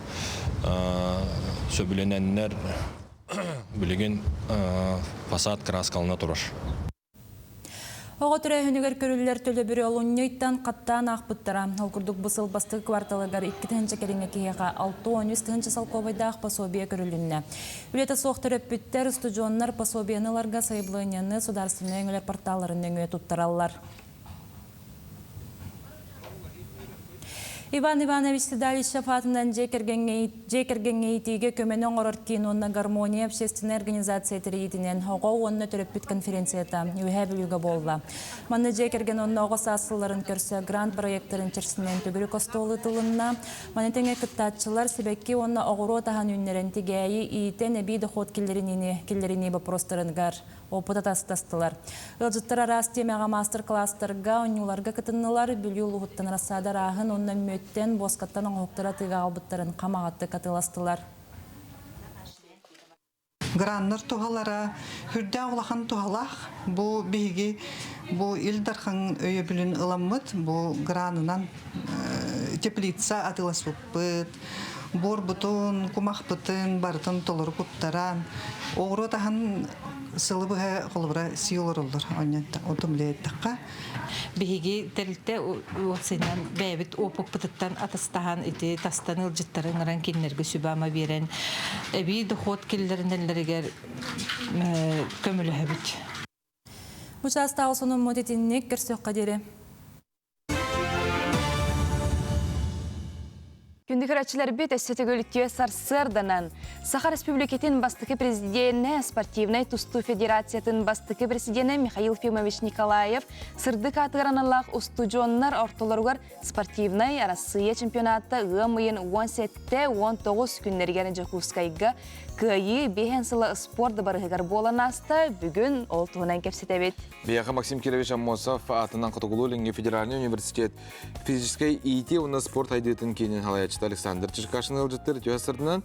сөбүлэнэннэр Билигин фасад кырааскалана турар. Оҕо төрөөһүнүгэр көрүллэр төлөбүрү олунньуйтан хаттаан аахпыттара. Ол курдук бу сыл бастакы кварталыгар 2 тыһыынча кэриҥэ киһиэхэ 63 тыһыынча солкуобайдаах пособие көрүлүннэ. Үлэтэ суох төрөппүттэр, устудьуоннар пособиены ыларга сайабылыанньаны судаарыстыбаннай өҥөлөр порталларын нөҥүө туттараллар. Иван Иванович Седалищев аатынан дьиэ кэргэҥҥэ иитиигэ көмөнү оҥорор киин уонна Гармония общественнай организация тэрийиитинэн оҕо уонна төрөппүт конференцията Үөһээ Бүлүүгэ буолла. Манна дьиэ кэргэн уонна оҕо саас сылларын көрсө грант проектарын чэрчитинэн төгүрүк остуол ыытылынна. Маны тэҥэ кыттааччылар сибэкки уонна оҕуруот аһын үүннэрэн тигээйи иитэн эбии дохуот киллэриниини киллэринии боппуруостарыгар опыт атастастылар. Ыалдьыттар араас тиэмэҕэ маастар-кылаастарга, оонньууларга кытыннылар, Бүлүү улууһуттан рассада арааһын уонна мүөттэн, буоскаттан оҥоһуктары атыыга аҕалбыттарын хамаҕатык атыыластылар. Граннар туһалара үрдээх улахан туһалаах. Бу биһиги бу Ил Дархан өйөбүлүн ыламмыт, бу гранынан теплица атыыласпыппыт, буорбутун, кумахпытын барытын толору куттаран, оҕуруот аһын Сылы быһа холобура сии олороллор онтон билээттэххэ. Биһиги тэрилтэ уопсайынан бэйэбит опыппытыттан атастаһан ити тастан ыалдьыттары ыҥыран кинилэргэ сүбэ-ама биэрэн эбии дохуот киллэринэллэригэр көмөлөһөбүт. Бу чаастааҕы сонуммут итинник көрсүөххэ диэри. Күндү көрөөччүлэрбит өссө төгүл үтүө сарсыарданан Саха Республикатын бастакы президенэ, спортивнай тустуу федерациятын бастакы президенэ Михаил Фимович Николаев сырдык аатыгар аналлаах устудьуоннар ортолоругар спортивнай Арассыыйа чемпионата ыам ыйын 17-19 күннэригэр Дьокуускайга Кыайыы биэһэн сыла спорт барыһыгар буолан ааста. Бүгүн ол туһунан кэпсэтэбит. Биһиэхэ Максим Кирович Аммосов аатынан Хотугулуу-Илиҥҥи федеральнай университет физическэй иитии уонна спорт сайдыытын киинин салайааччыта Александр Черкашин ыалдьыттар үтүө сырдынан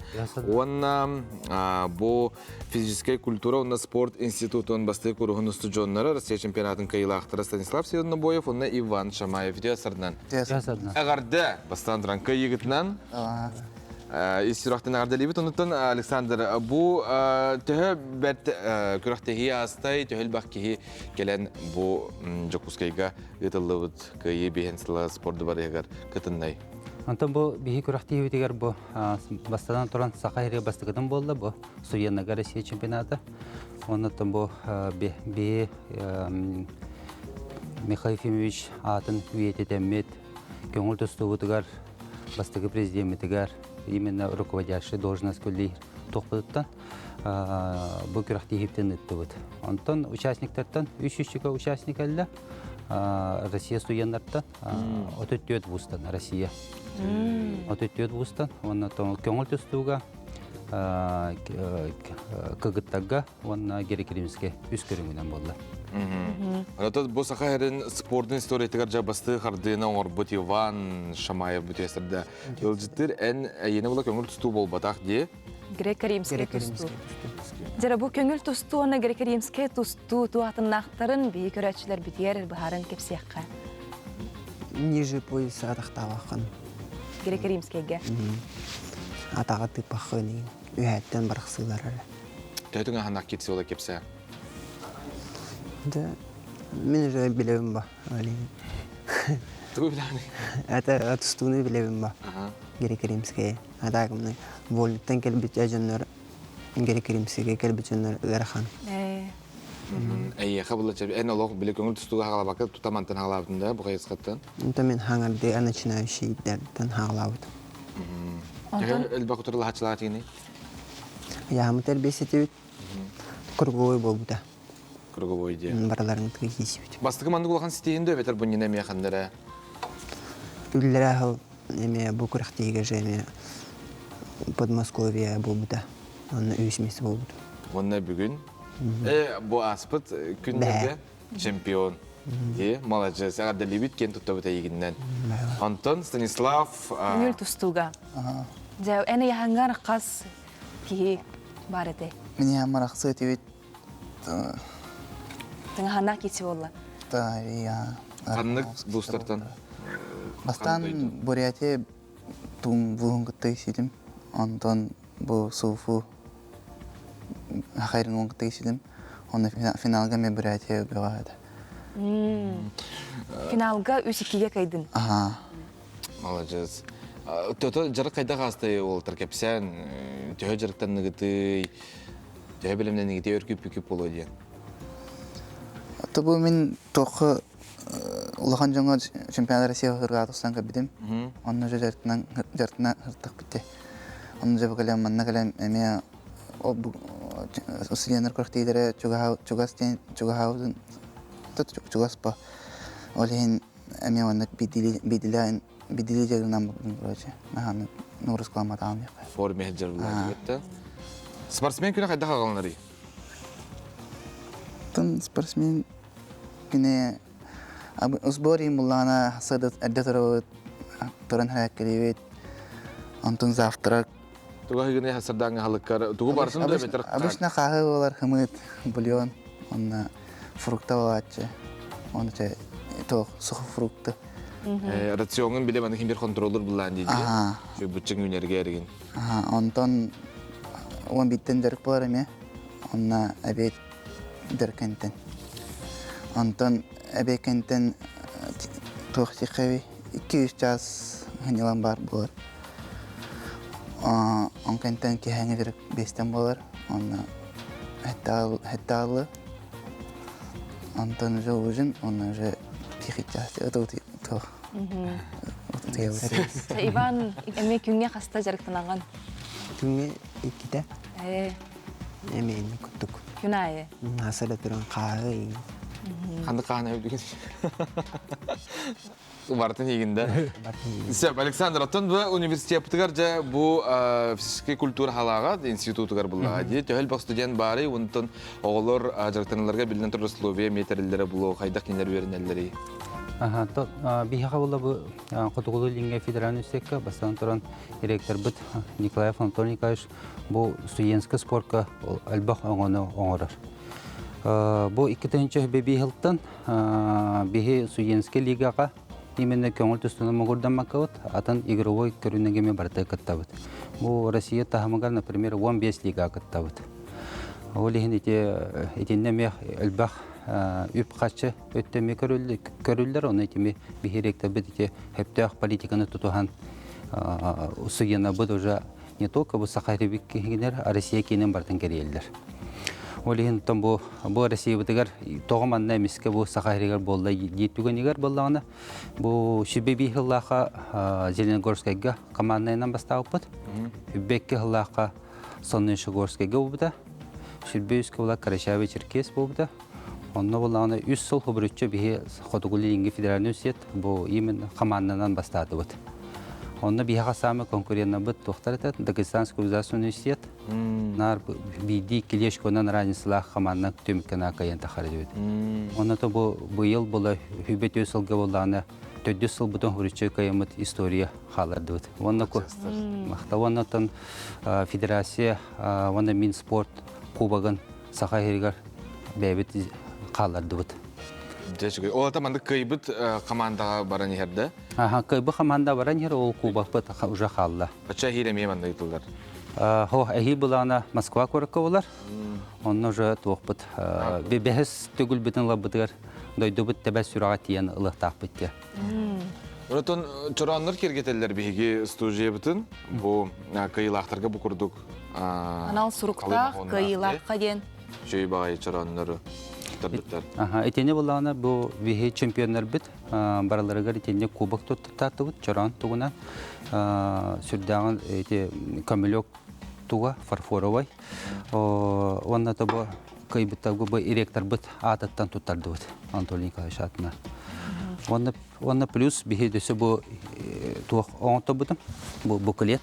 уонна бу физическэй культура уонна спорт институтун бастакы куруһун устудьуоннара Россия чемпионатын кыайыылаахтара Станислав Севернобоев уонна Иван Шамаев үтүө сырдынан. Эҕэрдэ! Бастаан туран кыайыыгытынан Ис сүрэхтэн эҕэрдэлиибит. Онуттан Александр, бу төһө бэрт күрэхтэһии аастай, төһө элбэх киһи кэлэн бу Дьокуускайга ыытыллыбыт Кыайыы биһэн сыла спорду барыһыгар кытыннай? Онтон бу биһи күрэхтэһиибитигэр бу бастатан туран Саха сиригэр бастакытын буолла бу студеннарга Россия чемпионата. Оннуттан бу биһи Михаил Ефимович аатын үйэтитэммит көҥүл тустуубутугар бастакы президеммитигэр именно руководящий должность үллиир туохпутуттан бу күрэхтэһииптэн ыыттыбыт. Онтон участниктартан үс үчүгэй участник кэллэ. Россия студеннартан 34 вузтан Россия. 34 вузтан уонна көҥүл тустууга кыгыттарга уонна Герекримскэ үс көрүҥүнэн буолла. Онон бу Саха сирин спордун историятыгар дьабастыы хардыына оҥорбут Иван Шамаев бүтүөстэрдэ ыалдьыттыыр эн эйиэнэ була көҥүл тустуу буолбатах дии. Греко-римскэй тустуу. Дьэ бу көҥүл тустуу уонна греко-римскэй тустуу туһатыннаахтарын биһи көрөөччүлэрбитигэр быһааран кэпсиэххэ. Ниже пояса атахтаабаххын. Греко-римскэйгэ. Атаҕа тыыппаххын үһээттэн барахсыылар эрэ. Төһөтүн аһанах кипсиола кепсэ? Да, мин уже билэбин ба. Тугу билэҕиний? Это тустууну билэбин ба. Греко-римскэй. А так вольниктан кэлбит дьоннор греко-римскэйгэ кэлбит дьоннор ыарахан. Эйиэхэ була эн олох били көҥүл тустууга хаалабакка тута мантан хаалаабытын да бу хайысхаттан? Онто мен хаҥарды начинающийдартан хаалаабытым. Төһө элбэх утарылаһааччылаах этигиний? Яамыт эрбиэсэтибит круговой буолбута. Круговой диye. Бараларын киисибит. Бастакы маннык улахан ситиһин да эбэтэр бу ньина эмиэ ханнара? Үллэрэ аһыл эмиэ бу күрэхтиигэ же эмиэ Подмосковье буолбута. Онно үс место буолбут. Уонна бүгүн бу ааспыт күннэргэ чемпион. Дии, маладьыас, эҕэрдэлиибит киэн туттабыт эйигиннэн. Онтон Станислав... Көҥүл тустууга. Дьэ, эн ыйаһаҥҥар хас киһи баар этэй? Мин ыйаһаммар ахсыы этибит. Тыҥаһаннаах киирси буолла. Ханнык бустартан? Бастаан Бурятия туун буһун кытта ситим. Онтон бу Суфу Хайрын кытта ситим. Онно финалга мен Бурятия бөҕө этэ. Финалга үс иккигэ кайдын. Аха. Маладьыас. Тото дьарык хайдах аастай уолтар кэпсээн, төһө дьарыктанныгытый, төһө бэлэмнэнигитий өркүппүкүп болуо диэн. Тобу мин туохха улахан дьоҥҥо чемпионат Россия ырыа тустан көрбүтүм. Онно же дьарыктынан дьарыктана сыртах битте. Онно же кэлэн манна кэлэн эмиэ студеннар күрэхтэһиилэрэ чугас диэн чугаһаабытын чугас по. Ол иһин эмиэ маннык биирдиилээн биирдиилии дьарыгынан короче наһааны нуурускаламматаҕым диэххэ. Форме дьарыгынан Спортсмен күнэ хайдах аҕалынарый? Тын спортсмен күнэ сбор буллаҕына сырдыт эрдэ турабыт туран хэрээккэлиибит онтон завтрак Туга хыгыны хасырдааҥҥа халыккар тугу барсын да бетер Обычно хааһы буолар хымыт, бульон, онно фрукта буолааччы. Оны чэ туох сухофрукты. Рационун биле маны ким бир контроллур буллаан дии. Буччың үнерге эригин. Онтон он биттен дьарык болар эме. Онна обед дьарыккантан. Онтон эбиэккэнтэн туох диэххэбий 2-3 чаас сынньалаҥ баар буолар. Он кэнтэн киэһээҥи дьарык биэстэн буолар. Онно хэттэҕэ Онтон уже ужин, онно уже тихий час туох Иван, эми күҥҥэ хаста дьарыктанаҕын? Күҥҥэ иккитэ. Ээ. Эми инник курдук. Күн аайы. Асара туран хааһы. Ханнык хааны өйдүгүн? Бартын игинде. Сөп, Александр, оттон бу университеппытыгар дьэ бу физическэй культура халааҕа институтугар буллаҕа дии. Төһөл бах студент баарый, онтон оҕолор дьарыктаналарга биллэн турар условия эмиэ тэриллэрэ булуо, хайдах кинилэр үөрэнэллэрий? Биһиэхэ буолла бу Хотугулуу Илиҥҥэ федеральный университекка бастаан туран ректорбыт Николаев Анатолий Николаевич бу студенческий спорка элбэх оҥону оҥорор. Бу 2005 сылтан биһи студенческий лигаҕа именно көҥүл тустууну муҥурдаммаккабыт, атын игровой көрүҥҥэ барыта кыттабыт. Бу Россия таһымыгар, например, 15 лигаҕа кыттабыт. Ол иһин ити итиннэ эмиэ элбэх үп-харчы өттө эмиэ көрүллэр, ону итими биһи ректорбыт ити сөптөөх политиканы тутуһан судьянабыт уже не только бу Саха Республикатыгар, Россия киинин барытын кэрийэллэр. Ол иһин бу бу Россиябытыгар тоҕо манна эмискэ бу Саха сиригэр буолла диир түгэнигэр буоллаҕына бу сүбэ биир сыллаахха Зеленогорскайга командайынан бастаабыппыт. Үббэкки сыллаахха Солнечногорскайга буолбута. Сүрбэ үскэ була Карачаево Черкес буолбута. Онно буоллаҕына үс сыл хобуруччу биһи Хотугу Илиҥҥи федеральный университет бу именно команданан бастаатыбыт. Онно биһиэхэ саамай конкуреннарбыт туохтар этэ Дагестанский государственный университет. Наар биирдии килешконан разницалаах командан түмүккэ кайан тахар эбит. Онно то бу быйыл була хүбэ түө сылга буоллаҕына төрдүс сылбытын хуруччу кайыммыт история хаалардыбыт. Уонна махта уонна федерация уонна Минспорт кубогын Саха сиригэр бэйэбит хааллардыбыт. Дьэ, үчүгэй. Ол ата маннык кыайбыт командаҕа баран иһэр да? Аха, кыайбыт команда баран иһэр, ол кубокпыт уже хаалла. Оччо эһиил эмиэ манна ыытыллар? Хо, эһиил былаана Москва куоракка болар. Онно уже туохпут бэһис төгүлбүтүн ыларбытыгар дойдубут тэбэ сүрэҕэ тиийэн ылыахтаахпыт диye. Онтон чорооннор киэргэтэллэр биһиги студиябытын. Бу кыайыылаахтарга бу курдук Анал суруктаах кыайыылаахха диэн. Үчүгэй баҕайы чорооннору туттарбыттар. Итини буллаҕына бу биһи чемпионнарбыт барыларыгар итинник кубок туттартаатыбыт чороон тугунан сүрдээҕин ити көмүлүөк туга фарфоровай уонна то бу кыайбыттарга бу ректорбыт аатыттан туттардыбыт Анатолий Николаевич аатынан. Уонна уонна плюс биһи дөссө бу туох оҥоттобутум бу буклет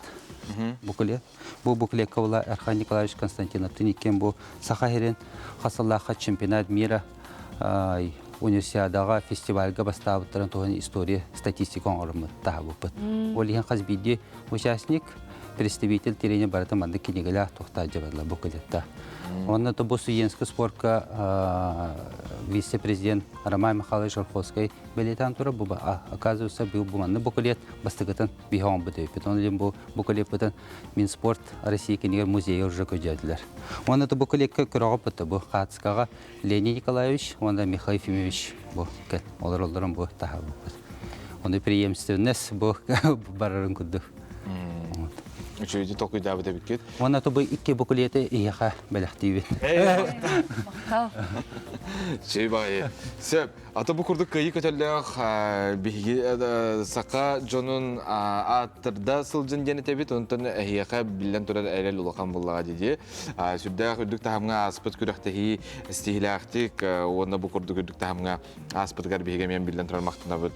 буклет бу буклекка була Эрхан Николаевич Константиновтын иккиэн бу Саха сирин хасыллаахха чемпионат мира универсиадаҕа фестивальга бастаабыттарын туһунан история статистика оҥороммут таһабыппыт. Ол иһин хас биирдии участник представитель тренер барыта маннык кинигэлээх туохтаах дьабарла буклетта. Онно то бу студенческий спортка вице-президент Роман Михайлович Ольховский бэлиэтээн турар бу оказывается бу манны буклет бастакытын биһи оҥорбут эбиппит. Онон бу буклеппытын Минспорт России кинигэр музейга уже көдьөөтүлэр. Уонна бу буклетка көрөҕөппүт бу Хаацкаҕа Леонид Николаевич уонна Михаил Ефимович бу кэл олороллорун бу таһаабыппыт. Ону преемственность бу барарын курдук. Үчүгэйди толкуйдаабыт эбиккит. Уонна бу икки буклеты иһиэхэ бэлэхтиибит. Махтал. Чэй баайы. Сөп. Ата бу курдук кыайыы көтөллөөх биһиги саха дьонун ааттырда сылдьын диэн этэбит. Онтон эһиэхэ биллэн турар эрэл улахан буллаҕа дии. Сүрдээх үрдүк таһымҥа ааспыт күрэхтэһии ситиһиилээхтик уонна бу курдук үрдүк таһымҥа ааспытыгар биһиги эмиэ биллэн турар махтанабыт.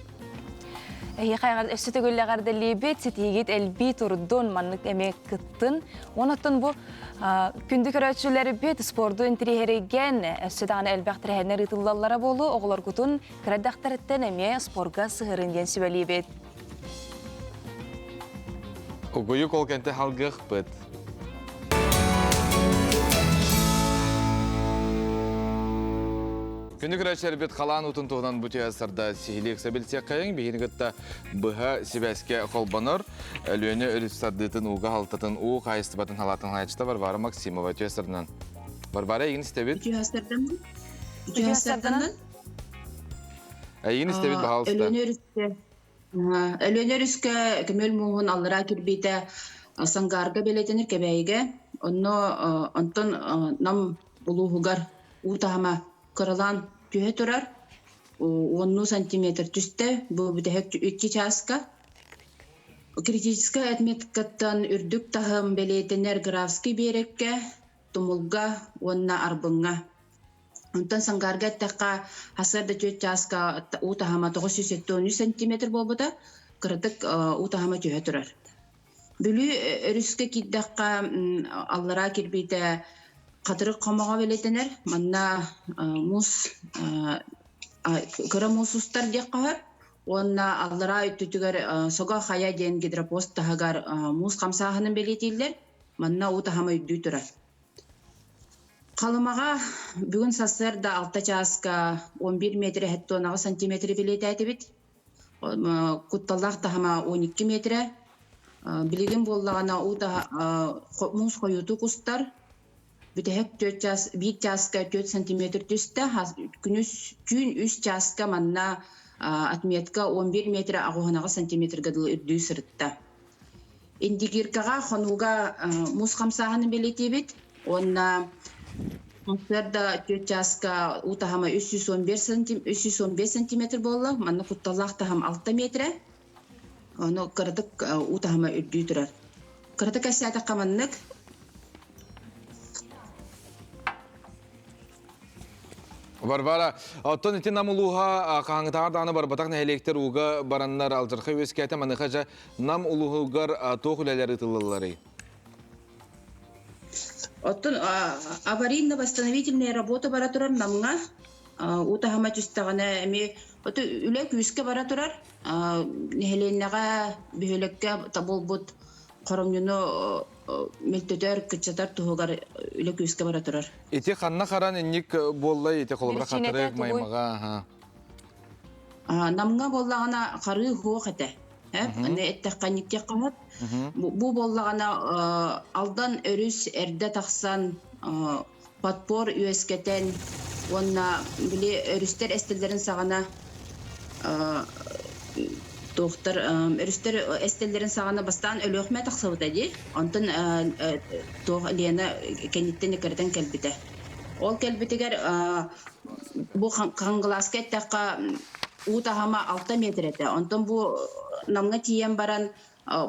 Эһиэхэ өссө төгүл эҕэрдэлиибит, ситиһиигит элбии турдун, маннык эмиэ кыттын. Онон бу күндү көрөөччүлэрбит спорду интириэһиригэн өссө даҕаны элбэх тэрээһиннэр ыытыллаллара буолуо, оҕолоргутун кыра эрдэхтэриттэн эмиэ спорга сыһырын диэн сүбэлиибит. Угуйук ол кэнтэ халгыахпыт. Күнү көрөөччүлэрбит халаан уутун туһунан бу түһэ сарда сиһилии ыкса билсиэххэйиҥ. Биһигини кытта быһа сибээскэ холбонор. Өлүөнэ өрүс сардыытын ууга халтатын уу хаһайыстыбатын халаатын хаһаайчыта Варвара Максимова түһэ сарынан. Варвара, эйигин истэбит. Түһэ сардан. Үтүө сарданан. Эйигин истэбит баһаалыста. Өлүөнэ өрүскэ Өлүөнэ өрүскэ көмөл мууһун аллараа кирбиитэ Сангаарга бэлиэтэнэр Кэбээйигэ. Онно онтон Нам улууһугар уу таһыма кыралаан түһэ турар. Уоннуу сантиметр түстэ. Бу бүтэһик икки чааска. Критическай отметкаттан үрдүк таһым бэлиэтэнэр Графский биэрэккэ, Тумулга уонна Арбыҥҥа. Онтон Сангаарга эттэххэ, сарсыарда түөрт чааска уу таһыма 973 сантиметр буолбута, кыратык уу таһыма түһэ турар. Бүлүү өрүскэ киирдэххэ, аллараа кирбиитэ хатырык хомоҕо бэлиэтэнэр. Манна муус кыра муус устар диэххэ сөп. Уонна аллараа өттүтүгэр Сого Хайа диэн гидропост таһыгар муус хамсааһынын бэлиэтииллэр. Манна уу таһыма үрдүү турар. Халымаҕа бүгүн сарсыарда алта чааска 11 метр 78 сантиметры бэлиэтээтибит. Кутталлаах таһыма 12 метрэ. Билигин буоллаҕына уу муус хойуутук устар. Бүтэһик 4 чаас, 1 чааска 4 сантиметр түстэ. Күнүс түүн 3 чааска манна отметка 11 метр 88 сантиметрга дылы үрдүү сырытта. Индигиркаҕа хонууга муус хамсааһынын бэлиэтиибит уонна сарсыарда түөрт чааска уу таһыма 315 сантиметр буолла. Манна кутталлаах таһым 6 метрэ. Ону кыратык уу таһыма үрдүү турар. Кыратык кэпсээтэххэ маннык. Варвара, оттон ити Нам улууһа хаһааҥҥытааҕар даҕаны барбатах нэһилиэктэр ууга бараннар алдьархай үөскээтэ. Маныаха дьэ Нам улууһугар туох үлэлэр ыытыллалларый? Оттон аварийно-восстановительная работа бара турар Намҥа. Уу таһыма түстэҕинэ эмиэ үлэ күүскэ бара турар. Нэһилиэнньэҕэ, бөһүөлэккэ буолбут хоромньуну мөлтөтөр, кыччатар туһугар үлэ күүскэ бара турар. Ити ханна харан инник буолла ити холобура хатырык маймаҕа Намҥа буоллаҕына харыы хуох этэ. Аны эттэххэ никтиэххэ сөп. Бу буоллаҕына Алдан өрүс эрдэ тахсан подпор үөскэтэн уонна били өрүстэр эстэллэрин саҕана туохтар өрүстэр эстэллэрин саҕана бастаан Өлүөхүмэ тахсыбыта дии. Онтон туох Лена кэнниттэн иккэритэн кэлбитэ. Ол кэлбитигэр бу Хангалааска эттэххэ уу таһыма 6 метр этэ. Онтон бу Намҥа тиийэн баран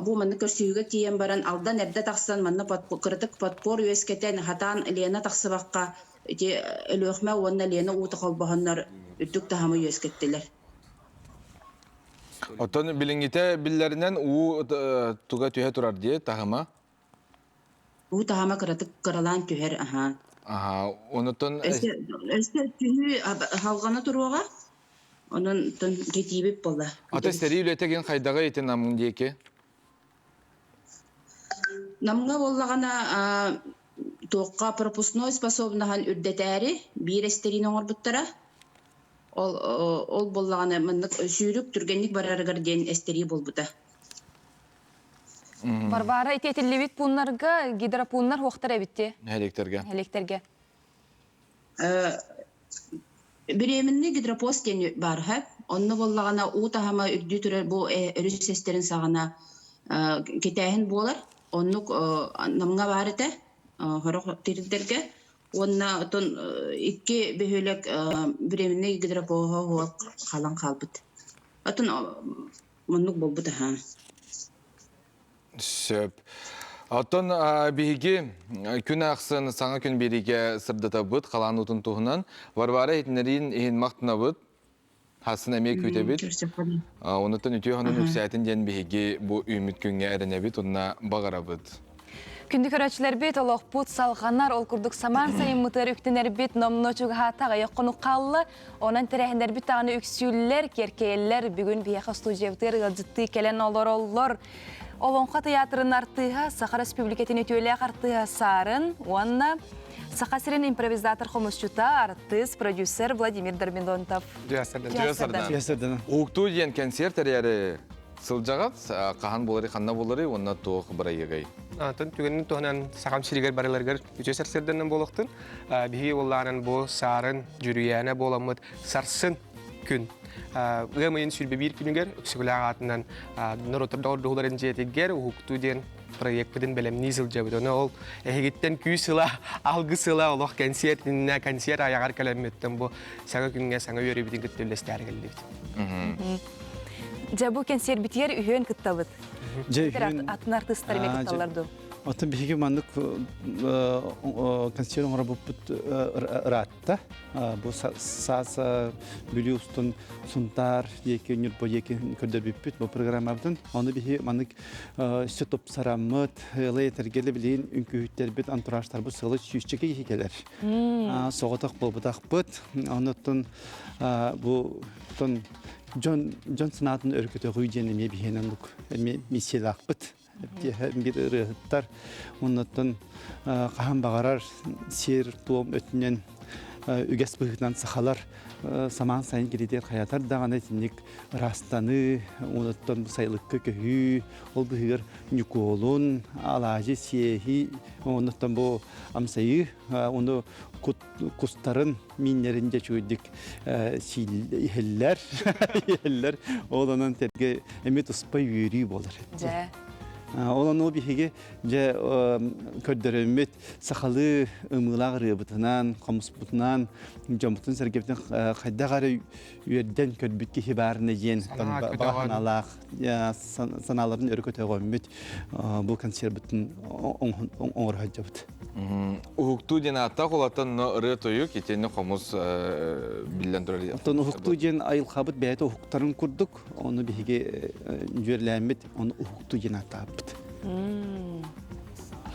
Бу манна көрсүһүүгэ тиийэн баран Алдан эрдэ тахсан манна кыратык подпор үөскэтэн хатаан Лена тахсыбакка ити Өлүөхүмэ уонна Лена уута холбоһоннор үрдүк таһымы үөскэттилэр. Оттон билиҥҥитэ биллэринэн уу туга түһэ турар дии таһыма? Уу таһыма кыратык кыралаан түһэр аһаа. Аһаа, онутун Өссө өссө түһүү халҕана туруоҕа. Онон кэтиибит буолла. Ата сэрии үлэтэ гин хайдаҕый ити Намҥын диэки? Намҥа буоллаҕына туохха пропускной способнаһын үрдэтээри биир эстэриини оҥорбуттара. Ол ол буоллаҕына маннык сүүрүк түргэнник барарыгар диэн эстэрии буолбута. Варвара ити этиллибит пууннарга гидропууннар хуохтар эбитти. Нэһилиэктэргэ. Нэһилиэктэргэ. Беременный гидропост диэн баар үһү. Онно буоллаҕына уу таһыма үрдүү турар бу өрүс эстэрин саҕана кэтээһин буолар. Оннук Намҥа баар этэ сорох тирдэргэ. Уонна оттон икки бөһүөлэк беременный гидропоһа суох хаалан хаалбыт. Оттон оннук буолбут аһаа. Сөп. Оттон биһиги күн ахсын саҥа күн биэриигэ сырдатабыт халаан уутун туһунан. Варвара иһитиннэриин иһин махтанабыт. Хасын эмиэ күүтэбит. Онуттан үтүө хонун үксээтин диэн биһиги бу үүммүт күҥҥэ эрэнэбит уонна баҕарабыт. Күндү көрөөччүлэрбит, олохпут салҕанар, ол курдук самаан сайыммытыгар үктэнэрбит номнуо чугаһаата аҕыйах хонук хаалла. Онон тэрээһиннэрбит даҕаны үксүүллэр, киэркэйэллэр. Бүгүн биһиэхэ студиябытыгар ыалдьыттыы кэлэн олороллор. Олоҥхо тыйаатырын артыыһа, Саха Республикатын үтүөлээх артыыһа Саарын уонна Саха сирин импровизатор хомусчута, артыыс, продюсер Владимир Дормидонтов. Уктуу диэн кэнсиэр тэрийэри сылдьаҕыт, хаһан буолары, ханна буолары уонна туох бырайыагай? Атын түгэнин туһунан сахам сиригэр барыларыгар үтүө сарсыарданан буолуохтун. Биһиги уоллаанан бу саарын дьүрүйээнэ буоламмыт сарсын күн. Ыам ыйын 21 күнүгэр Өксөкүлээх аатынан норуоттар доҕордоһууларын дьиэтигэр Уһуктуу диэн проекпытын бэлэмнии сылдьабыт. Ону ол эһигиттэн күүс ыла, алгыс ыла олох кэнсиэр иннинэ кэнсиэр айаҕар кэлэммиттэн бу саҥа күҥҥэ саҥа үөрүүбүтүн кытта үллэстээри кэллибит. Дьэ бу кэнсиэрбитигэр үһүөн кыттабыт. Дьэ үһүөн атын артыыстар эмиэ кытталлар дуу? Оттон биһиги маннык консерв оҥоробуппут ыраатта. Бу саас Бүлүү устун Сунтаар диэки, Ньурба диэки көрдөрбүппүт бу программабытын. Ону биһи маннык өссө тупсараммыт, ылы этэргели билигин үҥкүүһүттэрбит, антуражтарбыт сылы сүүсчэкэ киһи кэлэр. Соҕотох буолбутахпыт. Онуттан бу дьон дьон санаатын өркөтөҕүү диэн эмиэ биһиэнэн эмиэ миссиялаахпыт. Биир ырыаһыттар оннуттан хаһан баҕарар сиэр-туом өттүнэн үгэс быһыытынан сахалар самаан сайын киритиэр хайатар даҕаны итинник ыраастаныы, онуттан сайылыкка көһүү, ол быһыгар ньукуолун, алаадьы сиэһи, онуттан бу амсайыы, ону кустарын мииннэрин дьэ үчүгэйдик иһэллэр иһэллэр ол онон тэргэ эмиэ туспа үөрүү буолар. Дьэ. Ол ону биһиги дьэ көрдөрөммүт сахалыы ымыылаах ырыабытынан, хомуспутунан, дьоммутун сэргэбитин хайдах эрэ үөрдэн көрбүт киһи баарына диэн баҕа санаалаах санааларын өрө көтөҕөммүт бу концербытын оҥоро сылдьабыт. Уһуктуу диэн ааттаах улаатан но ырыа тойук итиэннэ хомус биллэн турар. Оттон уһуктуу диэн айылҕабыт бэйэтэ уһуктарын курдук, ону биһиги дьүөрлээммит, ону уһуктуу диэн ааттаабыт.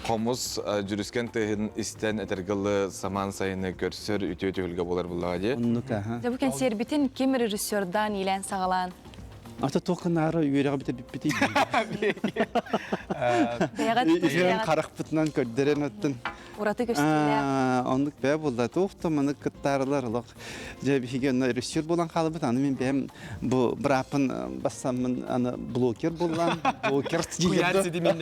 Хомус дьүрүскэн тыаһын истэн этэргылы самаан сайыны көрсөр үтүө түһүлгэ буолар буллаҕа дии. Оннук аха. Дьэ бу кэнсиэрбитин ким режиссердаан иилээн саҕалаан Ата туох гынаары үөрэҕи бүтэрбиппитий? Бэйэҕит Үһүөн харахпытынан көрдөрөн оттон ураты көстүүлээх. Оннук бэйэ буолла. Туох да маннык кыттаарылар олох. Дьэ биһиги онно режиссер буолан хаалбыт. Аны мин бэйэм бу бырааппын бассаммын аны блокер буоллаан. Блокер Куйаар ситимин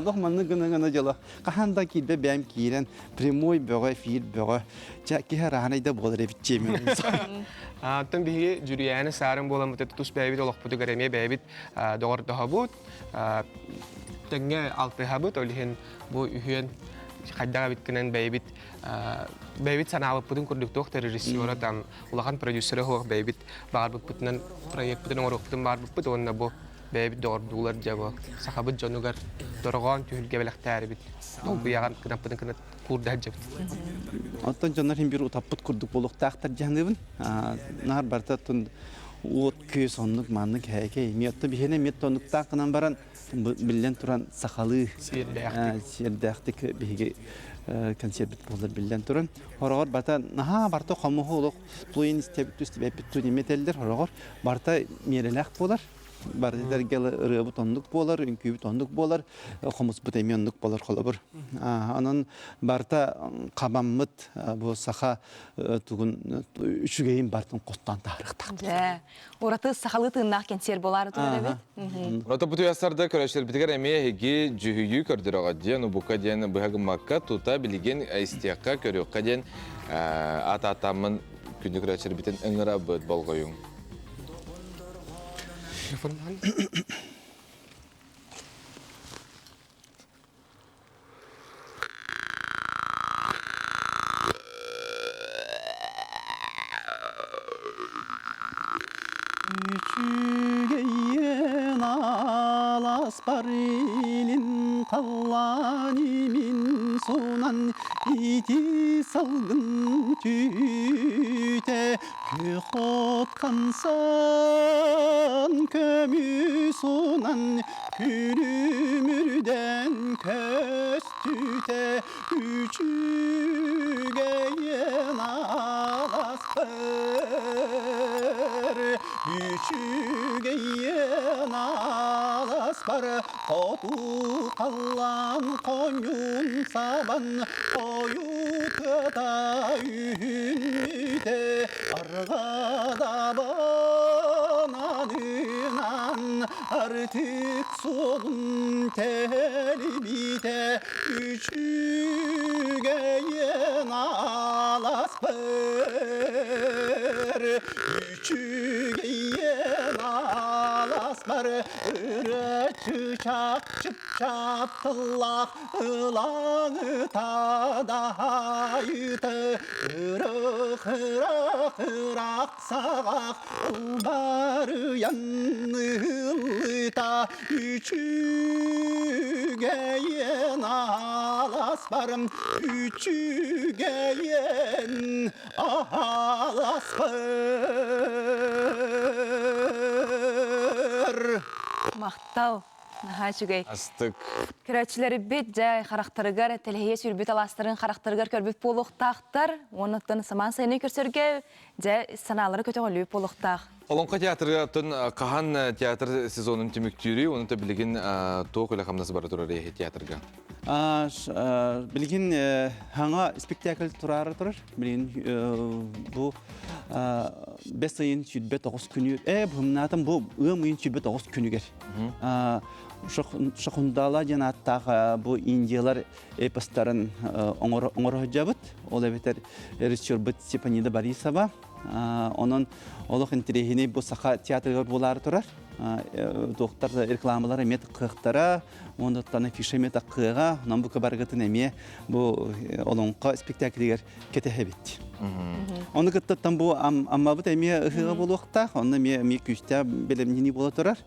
Олох маннык гына гына дьоло. Хаһан да киирбэ бэйэм киирэн прямой бөҕө эфир бөҕө. Чэ киһи араанайда буолар эбит дьиэмин. Оттон биһиги Дьүрүйээни саарын буоламмыт тус бэйэбит олохпутугар эмиэ бэйэбит доҕордоһобут, тэҥҥэ алтыһабыт, ол иһин бу үһүөн хайдах эбит гынан бэйэбит бэйэбит санаабыппытын курдук туох да режиссера там улахан продюсера суох бэйэбит баҕарбыппытынан проекпытын оҥоруохпутун баҕарбыппыт уонна бу бэйэбит доҕордуулар дьэ бу сахабыт дьонугар дорҕоон түһүлгэ бэлэхтээрибит долгуйаҕан кынаппытын кынат куурда сылдьабыт. Оттон дьоннор иһин биир утаппыт курдук буолуохтаахтар дьаһаныбын. Наар барыта оттон уот күөс оннук маннык һээкэй. Миэтто биһиэнэ миэтто оннуктаах гынан баран биллэн туран сахалыы сиэрдээхтик биһиги концерт буолар биллэн туран. Хороҕор барыта наһаа барыта хомуһу олох туйун истэбит түстүбэппит ту неметеллер хороҕор барыта миэрэлээх буолар. Барытыгар ырыабыт оннук буолар, үҥкүүбүт оннук буолар, хомуспут эмиэ оннук буолар холобур. Онон барыта хабаммыт бу саха тугун үчүгэйин барытын хостоон таһаарыахтаахпыт. Дьэ, ураты сахалыы тыыннаах кэнсиэр буолаары турар эбит. Ураты бу туйастарда көрөөччүлэрбитигэр эмиэ эһиги дьүһүйүү көрдөрөҕө диэн, убукка диэн быһа гыммакка тута билигин истиэххэ, көрүөххэ диэн аат ааттааммын күндү көрөөччүлэрбитин ыҥырабыт болҕойуҥ. Үчүгэйин аласпар илин халлаан имин сунан ити салгын түүтэ Күөх от хамсан көмүс унан күлүмүрдэн көстүтэ үчүгэйин аласпар үчүгэйин аласпар хоту халлаан хоньун сабан хойутата үүнүтэ арҕадабананынан. Артык суолун тэлибитэ Үчүгэйин аласпар Үчүгэйин аласпар Ыры чычак чыпчап тыллаах Ылаҥыта даһайыты Ырых-ырах ырах саҕах Ылбарыйан ыһыллыта Үчүгэйин аласпарым Үчүгэйин аласпар Махтал. Наһаа үчүгэй. Астык. Көрөөччүлэрбит дьэ харахтарыгар тэлэһийэ сүүрбүт алаастарын харахтарыгар көрбүт буолуохтаахтар. Уонна самаан сайыны көрсөргө дьэ санаалары көтөҕүллүбүт буолуохтаах. Олоҥхо театрыгар оттон хаһан театр сезонун түмүктүүрүй, уонна билигин туох үлэ-хамнас бара турар театрга? Билигин хаҥа спектакль тураары турар. Билигин бу бэс ыйын 29 күнү, бу бу ыам ыйын 29 күнүгэр Шахундала диэн ааттаах бу индиялар эпостарын оҥоро сылдьабыт. Ол эбэтэр режиссербыт Степанида Борисова. Онон олох интэриэһинэй бу саха театрыгар буолаары турар. Туохтар рекламалар эмиэ кыахтара, оннуттан афиша эмиэ таккыаҕа, онон бу кыбаргытын эмиэ бу олоҥхо спектаклигэр кэтэһэбит. Ону кыттаттан бу Аммабыт эмиэ ыһыаҕа буолуохтаах, онно эмиэ эмиэ күүстээх бэлэмнэнии буола турар.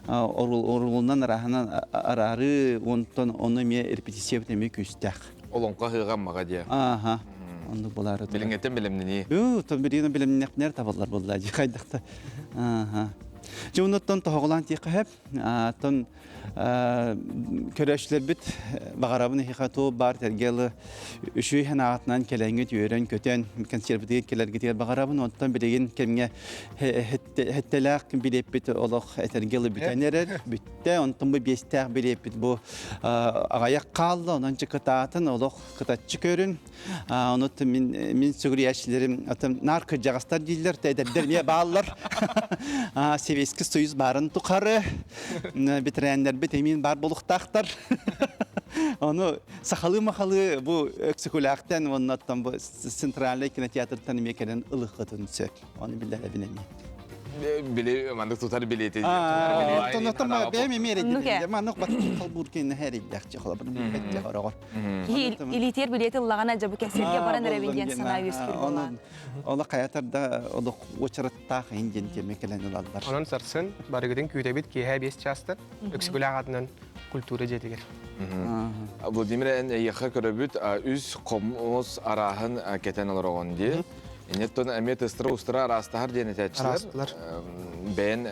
Орулунан араһынан араары, онтон ону эмиэ репетициябыт эмиэ күүстээх. Олоҥхо ыһыаҕа Аммаҕа диэ. Ааха. Оннук буолаары турар. Билиҥҥиттэн бэлэмнэнии. Уу, то билигин бэлэмнэнэхпинээр табыллар буолла дии хайдахта. Ааха. Дьэ, оннуттан тоһоҕолоон тиэххэ сөп. Оттон Көрөөччүлэрбит баҕарабын эһиэхэ туох баар тэргэ үчүгэй санааҕытынан кэлэҥҥит үөрэн-көтөн консервытыгар кэлэргитигэр баҕарабын. Онтон билигин кэмҥэ хэттэлээх билиэппит олох этэргэ ылы бүтэн эрэр. Бүттэ. Онтон бу биэстээх билиэппит бу аҕайах хаалла. Онон кытаатын олох кытаччы көрүн. Ону мин мин сүгүрүйээччилэрим атын наар кырдьаҕастар дииллэр, эдэрдэр эмиэ бааллар. Советский Союз баарын тухары ветераннарбыт эмиин баар буолуохтаахтар. Ону сахалыы-махалыы бу Өксөкүлээхтэн уонна оттон бу Центральный кинотеатртан эмиэ кэлэн ылыххытын сөп. Ону биллэрэбин эмиэ. Били маннык тутар билети. Оттон оттон бэйэм эмиэ эрэйдим. Маннык бат холбуур кэннэ эрэйдэхчи холобур билбэттэх ороҕор. Киһи илиитигэр билиэти ыллаҕына дьэ бу кэнсиэргэ баран эрэбин диэн санаа үөскүүр буолла. Ола хайатар да олох уочараттаах иһин диэн тиэмэ кэлэн ылаллар. Онон сарсын барыгытын күүтэбит киэһэ 5 чаастан Өксөкүлээх аатынан культура дьиэтигэр. Владимир эн эйиэхэ көрөбүт үс хомус арааһын кэтэн олороҕун дии. Иннеттон эмиэ тыстыра-устара араастаһар диэн этээччилэр. Бэйэн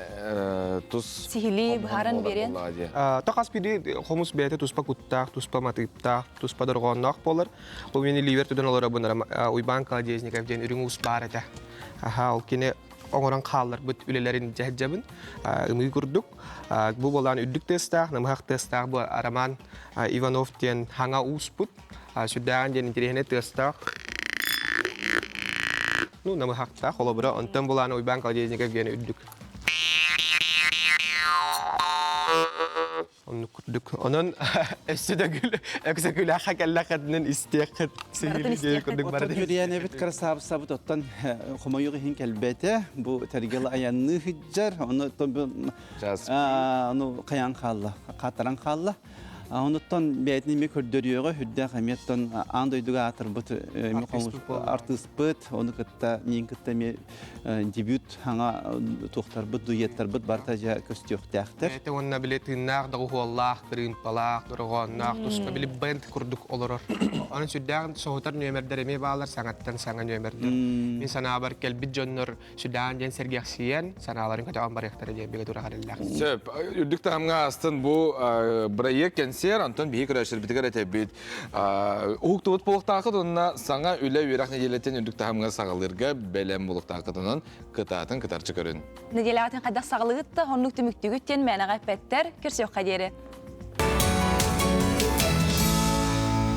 тус Сиһилии быһааран биэриэн. Тахас бири хомус бэйэтэ туспа куттаах, туспа матыыптаах, туспа дорҕоонноох буолар. Бу мин илиибэр тутан олоробун Уйбаан Колодезников диэн үрүҥ уус баар этэ. Аха, ол кини оҥорон хаалларбыт үлэлэрин дьэһдьэбин ымыы курдук. Бу буолаан үрдүк тыастаах, намыһах тыастаах бу Роман Иванов диэн хаҥа ууспут. Сүрдээҕин диэн интэриэһинэй тыастаах ну намыһахтаах холобура онтон булаан Уйбаан Колодезников диэн үрдүк оннук курдук онон өссө да өксөкүлээххэ кэллэххитинэн истиэххит сиһилии курдук барытын Үөрүйээнэбит кырасаабысабыт оттон хомойуох иһин кэлбэтэ бу тэргэл айанныы сылдьар ону ону хайаан хаалла хааттаран хаалла Онуттан бэйэтин эмиэ көрдөрүөҕэ, үрдээх эмиэ оттон аан дойдуга аатырбыт артыыспыт, ону кытта миин кытта эмиэ дебют хаҥа туохтарбыт, дуэттарбыт барыта дьэ көстүөхтээхтэр. Бэйэтэ уонна били тыыннаах доҕуһуоллаах, кырыымпалаах, дорҕоонноох, туспа били бэнд курдук олорор. Онон сүрдээх соһутар нүөмэрдэр эмиэ бааллар, саҥаттан саҥа нүөмэрдэр. Мин санаабар кэлбит дьоннор сүрдээн диэн сэргэхсийэн, санааларын көтөҕөн барыахтара диэн бигэ тураҕар иллээх. Сөп. Үрдүк таһымҥа астын бу бырайыак кэнсиэр, онтон биһи көрөөччүлэрбитигэр этэбит. Уһуктубут буолуохтааххыт уонна саҥа үлэ үөрэх нэдиэлэтин үрдүк таһымҥа саҕалыырга бэлэм буолуохтааххыт. Онон кытаатын кытарчы көрүн. Нэдиэлэҕитин хайдах саҕалыгыт да, оннук түмүктүүгүт диэн мээнэҕэ эппэттэр. Көрсүөххэ диэри.